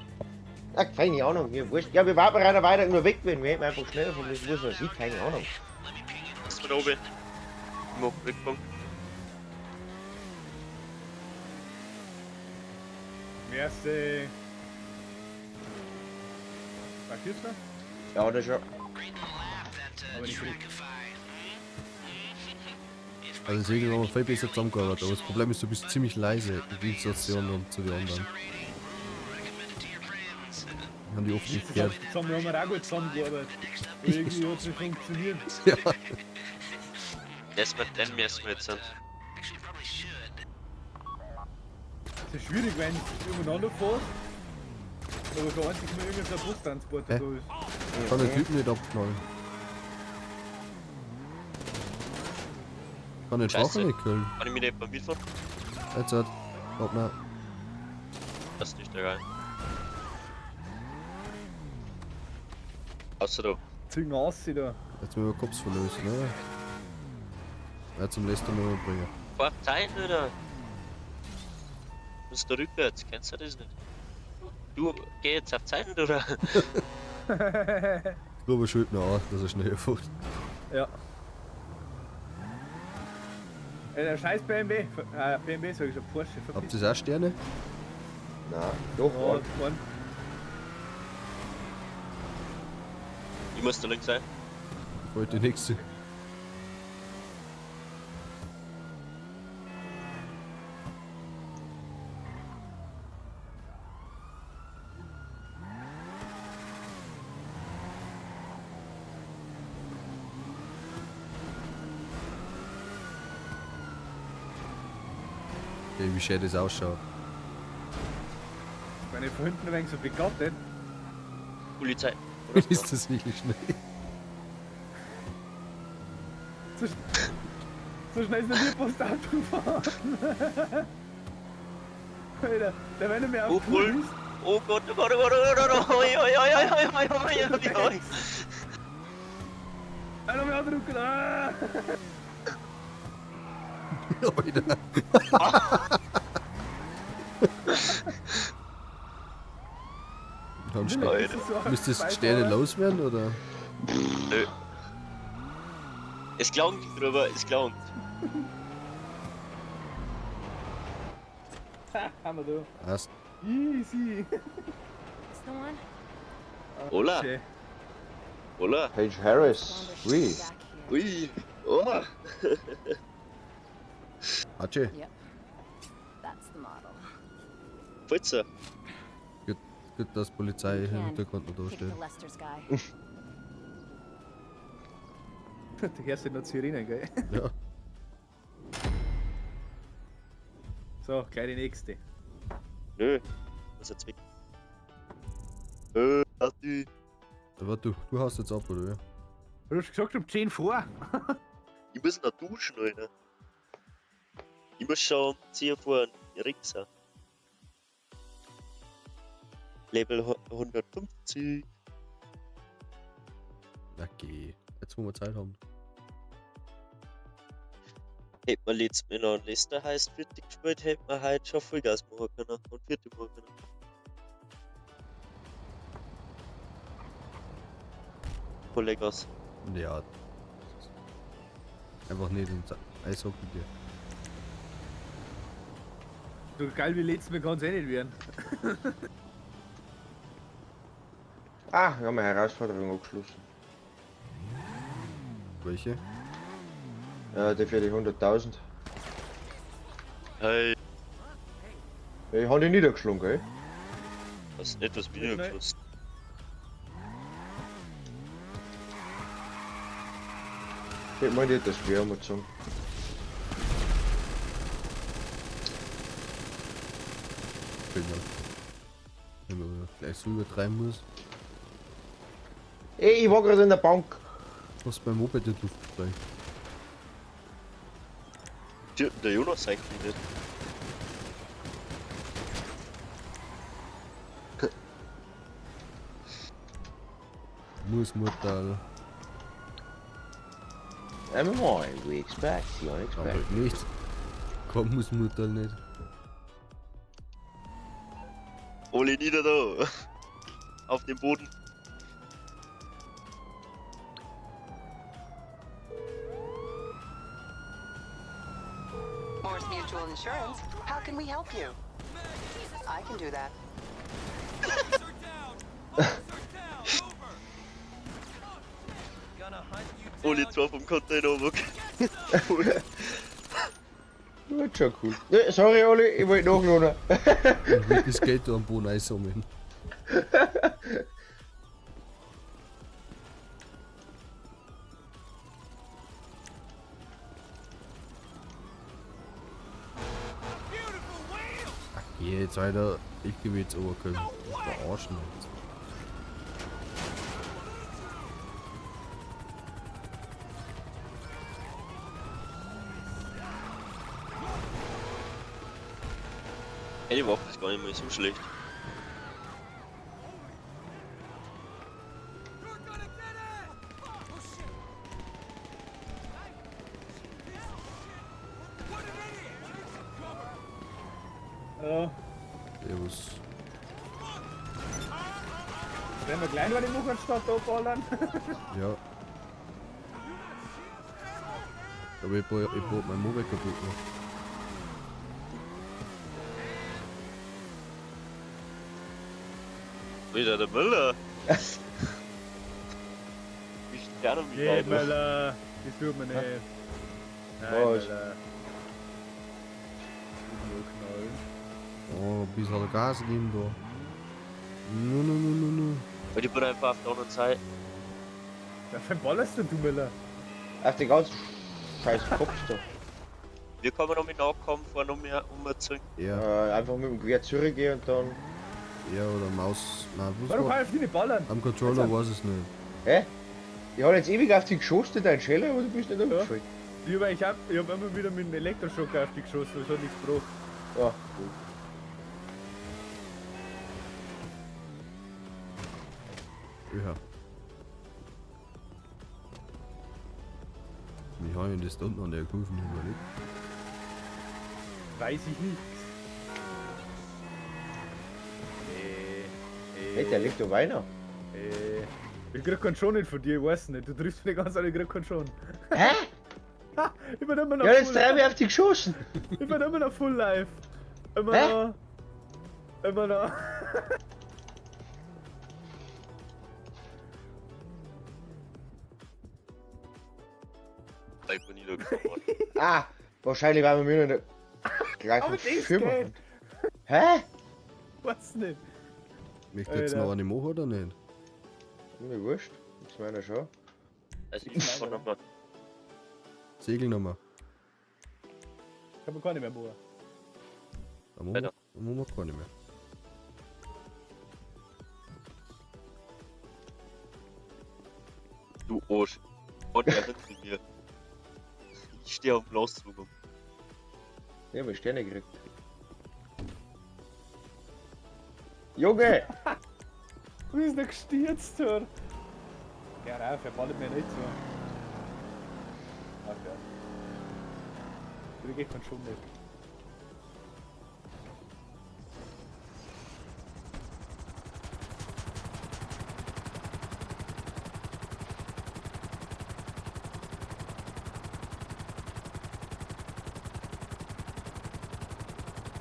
Ja, keine Ahnung, mir wurscht. Ja, wir waren weiter weiter nur weg gewesen. Wir hätten einfach schneller fahren müssen. Was weiß ich, keine Ahnung. Ist von oben. Ich mach Rückpunkt. Merci. Markierst du? Ja, das schon. Aber nicht richtig. Also deswegen haben wir viel besser zusammengearbeitet, aber das Problem ist, du bist ziemlich leise im Gegensatz zu anderen, zu den anderen. Haben die oft nicht gehört. Zusammen haben wir auch gut zusammengearbeitet. Aber irgendwie hat es nicht funktioniert. Ja. Das mit den müssen wir jetzt sind. Es ist schwierig, wenn du übereinander fährst. Aber kein einziges Mal irgendein Bustransporter Hä? da ist. Kann der Typ nicht abknallen. Kann den Scheiße. Schwachen nicht killen. Kann ich mich nicht beim mitfahren? Jetzt hat. Hopp, nein. Das ist nicht egal. Außer da. Zügen aus da. Jetzt müssen wir Cops verlösen, ne? Ja, zum letzten Mal bringen. Fahr Zeit, oder? Musst du rückwärts, kennst du das nicht? Du, geh jetzt auf Zeit, oder? Gruber schuld noch an, dass er schnell fährt. Ja. Ey, der scheiß BMW. BMW sag ich schon, Porsche. Habt ihr auch Sterne? Nein, doch, Oh, oh. Mann. Ich muss da links sein. Ich wollte die nächste. Ey, wie schön das ausschaut. Wenn ich von hinten ein wenig so begattet. Polizei. Ist das wirklich schnell? So schnell ist noch nie Postauto gefahren. Alter, der wenn er mir auf Oh, Tour cool. ist. Oh Gott, oh Gott, oh Gott, oh Gott, oh Gott, oi, oi, oi, oi, oi, oi, oi, oi. Alter, mir andrücken. Ah! Alter. Dann Ist das so ein Müsstest Sterne loswerden oder? Nö. Es klangt drüber, es klangt. Haben wir da. Passt. Easy. It's the one? Hola. Schön. Hola. Paige Harris. Ui. Ui. Oh. Hatsche. Yep. That's the model. Putzer. Gut, gut, dass Polizei im Can Hintergrund noch da kick steht. the Lester's guy. Du hörst ja noch Sirenen, gell? Ja. So, gleich die nächste. Nö. Was jetzt weg? Adi. Aber du haust jetzt ab, oder? Du hast gesagt, um 10 vor. Ich muss noch duschen, Alter. Ich muss schon um 10 fahren. Rixa. Level 150. Na geh. Jetzt wo wir Zeit haben. Hätte man letztes Mal noch einen Leicester heißt fertig gespielt, hätte man heute schon Vollgas machen können und fertig machen können. Kollegas. Ja. Einfach nicht ins Eishockey gehen. So geil wie letztes Mal kann es eh nicht werden. Ah, wir haben eine Herausforderung abgeschlossen. Welche? Ja, die für die 100.000. Hey. Ja, ich hab die niedergeschlagen, gell? Was nicht, was mir niedergeschossen. Ich meine nicht, das wäre Amazon. Genau. Wenn man gleich so übertreiben muss. Ey, ich war gerade in der Bank. Was beim Moped nicht Luft frei. Der Jonas eigentlich nicht. Muss Murtal. MMI, we expect the unexpected. Aber nicht. Komm, muss Murtal nicht. Ole nieder da. Auf dem Boden. Morse Mutual Insurance, how can we help you? I can do that. Alle zwei vom Container runter. Wird schon cool. Ja, sorry, Olli, ich wollte nachladen. Ich will das Geld da am Boden einsammeln. Ach, geh jetzt, Alter. Ich geh jetzt runterkommen. Verarschen jetzt. Ey, die Waffe ist gar nicht mal so schlecht. Ja. Servus. Wenn wir gleich noch die Muckerstadt da ballern. Ja. Aber ich brauch mein Mobile kaputt gemacht. Wieder der Müller. Ich sterne mich Nee, rein. Möller, das tut mir nicht. Nein, Was? Möller. Nur knallen. Oh, ein bisschen Gas geben da. No, no, no, no, no. Weil ich bin einfach auf der anderen Seite. Ja, wann ballerst denn du, Möller? Auf den ganzen scheiß Kopf da. Wir können noch mit nachkommen, vor noch mehr umziehen. Ja, Einfach mit dem Gewehr zurückgehen und dann. ja oder Maus. Nein, was Warum war? kann ich auf die nicht ballern? Am Controller weiß es nicht. Hä? Ich hab jetzt ewig auf dich geschossen, dein Scheller, aber du bist nicht umgefallen. Ich hab, ich hab, ich hab immer wieder mit dem Elektroschocker auf dich geschossen, das hat nichts gebracht. Ja, gut. Ja. Wie habe ich das da unten an der Kurve nicht überlegt? Weiß ich nicht. Nee. Nee. Hey, der liegt da weiter. Nee. Ich krieg keinen Schon nicht von dir, ich weiß nicht. Du triffst mich ganz, aber ich krieg keinen Schon. Hä? Ich bin immer noch Ja, jetzt full dreimal auf dich geschossen. Ich bin immer noch full life. Immer Hä? noch. Immer noch. Ich bin niedergekommen. Ah, wahrscheinlich waren wir mir noch in der gleichen Aber das Firma. geht. Hä? Weiß nicht. Möchte jetzt Alter. noch eine machen oder nicht? Mir wurscht. Jetzt meiner schon. Also ich bin nochmal. Segelnummer. Ich hab keine mehr machen. Da machen wir, da machen wir keine mehr. Du Arsch. Und er hinter mir. Ich stehe auf dem Lastwagen. Ich hab Sterne gekriegt. Junge! Du bist noch gestürzt, hör. Geh rauf, er ballert mir nicht so. Ach ja. Da geht kein Schon nicht.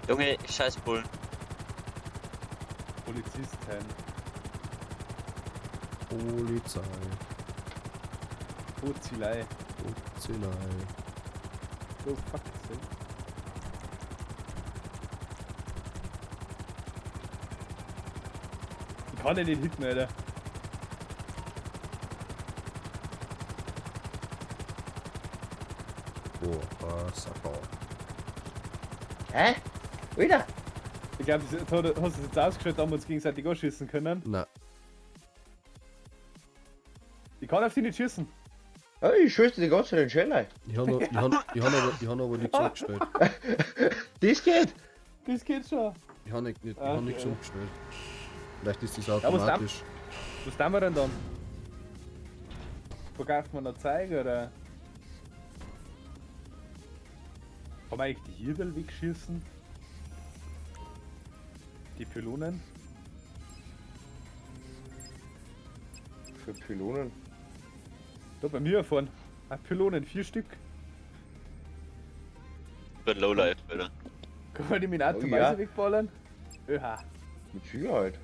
Junge, scheiß Bullen. Polizisten. Polizei. Polizei. Polizei. Go fuck yourself. Ich kann den nicht hitten, Alter. Boah, Sacker. Hä? Wieder? Ich glaube, das hast du das jetzt ausgestellt, da haben wir uns gegenseitig anschießen können. Nein. Ich kann auf die nicht schießen. Ja, ich schieße die ganze Zeit den Scheller. Ich habe ich hab, ich hab aber, ich hab aber nichts umgestellt. Das geht! Das geht schon. Ich habe nicht, ich hab nichts Okay. umgestellt. Vielleicht ist das Ja, was automatisch. Was tun wir denn dann? Verkauft man noch Zeug oder? Kann man eigentlich die Hirdel wegschießen? Die Pylonen? Für Pylonen. Da bei mir erfahren. Ah, Pylonen, 4 Stück. Ich bin Lowlife, Alter. Kann man die mit Oh Atomizer ja. wegballern? Öha. Mit Sicherheit.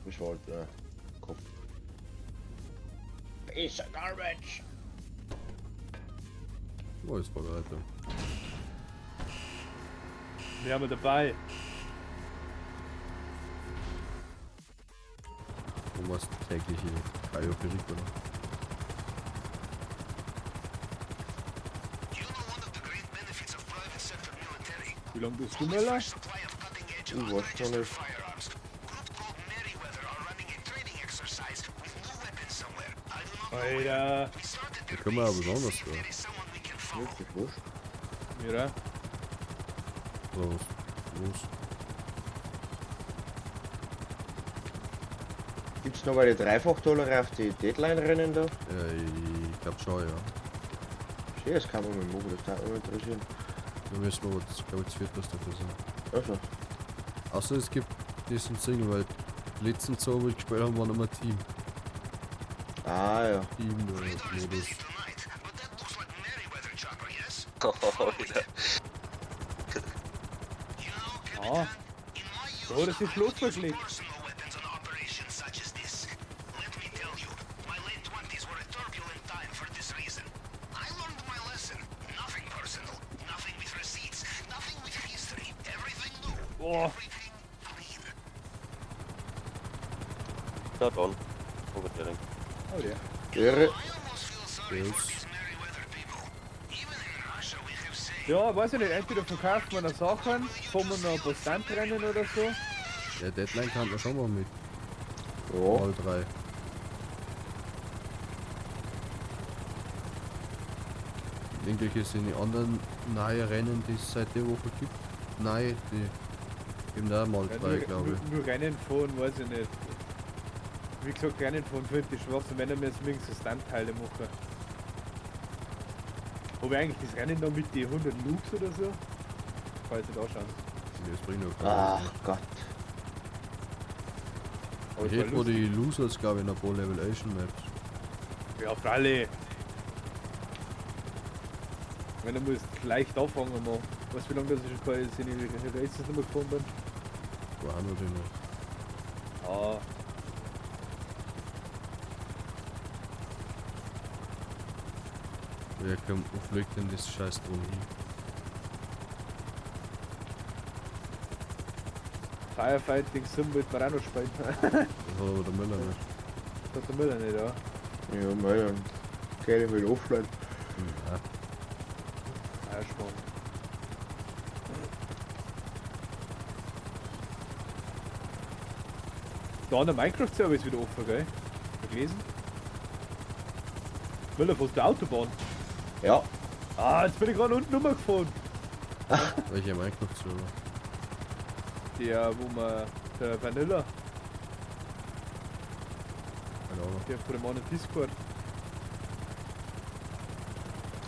Ich wollte. Kopf. Piece of garbage. Oh, jetzt war weiter. Wir haben dabei. Wo warst tägliche Kaio Pericola? Wie lange bist du, Möller? Ich weiß noch nicht. Alter. Da können wir aber besonders da. Wirklich wurscht. Mira. Los. Los. Gibt's noch bei die Dreifach-Dollar auf die Deadline-Rennen da? Ich glaub schon, ja. Schön, das kann man mit machen, das würde mich interessieren. Wir müssen aber, glaube ich, zu viert was dafür sein. Also, Außer es gibt diesen Single, weil die letzten zwei, wo ich gespielt habe, waren immer Team. Ah ja. Team-Modus. Alter. Ah. Da hat er sich Schlot vergelegt. Boah. Na dann. Overtelling. Oh ja. Irre. Yes. Ja, weiß ich nicht, entweder verkauft man noch Sachen, fahren wir noch ein paar Stuntrennen oder so. Ja, Deadline kann man schon mal mit. Ja. Mal drei. Irgendwelche sind die anderen neue Rennen, die es seit der Woche gibt. Nein, die geben da mal Ja, drei, nur, glaube ich. nur Rennen fahren, weiß ich nicht. Wie gesagt, Rennen fahren finde ich schwach, wenn wir jetzt wenigstens Stuntteile machen. Ob ich eigentlich das Rennen noch mit die 100 Loops oder so? Kann ich nicht anschauen. Nee, das bringt doch keinen. Ach Gott. Aber Ich es war hätte wo lustig. die Losers, glaube ich, in ein paar Levelation Maps. Ja, freilich. Wenn du musst leicht anfangen mal. Weißt du, wie lange das ich schon keine Races nicht mehr gefahren bin? Wo haben wir denn noch? Ah. Wer kommt, wo fliegt denn das Scheiß drum hin? Firefighting Sim wird man auch noch spielen. Das hat aber der Müller nicht. Das hat der Müller nicht, ja. Ja, mei, dann geh ich mit offline. Ja. Ja, spannend. Da der Minecraft-Server ist wieder offen, gell? Hast du gelesen? Müller, fährst du Autobahn? Ja. Ah, jetzt bin ich gerade unten rumgefahren. Welcher Minecraft-Server? Der, wo man, der Vanilla, Keine Ahnung. der von dem anderen Discord.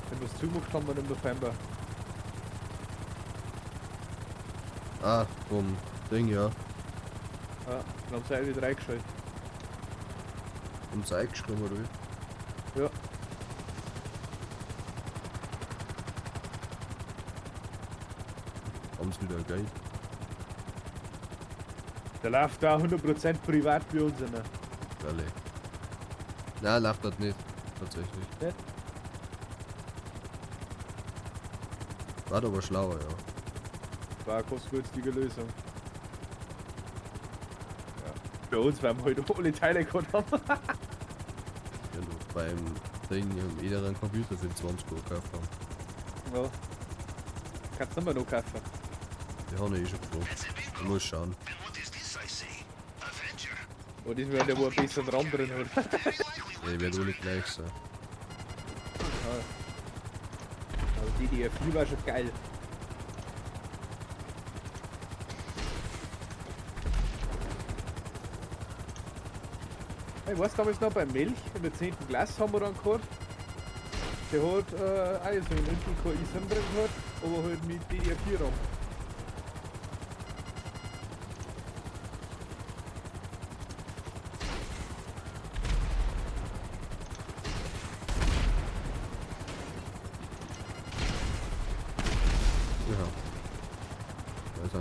Wenn wir es zugemacht haben, wir im November. Ah, vom Ding, ja. Ja, dann haben sie alle wieder reingeschaltet. Haben sie eingeschrieben, oder wie? Ja. Haben sie wieder Geld. Der läuft da 100% privat bei uns. Ne? Geil. Nein, läuft das nicht. Tatsächlich. Nicht? War aber schlauer, ja. War eine kostengünstige Lösung. Ja. Bei uns, weil wir halt alle Teile gehabt haben. Ja, du, beim Ding haben jeder einen Computer für 20 Euro gekauft haben. Ja. Kannst du nicht mehr noch kaufen. Die haben ich eh schon gefragt. Ich muss schauen. Und das wäre der, wo ein besseren RAM drin hat. Ja, die werden alle gleich sein. Ja. Aber DDR4 war schon geil. Ich weiß damals noch bei Milch in der 10. Klasse haben wir dann gehabt. Der hat auch so einen Intel Core i7 drin gehabt, aber halt mit DDR4 RAM.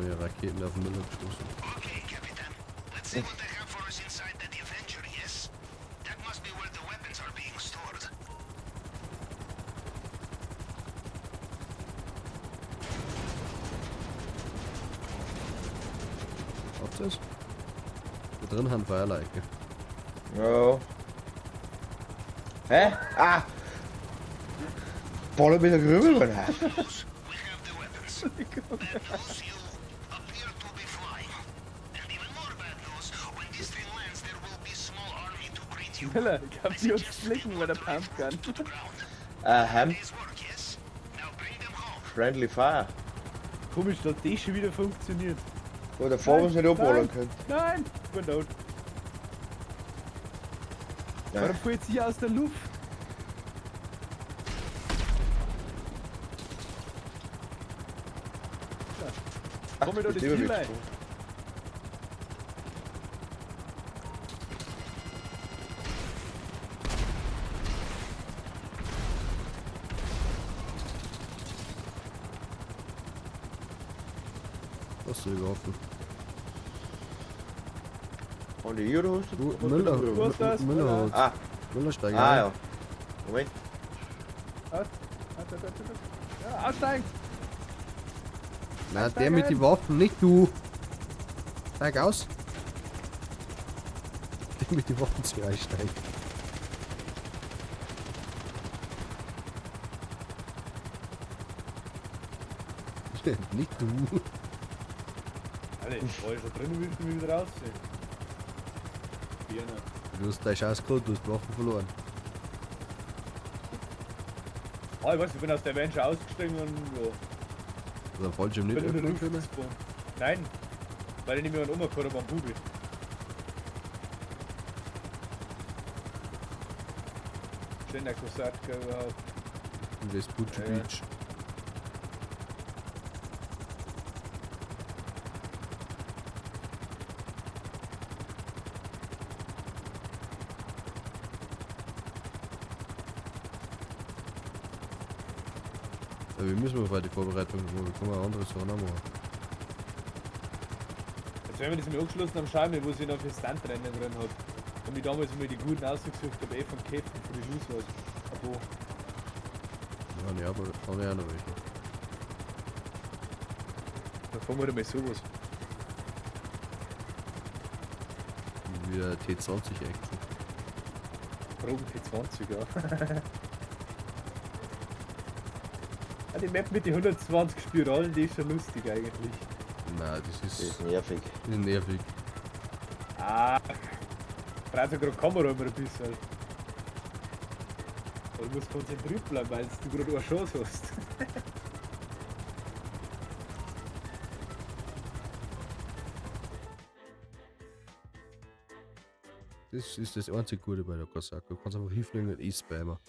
habe ich Raketen auf den Müller geschossen. Okay, Capitan. Let's see what they have for us inside that Avenger, yes? That must be where the weapons are being stored. Habt ihr das? Da drin haben Feierleiche. Ja. Hä? Ah! Boah, mit der Grübel rein. We have the weapons. Bad news, you appear to be flying. And even more bad news, when this thing lands, there will be small army to greet you. Miller, ich hab die uns flicken bei der Pumpgun. To the ground. Ham. Day's work, yes? Now bring them home. Friendly Fire. Komisch, dass das schon wieder funktioniert. Wo der Vor uns nicht abballern Nein. können. Nein! Ich bin tot. Ja. Warum fällt sie aus der Luft? Ach, Komm mir doch mit das dem hab ich Ziel rein. gesprochen. Was du die Waffen? Und die oder hast Du, du? Müller, Du hast das, Müller Müller. hat. Ah, Müller steigt ah ein. ja. Moment. Aus, aus, aus, aus, aus. Ja, aussteigen! Nein, der mit den Waffen, nicht du. Steig aus. Der mit den Waffen zu einsteigen. Nicht du. Alter, ich war ja schon drin und willst du mich wieder rausziehen. Birne. Du hast deine Chance gehabt, du hast die Waffen verloren. Ah, ich weiß, ich bin aus der Avenger ausgestiegen und ja, Also den Fallschirm nicht bin in der öffnen Luft können. gespawnt. Nein, weil ich nicht mehr umgekommen habe am Bubel. Schöner Kosatka überhaupt. In Vespucci Ja, ja. Beach. Ja, wir müssen mal bei die Vorbereitung machen. Wir können auch andere Sachen auch machen. Jetzt wenn wir das mal angeschlossen am schauen wir, wo sie noch für Stuntrennen drin hat. Und ich damals immer die guten ausgesucht habe, eh von Käfen, von den Losers. Aber Ja, ne, aber habe ich auch noch welche. da fahren wir doch mal sowas. Wie T20 Action. Proben T20, ja. Ah, die Map mit den 120 Spiralen, die ist schon lustig eigentlich. Nein, das Das ist, ist nervig. das ist nervig. Ah, brauchst ja gerade Kamera immer ein bisschen. Aber du musst konzentriert bleiben, weil du gerade eine Chance hast. Das ist das einzig Gute bei der Kosaka. Du kannst einfach hinfliegen und E-Spammer.